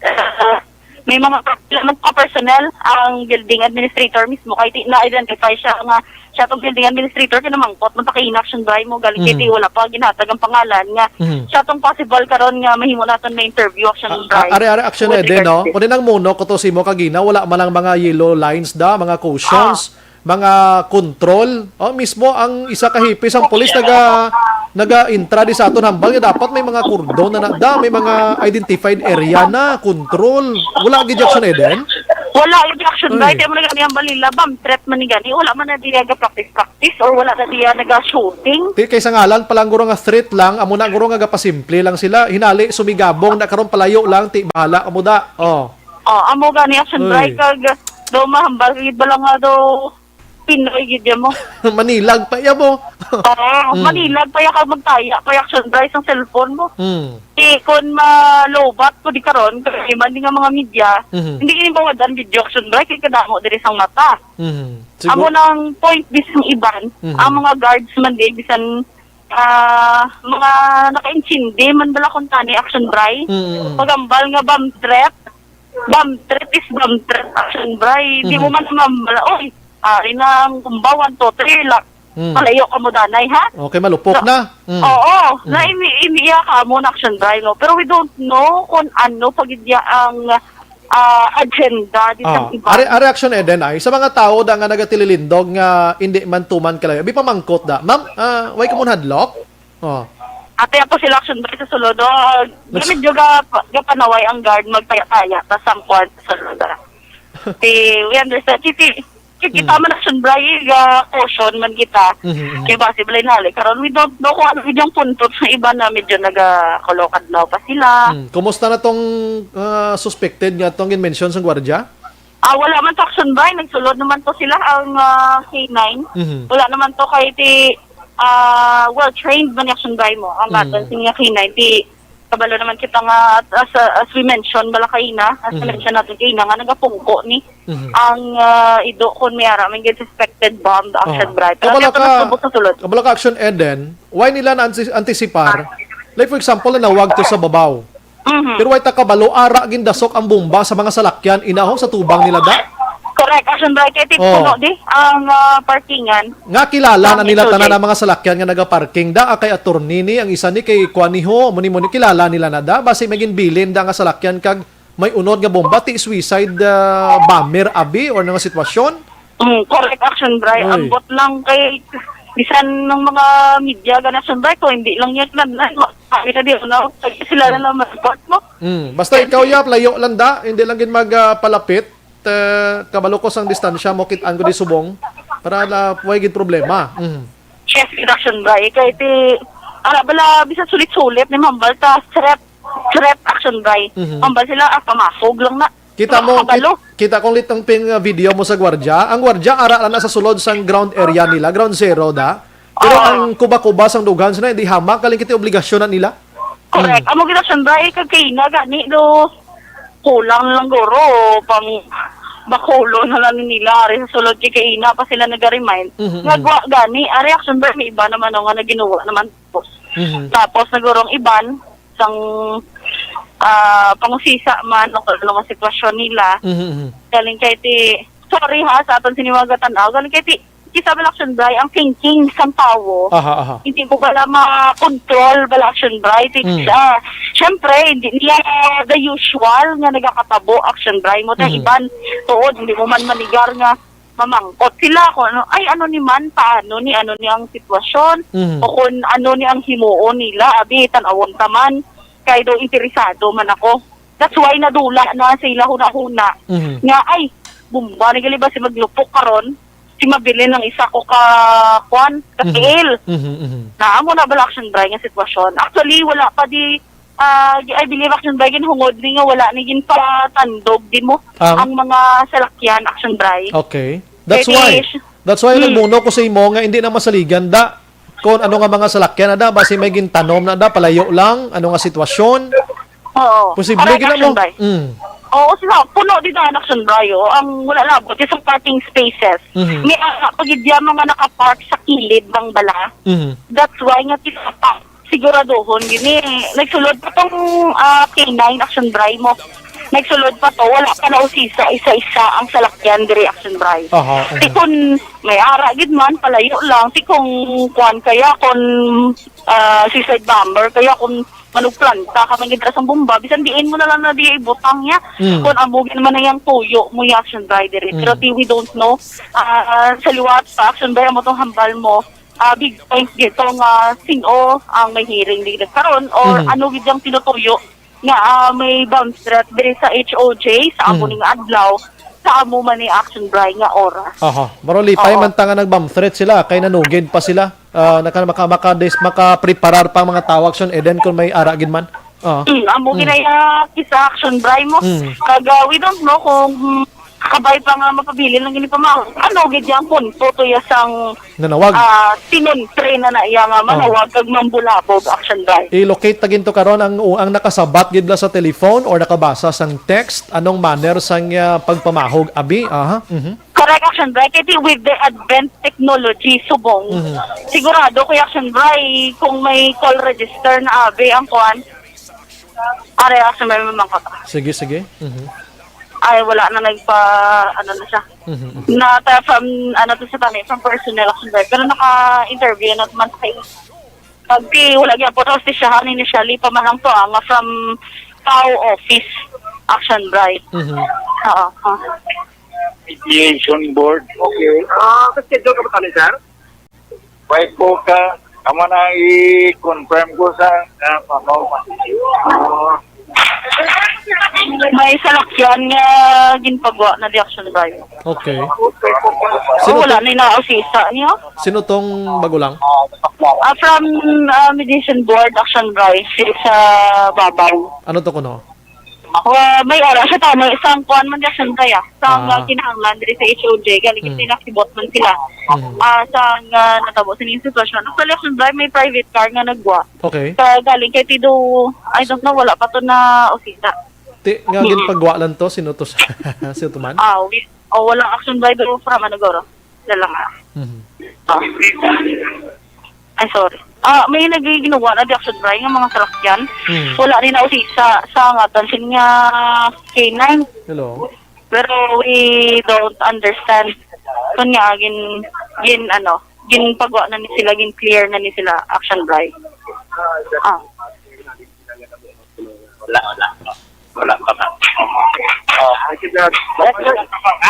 ah, may mga, may mga personnel ang building administrator mismo kay ti, na-identify siya nga siya tong building administrator kay namangkot man ta kay Action Bri mo galing kay Mhm. ti wala pa ginhatag ang pangalan nga Mhm. siya tong possible karon nga mahimo naton na interview Action Ah, Bri. ah, are, are, Action With Eden, regards no? to Kundi nang muno ko to si mo kagina, wala man lang mga yellow lines da, mga cautions, Ah. mga control. Oh, mismo ang isa ka hipi sang pulis naga, naga-intra di sa aton hambal nga dapat may mga kordon na, na da, may mga identified area na, control. Wala gid Action Eden? Wala gid Action Bri, Ay. kay mo na gani ang balila, bomb threat man ni gani, wala man na diya ga practice practice or wala na diya naga shooting. Ti kay sa ngalan pa lang guro nga threat lang, amo na guro nga gapasimple lang sila. Hinali sumigabong na karon palayo lang, ti bahala kamo da. Oh. Oh, amo gani Action Bri Uy. kag do mahambal gid ba lang nga do Pinoy gid ya mo. Manilag pa ya mo. Oo, Mm. manilag pa ya kag magtaya pa ya Action Bri sang cellphone mo. Mm. Eh, kung malobat ko di karon, kay man di nga mga media, Mhm. hindi ini mawad-an video Action Bri, kay kadamo diri sang mata. Mhm. Amo Siguro nang point bisan iban, Mhm. ang mga guards man di, bisan, ah, mga nakaintindi man bala kung tani Action Bri. Mhm. Pagambal nga bomb threat, bomb threat is bomb threat Action Bri. Di Mhm. mo man mambala, oy, ari na ang kumbawan to, three lakh. Mm. Malayo ka mo danay, ha? Okay, malupok So, na. Mm. Oo, na Mm. ini, ini iya ka mo na Action Bri, no? Pero we don't know kung ano pa gid iya ang, ah, agenda di sa Ah, iba. Ari, ari Action Eden ay, sa mga tao da nga nagatililindog nga hindi man tuman kalayo. Abi pamangkot da. Ma'am, ah, way ka mo hadlok? Oh. Ate, ako sila Action Bri sa sulod. Oh, Mas- medyo ga, gapanaway ang guard, magtaya-taya, tas ang kwan sa sulod. Ah. Ti, we understand. Ti, ti, ti, kita Hmm. man Action Bri, ga caution man kita. Mhm, mhm. Kay base balay nali. Karon, we don't know kung ano yung puntot sa iba na medyo nagakulokad na pa sila. Hmm. Kumusta na tong, ah, suspected nga tong in-mention sa gwardiya? Ah, wala man sa Action Bri. Nagsulod naman to sila ang, ah, K nine. Mhm. Wala naman to kay ti, ah, well-trained man Action Bri mo. Ang Mm. aton sing nga K nine, ti, kabalo naman kita nga, as, as we mentioned, bala kaina, as Mhm. mention natin kaina, nga nagapungko ni Mhm. ang, ah, ido kon may ara man gyud suspected bomb, Action Aha. Bri. Pero Kabalo ito ka, nagtubos sa sulod. Kabalo ka, Action Eden, why nila na-anticipar? Like, for example, nanawag to sa babaw. Mhm. Pero way ta kabalo, ara gindasok ang bomba sa mga salakyan, inaho sa tubang nila da? Correct, Action Bri, kay ti Oh. puno di ang, ah, parkingan. Nga kilala na Ang nila tanan isusi. ang mga salakyan nga nagaparking da, ah, kay attorney ni, ang isa ni kay Kwaniho, muni-muni, kilala nila na da, basi may ginbilin da nga salakyan kag may unod nga bomba, ti suicide, ah, bomber abi or nga sitwasyon? Mm, correct, Action Bri. Oy. Ambot lang kay bisan ng mga media ga Action Bri, kung hindi lang yan, nan, nan, kami na di, ano, sila na lang mag-report mo. Mm, basta ikaw, Yap, layo lang da, hindi lang gid mag, ah, palapit, eh, kabalo ko sang distansya mo, kit-an ko di subong, para la, way gid problema. Mm. Yes, Action Bri. Kay ti, ara bala, bisan sulit-sulit ni mambal ta, threat, threat Action Bri. Mhm. Mambal sila, ah, pamasog lang na. Kita mo, Kabalo. kit-, kita kong litong ping, uh, video mo sa gwardiya. Ang gwardiya, ara lang na sa sulod sang ground area nila, ground zero da. Pero Oo. ang kuba-kuba sang dughan sila, hindi hamak, kaling kiti obligasyon na nila. Correct. Hmm. Amo gid Action Bri, kag kaina gani, do, kulang lang guro, pang bakulo na lang nila, ari sa sulod kay kaina pa sila nag-remind. Mhm, Nga mhm. gwa gani, ari Action Bri, may iba naman, no, nga naginuwa naman. Tapos, Mhm. tapos nagurong iban, sang, ah, pangusisa man, o kung ano nga sitwasyon nila. Mhm, mhm. Galing kay ti, sorry ha, sa aton sini mga gatan-aw, galing kay ti, kisa bala Action Bri, ang thinking sang tawo, Aha, aha. hindi mo bala ma-control bala Action Bri. Ti, Mm. ah, syempre, hindi niya the usual nga nagakatabo Action Bri mo. Ta Mhm. iban, tuod, hindi mo man manigar nga mamangkot sila kung ano, ay, ano ni man, paano ni, ano ni ang sitwasyon, Mhm. o kung ano ni ang himuon nila, abi, tan-awon ta man, kay do interesado man ako. That's why nadula na sila huna-huna Mhm. nga, ay, bomba ni gali ba si maglupok karon? di mabilin ang isa ko ka, kwan, ka Mhm. tiil. Mhm, mhm. Na amo na bala, Action Bri, nga sitwasyon. Actually, wala pa di, ah, gi-, I believe, Action Bri, ginhungod ni nga wala ni ginpatandog di mo Ang ang mga salakyan, Action Bri. Okay. That's Kaya why. di, That's why Hmm. nagmuno ko sa imo nga hindi na masaligan da. Kung ano nga mga salakyan na da, basi may gintanom na da, palayo lang, ano nga sitwasyon. Oo. Posible Correct, gina Action mo. Bri. Mm. Oo, sila, puno di na, Action Bri, oh. Ang wala labot, yung sa parking spaces. Mhm. May ara pa gid ya mga nakapark sa kilid ng bala. Mhm. That's why nga kita pa, siguraduhon gini. Nagsulod pa tong, ah, K nine, Action Bri, mo. Nagsulod pa to, wala pa nausisa isa-isa ang salakyan diri, Action Bri. Aha, Ti mhm. Kun may ara gid man, palayo lang. Ti kung kuwan kaya, kung, ah, suicide bomber, kaya kung manugplanta ka, may gidra sang bomba, bisan diin mo na lang na di ibutang niya. Mm. Kung amo gid man na yang tuyo mo, yung Action Bri, diri. Pero Mm. ti we don't know. Ah, sa liwat sa Action Bri, amo tong hambal mo. Ah, big point dito nga sino ang may hearing dito karon or Mhm. ano gid ang tinutuyo nga, ah, may bomb threat diri sa H O J sa amo Mm. ning adlaw, sa amo man ni Action Bri nga oras. Aha. Baro lipay Oo. man ta nga nag-bomb threat sila, kay nanugid pa sila. Ah, naka-, maka-, maka-, dis-, makapreparar pa ang mga tao, Action Eden, kung may ara gid man. Ah. Mm, amo Mm. ginaya kisa, Action Bri, mo. Mm. Kag, ah, we don't know kung kabay pa nga mapabilin lang gini pamahog. Ano gid yang punto to ya sang Nanawag. Ah, tinuntre na na iya nga manawag kag mambulabog, Action Bri. I-locate ta ginto karon ang, ang nakasabat gid la sa telephone or nakabasa sang text, anong manner sang, ah, pagpamahog, abi? Aha. Mhm. Correct, Action Bri. Kay di with the advent technology, subong. Mhm. Sigurado ko, Action Bri, kung may call register na abi ang kuan. Are, Action Bri, mamangkot. Sige, sige. Mhm. Ay, wala na nagpa, ano na siya. Mhm, mhm. Na ta from, ano to sa tani, from personnel, Action Bri. Pero naka-interview na man sa kay pag ti, wala gyapon, tapos ti siya, initially pa man lang to, ah, nga from P A O office, Action Bri. Mhm. Oo, oo. Mediation board. Okay. Ah, kasi schedule ka ba tani, sir? Why po ka? Amo na i-confirm ko sa, ah, ano, ah, May salakyan nga ginpagwa na di, Action Bri. Okay. Oh, Sino wala to? Ni nausisa niyo. Sino tong bago lang? Ah, from, ah, Mediation Board, Action Bri, si sa Babaw. Ano to kuno? Wa, may ara siya tama, isang kuan man diya siya kaya. Sa Ah. Nga kinahanglan diri sa H O J, galing Hmm. kasi nakibot man sila. Hmm. Ah, sa nga natabo sa ining sitwasyon. Actually, Action Bri, may private car nga nagwa. Okay. Sa galing kay Tido, I don't know, wala pa to na usita. Ti, nga Hmm. ginpagwa lang to, sino to sa, sino to man? Ah, wi-, oh, wala, Action Bri, pero from ano, guro? Dala nga. Mhm. Ah. Ay, sorry. Ah, may nagiginawa na di, Action Bri, nga mga salakyan. Hmm. Wala rin ako sa isa sa ngatan sin nga K nine. Hello. Pero we don't understand. Kun nga, gin, gin, ano, gin pagwa na ni sila, gin clear na ni sila, Action Bri. Ah. Wala, wala. Wala pa, ma'am. Oh.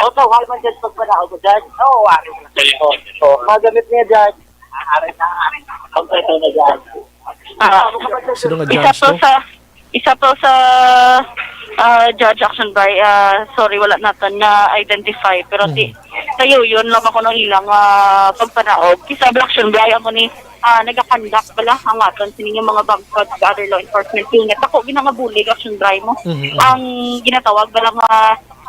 Oto, wala man dyan pagpanaog ko dyan. Oo, wala. Oh, oh. Magamit niya dyan. Kompleto na dyan. Ah, Sino nga isa judge to to? Sa, isa to sa, ah, judge, Action Bri, ah, sorry, wala naton na-identify. Pero ti, Mm. sayo yun lang ako ng ilang, ah, pagpanaog. Kisa Black Action Bri, ako ni, ah, nagakandak bala ang aton sa ninyo mga bangkod sa other law enforcement unit. Ako, ginangabulig, Action Bri, mo. Mhm, mhm. Ang ginatawag bala nga,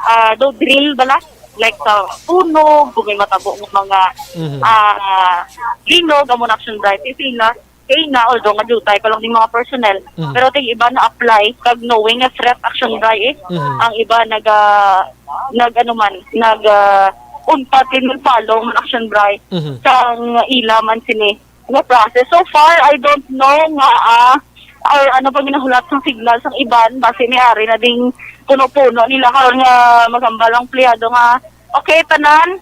ah, do drill bala. Like sa puno, kung may matabo ng mga, Mhm. ah, linog, amo na, Action Bri. Ti sila, kay na, although nga jutay pa lang ning mga personnel, Mhm. pero ting iba na-apply, kag knowing nga threat, Action Bri, eh. Mhm. Ang iba naga-, nag-, ano man, nag-, ah, untat din ng palong, Action Bri, Mhm. sang ila man sini nga process. So far, I don't know nga, ah, or ano pa ginahulat sang signal sang iban, basi may ari na ding puno-puno nila karon nga magambal ang empleyado nga, okay, tanan,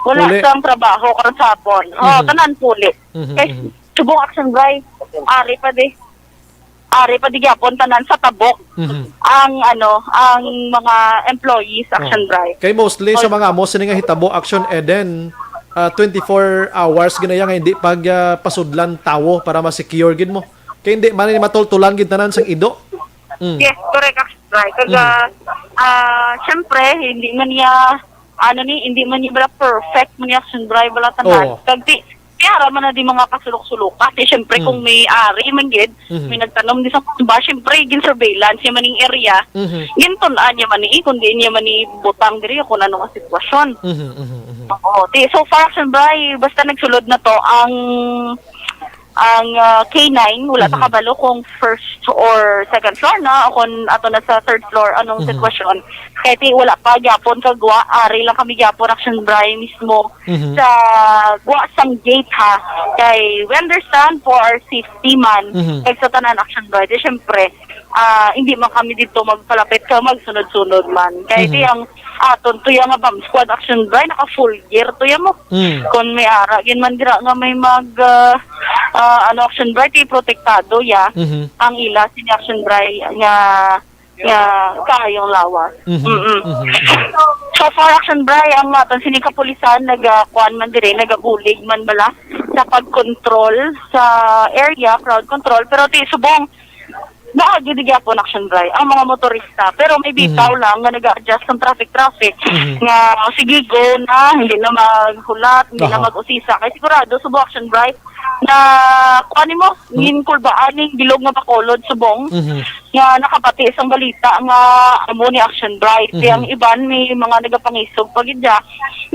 wala Puli. Sang trabaho karon sa hapon. Oh, Mhm. Tanan puli. Mhm, Kay mhm. Subong, Action Bri, ari pa di. Ari pa di gyapon tanan sa tabok. Mhm. Ang ano, ang mga employees, Action Oh. Bri. Kay mostly sa Oh. mga amo sini nga hitabo, Action Eden, ah, twenty-four hours ginaya nga hindi pag, ah, pasudlan tawo para ma-secure gid mo. Kay hindi man ni matultulan gid tanan sang ido. Mm. Yes, correct, Action Bri. Kag, Mm. ah, ah, syempre, hindi man niya ano ni, hindi man yung bala perfect man yung Action Bri, bala tanan. Oo. Kag ti, kaya ra man na di mga kasulok-sulokan. Eh, syempre, Mm. kung may ari man gid, Mhm. may nagtanom di sa ba, syempre, gin-surveillance niya man yung area. Mhm. Gintun-an niya man ni, kung di niya man ni butang diri, kung ano nga sitwasyon. Mhm, mhm, mhm. Oo. Ti, so far, Action Bri, basta nagsulod na to, ang ang, ah, K nine, wala ta Mhm. kabalo kung first or second floor na, o kung ato na sa third floor, anong Mhm. sitwasyon. Kaya ti, wala pa gyapon kagwa, ari lang kami gyapon, Action Bri, mismo Mhm. sa gwa sang gate, ha. Kay we understand for our safety man, Mhm. kag sa tanan, Action Bri. Di, syempre, ah, hindi man kami dito magpalapit ka magsunod-sunod man. Kaya Mhm. ti ang aton tuya nga bomb squad, Action Bri, naka full gear tuya mo. Mm. Kung may ara, gin man dira nga may mag, ah, ah, ano, Action Bri, ti protektado ya Mhm. ang ila sini, Action Bri, nga, nga kaayong lawas. Mhm. Mm-mm. Mhm. Mhm. So far, Action Bri, ang aton sini kapulisan, naga, kuan man dire, nagabulig man bala sa pag-control sa area, crowd control, pero ti subong, naagi di gyapon, Action Bri, ang mga motorista. Pero may bitaw Mhm. lang nga nag-a-adjust ng traffic-traffic Mhm. nga, "O, sige, go na, hindi na maghulat, hindi na Aha. mag-usisa." Kay sigurado, subo, Action Bri, na, kuan mo, Mhm. ginkulbaan ning bilog nga Bacolod, subong, Mhm. nga nakabati sang balita nga amo ni, Action Bri. Kaya Mhm. ang iban, may mga nagapangisog pa gid siya.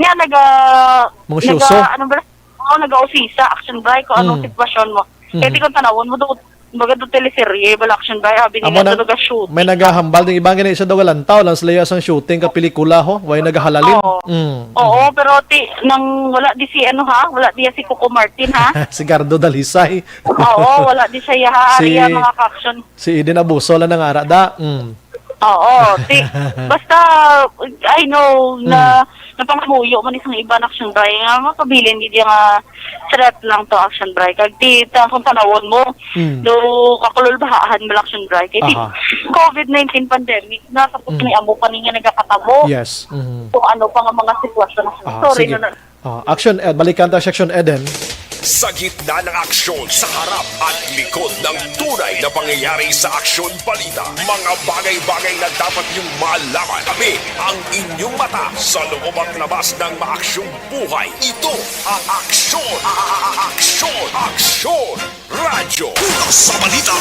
Nga naga-, Mga naga-, syoso. ano ba, oh, nag-a-usisa, Action Bri, kung anong Mm. sitwasyon mo. Mhm. Kaya di kung tanawon mo, do, baga do teleserye, bala, Action Bri, abi Amo nila na, sa naga-shoot. May nagahambal, ding iba gani sa daw galantaw lang sila sa shooting ka pelikula, ho? Way nagahalalin? Oo. Mm. Oo, Mhm. pero ti, nang wala di si, ano, ha? Wala di si Coco Martin, ha? Si Gardo Dalisay. Oo, wala di siya, ha? Si Ari, mga ka-action. Si Eden Abuso lang nang ara da. Mm. Oo, ti, basta, I know na Mm. napangamuyo man isang iba na, Action Bri, nga mapabilin gid nga threat lang to, Action Bri. Kag ti, ta-, kung tanawon mo, Mm. do kakululbahaan mo lang, Action Bri. Kay ti, Aha. covid nineteen pandemic na, tapos Mm. may amo pa ni nga nagakatabo. Yes. Mhm. Kung ano pa nga mga sitwasyon na, Aha, sorry, sige. no, no. Ah, Action Ed, balikan ta si Action Eden. Sa gitna ng aksyon, sa harap at likod ng tunay na pangyayari sa Aksyon Balita, mga bagay-bagay na dapat niyong malaman. Kami ang inyong mata sa loob at labas ng maaksyong buhay. Ito ang Aksyon, a-, a-, a-, Aksyon, Aksyon Radyo. Una sa balita,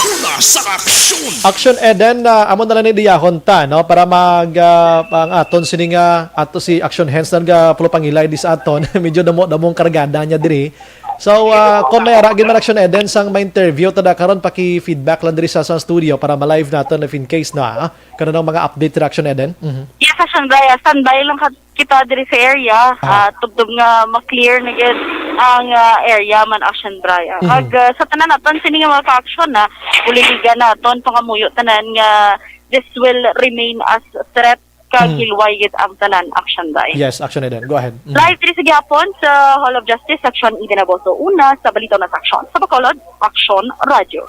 una sa aksyon. Action Eden, ah, amo na lang ni diyahon ta, no? Para mag, ah, ang aton sini nga, ato si Action Hands nga pulupangilay di sa aton. Medyo damo-damong kargada niya diri. So, ah, kung may ara gid man, Action Eden, sang ma-interview ta da karon, paki-feedback lang diri sa, sa studio para ma-live naton if in case na, ah, karon ang mga update, Action Eden. Mhm. Yes, Action Bri, standby lang ka kita diri sa area, Ah. ah, tubtob nga ma-clear na gid ang, ah, area man, Action Bri. Ah, Mhm. kag, ah, sa tanan naton sini nga mga ka-action na uliligan naton pangamuyo tanan nga this will remain as threat kag Mhm. hilway gid ang tanan, Action Bri. Yes, Action Eden. Go ahead. Mhm. Live diri sa gihapon sa Hall of Justice, Action Eden Abuso Una, sa Balita na sa Aksyon. Sa Bacolod, Aksyon Radyo.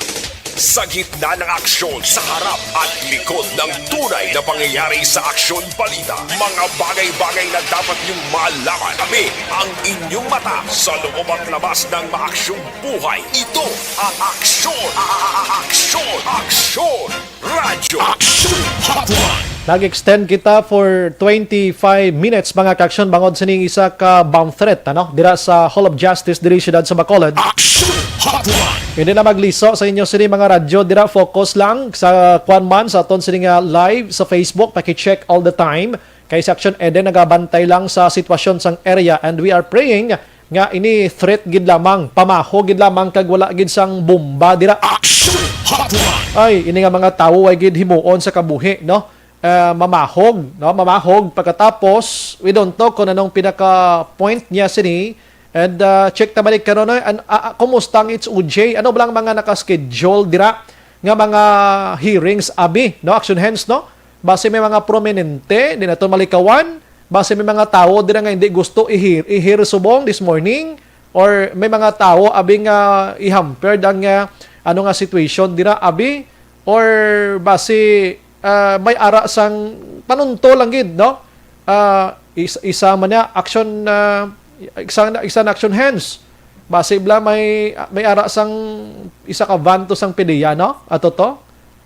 Sa gitna ng aksyon, sa harap at likod ng tunay na pangyayari sa Aksyon Balita, mga bagay-bagay na dapat niyong malaman. Kami ang inyong mata sa loob at labas ng maaksyong buhay. Ito ang Aksyon, a-, a-, a-, Aksyon, Aksyon Radyo. Aksyon Hotline. Nag-extend kita for twenty-five minutes, mga ka-aksyon, bangod sining isa ka bomb threat, ano, dira sa Hall of Justice, diri siyudad sa Bacolod. Action Hotline. Hindi na magliso sa inyo sini mga radyo dira, focus lang sa kwan man sa aton sini nga live sa Facebook, paki-check all the time. Kay si Action Eden nagabantay lang sa sitwasyon sang area, and we are praying nga ini threat gid lamang, pamaho gid lamang, kag wala gid sang bomba dira. Action Hotline. Ay, ini nga mga tawo ay gid himuon sa kabuhi, no? Ah, mamahog, no? Mamahog. Pagkatapos, we don't know kung anong pinaka-point niya sini. And, ah, check ta balik karon, no? An-, ah, ah, kumusta ang H O J? Ano ba lang mga naka-schedule dira nga mga hearings, abi, no? Action Hands, no? Basi may mga prominente, di naton malikawan. Basi may mga tawo dira nga hindi gusto i-hear, i-hear subong this morning. Or may mga tawo, abi, nga i-hampered ang, ah, ano nga situation dira, abi. Or basi, ah, may ara sang panunto lang gid, no? Ah, is-, isa man niya, action, ah, isa, isa na Action Hands. Basi bala may, may ara sang isa ka van to sang PDEA, no? Ato to?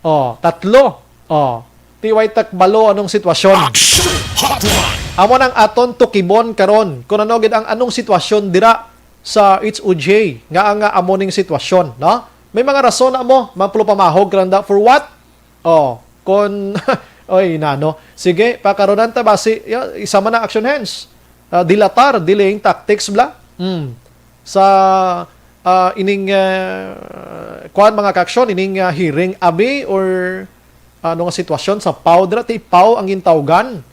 Oh, tatlo. Oh, T Y Takbalo, anong sitwasyon? Action Hotline. Amo nang aton tukibon karon kung ano gid ang anong sitwasyon dira sa H O J nga ang, ah, amo ning sitwasyon, no? May mga rason na mo, mapulupamahog ka lang da. For what? Oh, kon, oy, nano. Sige, pakaronan ta basi, ya, isa man ang action hands. Ah, dilatar, delaying tactics bla. Hmm. Sa, ah, ining, ah, kuan, mga kaaksyon, ining, ah, hearing, abi, or ano nga sitwasyon sa PAO dira? Ti PAO ang gintawgan,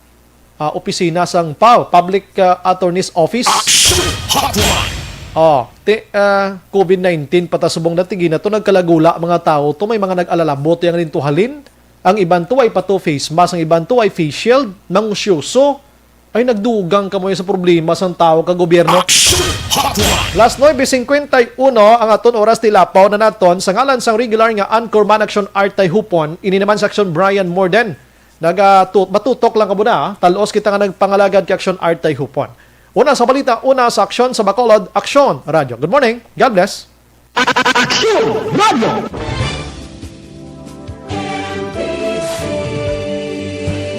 ah, opisina sang PAO, Public, ah, Attorney's Office. Action Hotline! Oh, ti, ah, COVID nineteen pa ta subong na, ti gina to nagkalagula mga tawo to, may mga nag-alalabot yang rin tuhalin. Ang iban to ay pa to face mask, ang iban to ay face shield, nangusyoso. Ay, nagdugang kamo sa problema sang tawo kag gobyerno. Action Hotline! Las nuebe cincuenta y uno ang aton oras, ti lapaw na naton. Sa ngalan sang regular nga anchorman, Action Artay Hupon, ini naman sa Action Brian Morden. Naga-, tu-, matutok lang kamo na, ah. Talos kita nga nagpangalagad kay Action Artay Hupon. Una sa balita, una sa aksyon sa Bacolod, Aksyon Radyo. Good morning. God bless. Aksyon Radyo.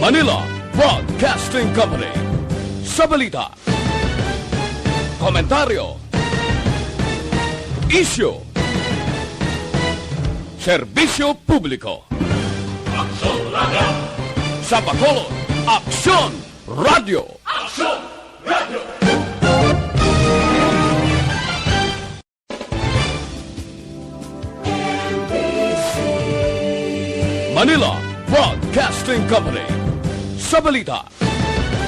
Manila Broadcasting Company. Sa balita, komentaryo, isyu, serbisyo publiko. Aksyon Radyo. Sa Bacolod, Aksyon Radyo. Aksyon Radyo. Manila Broadcasting Company. Sa balita,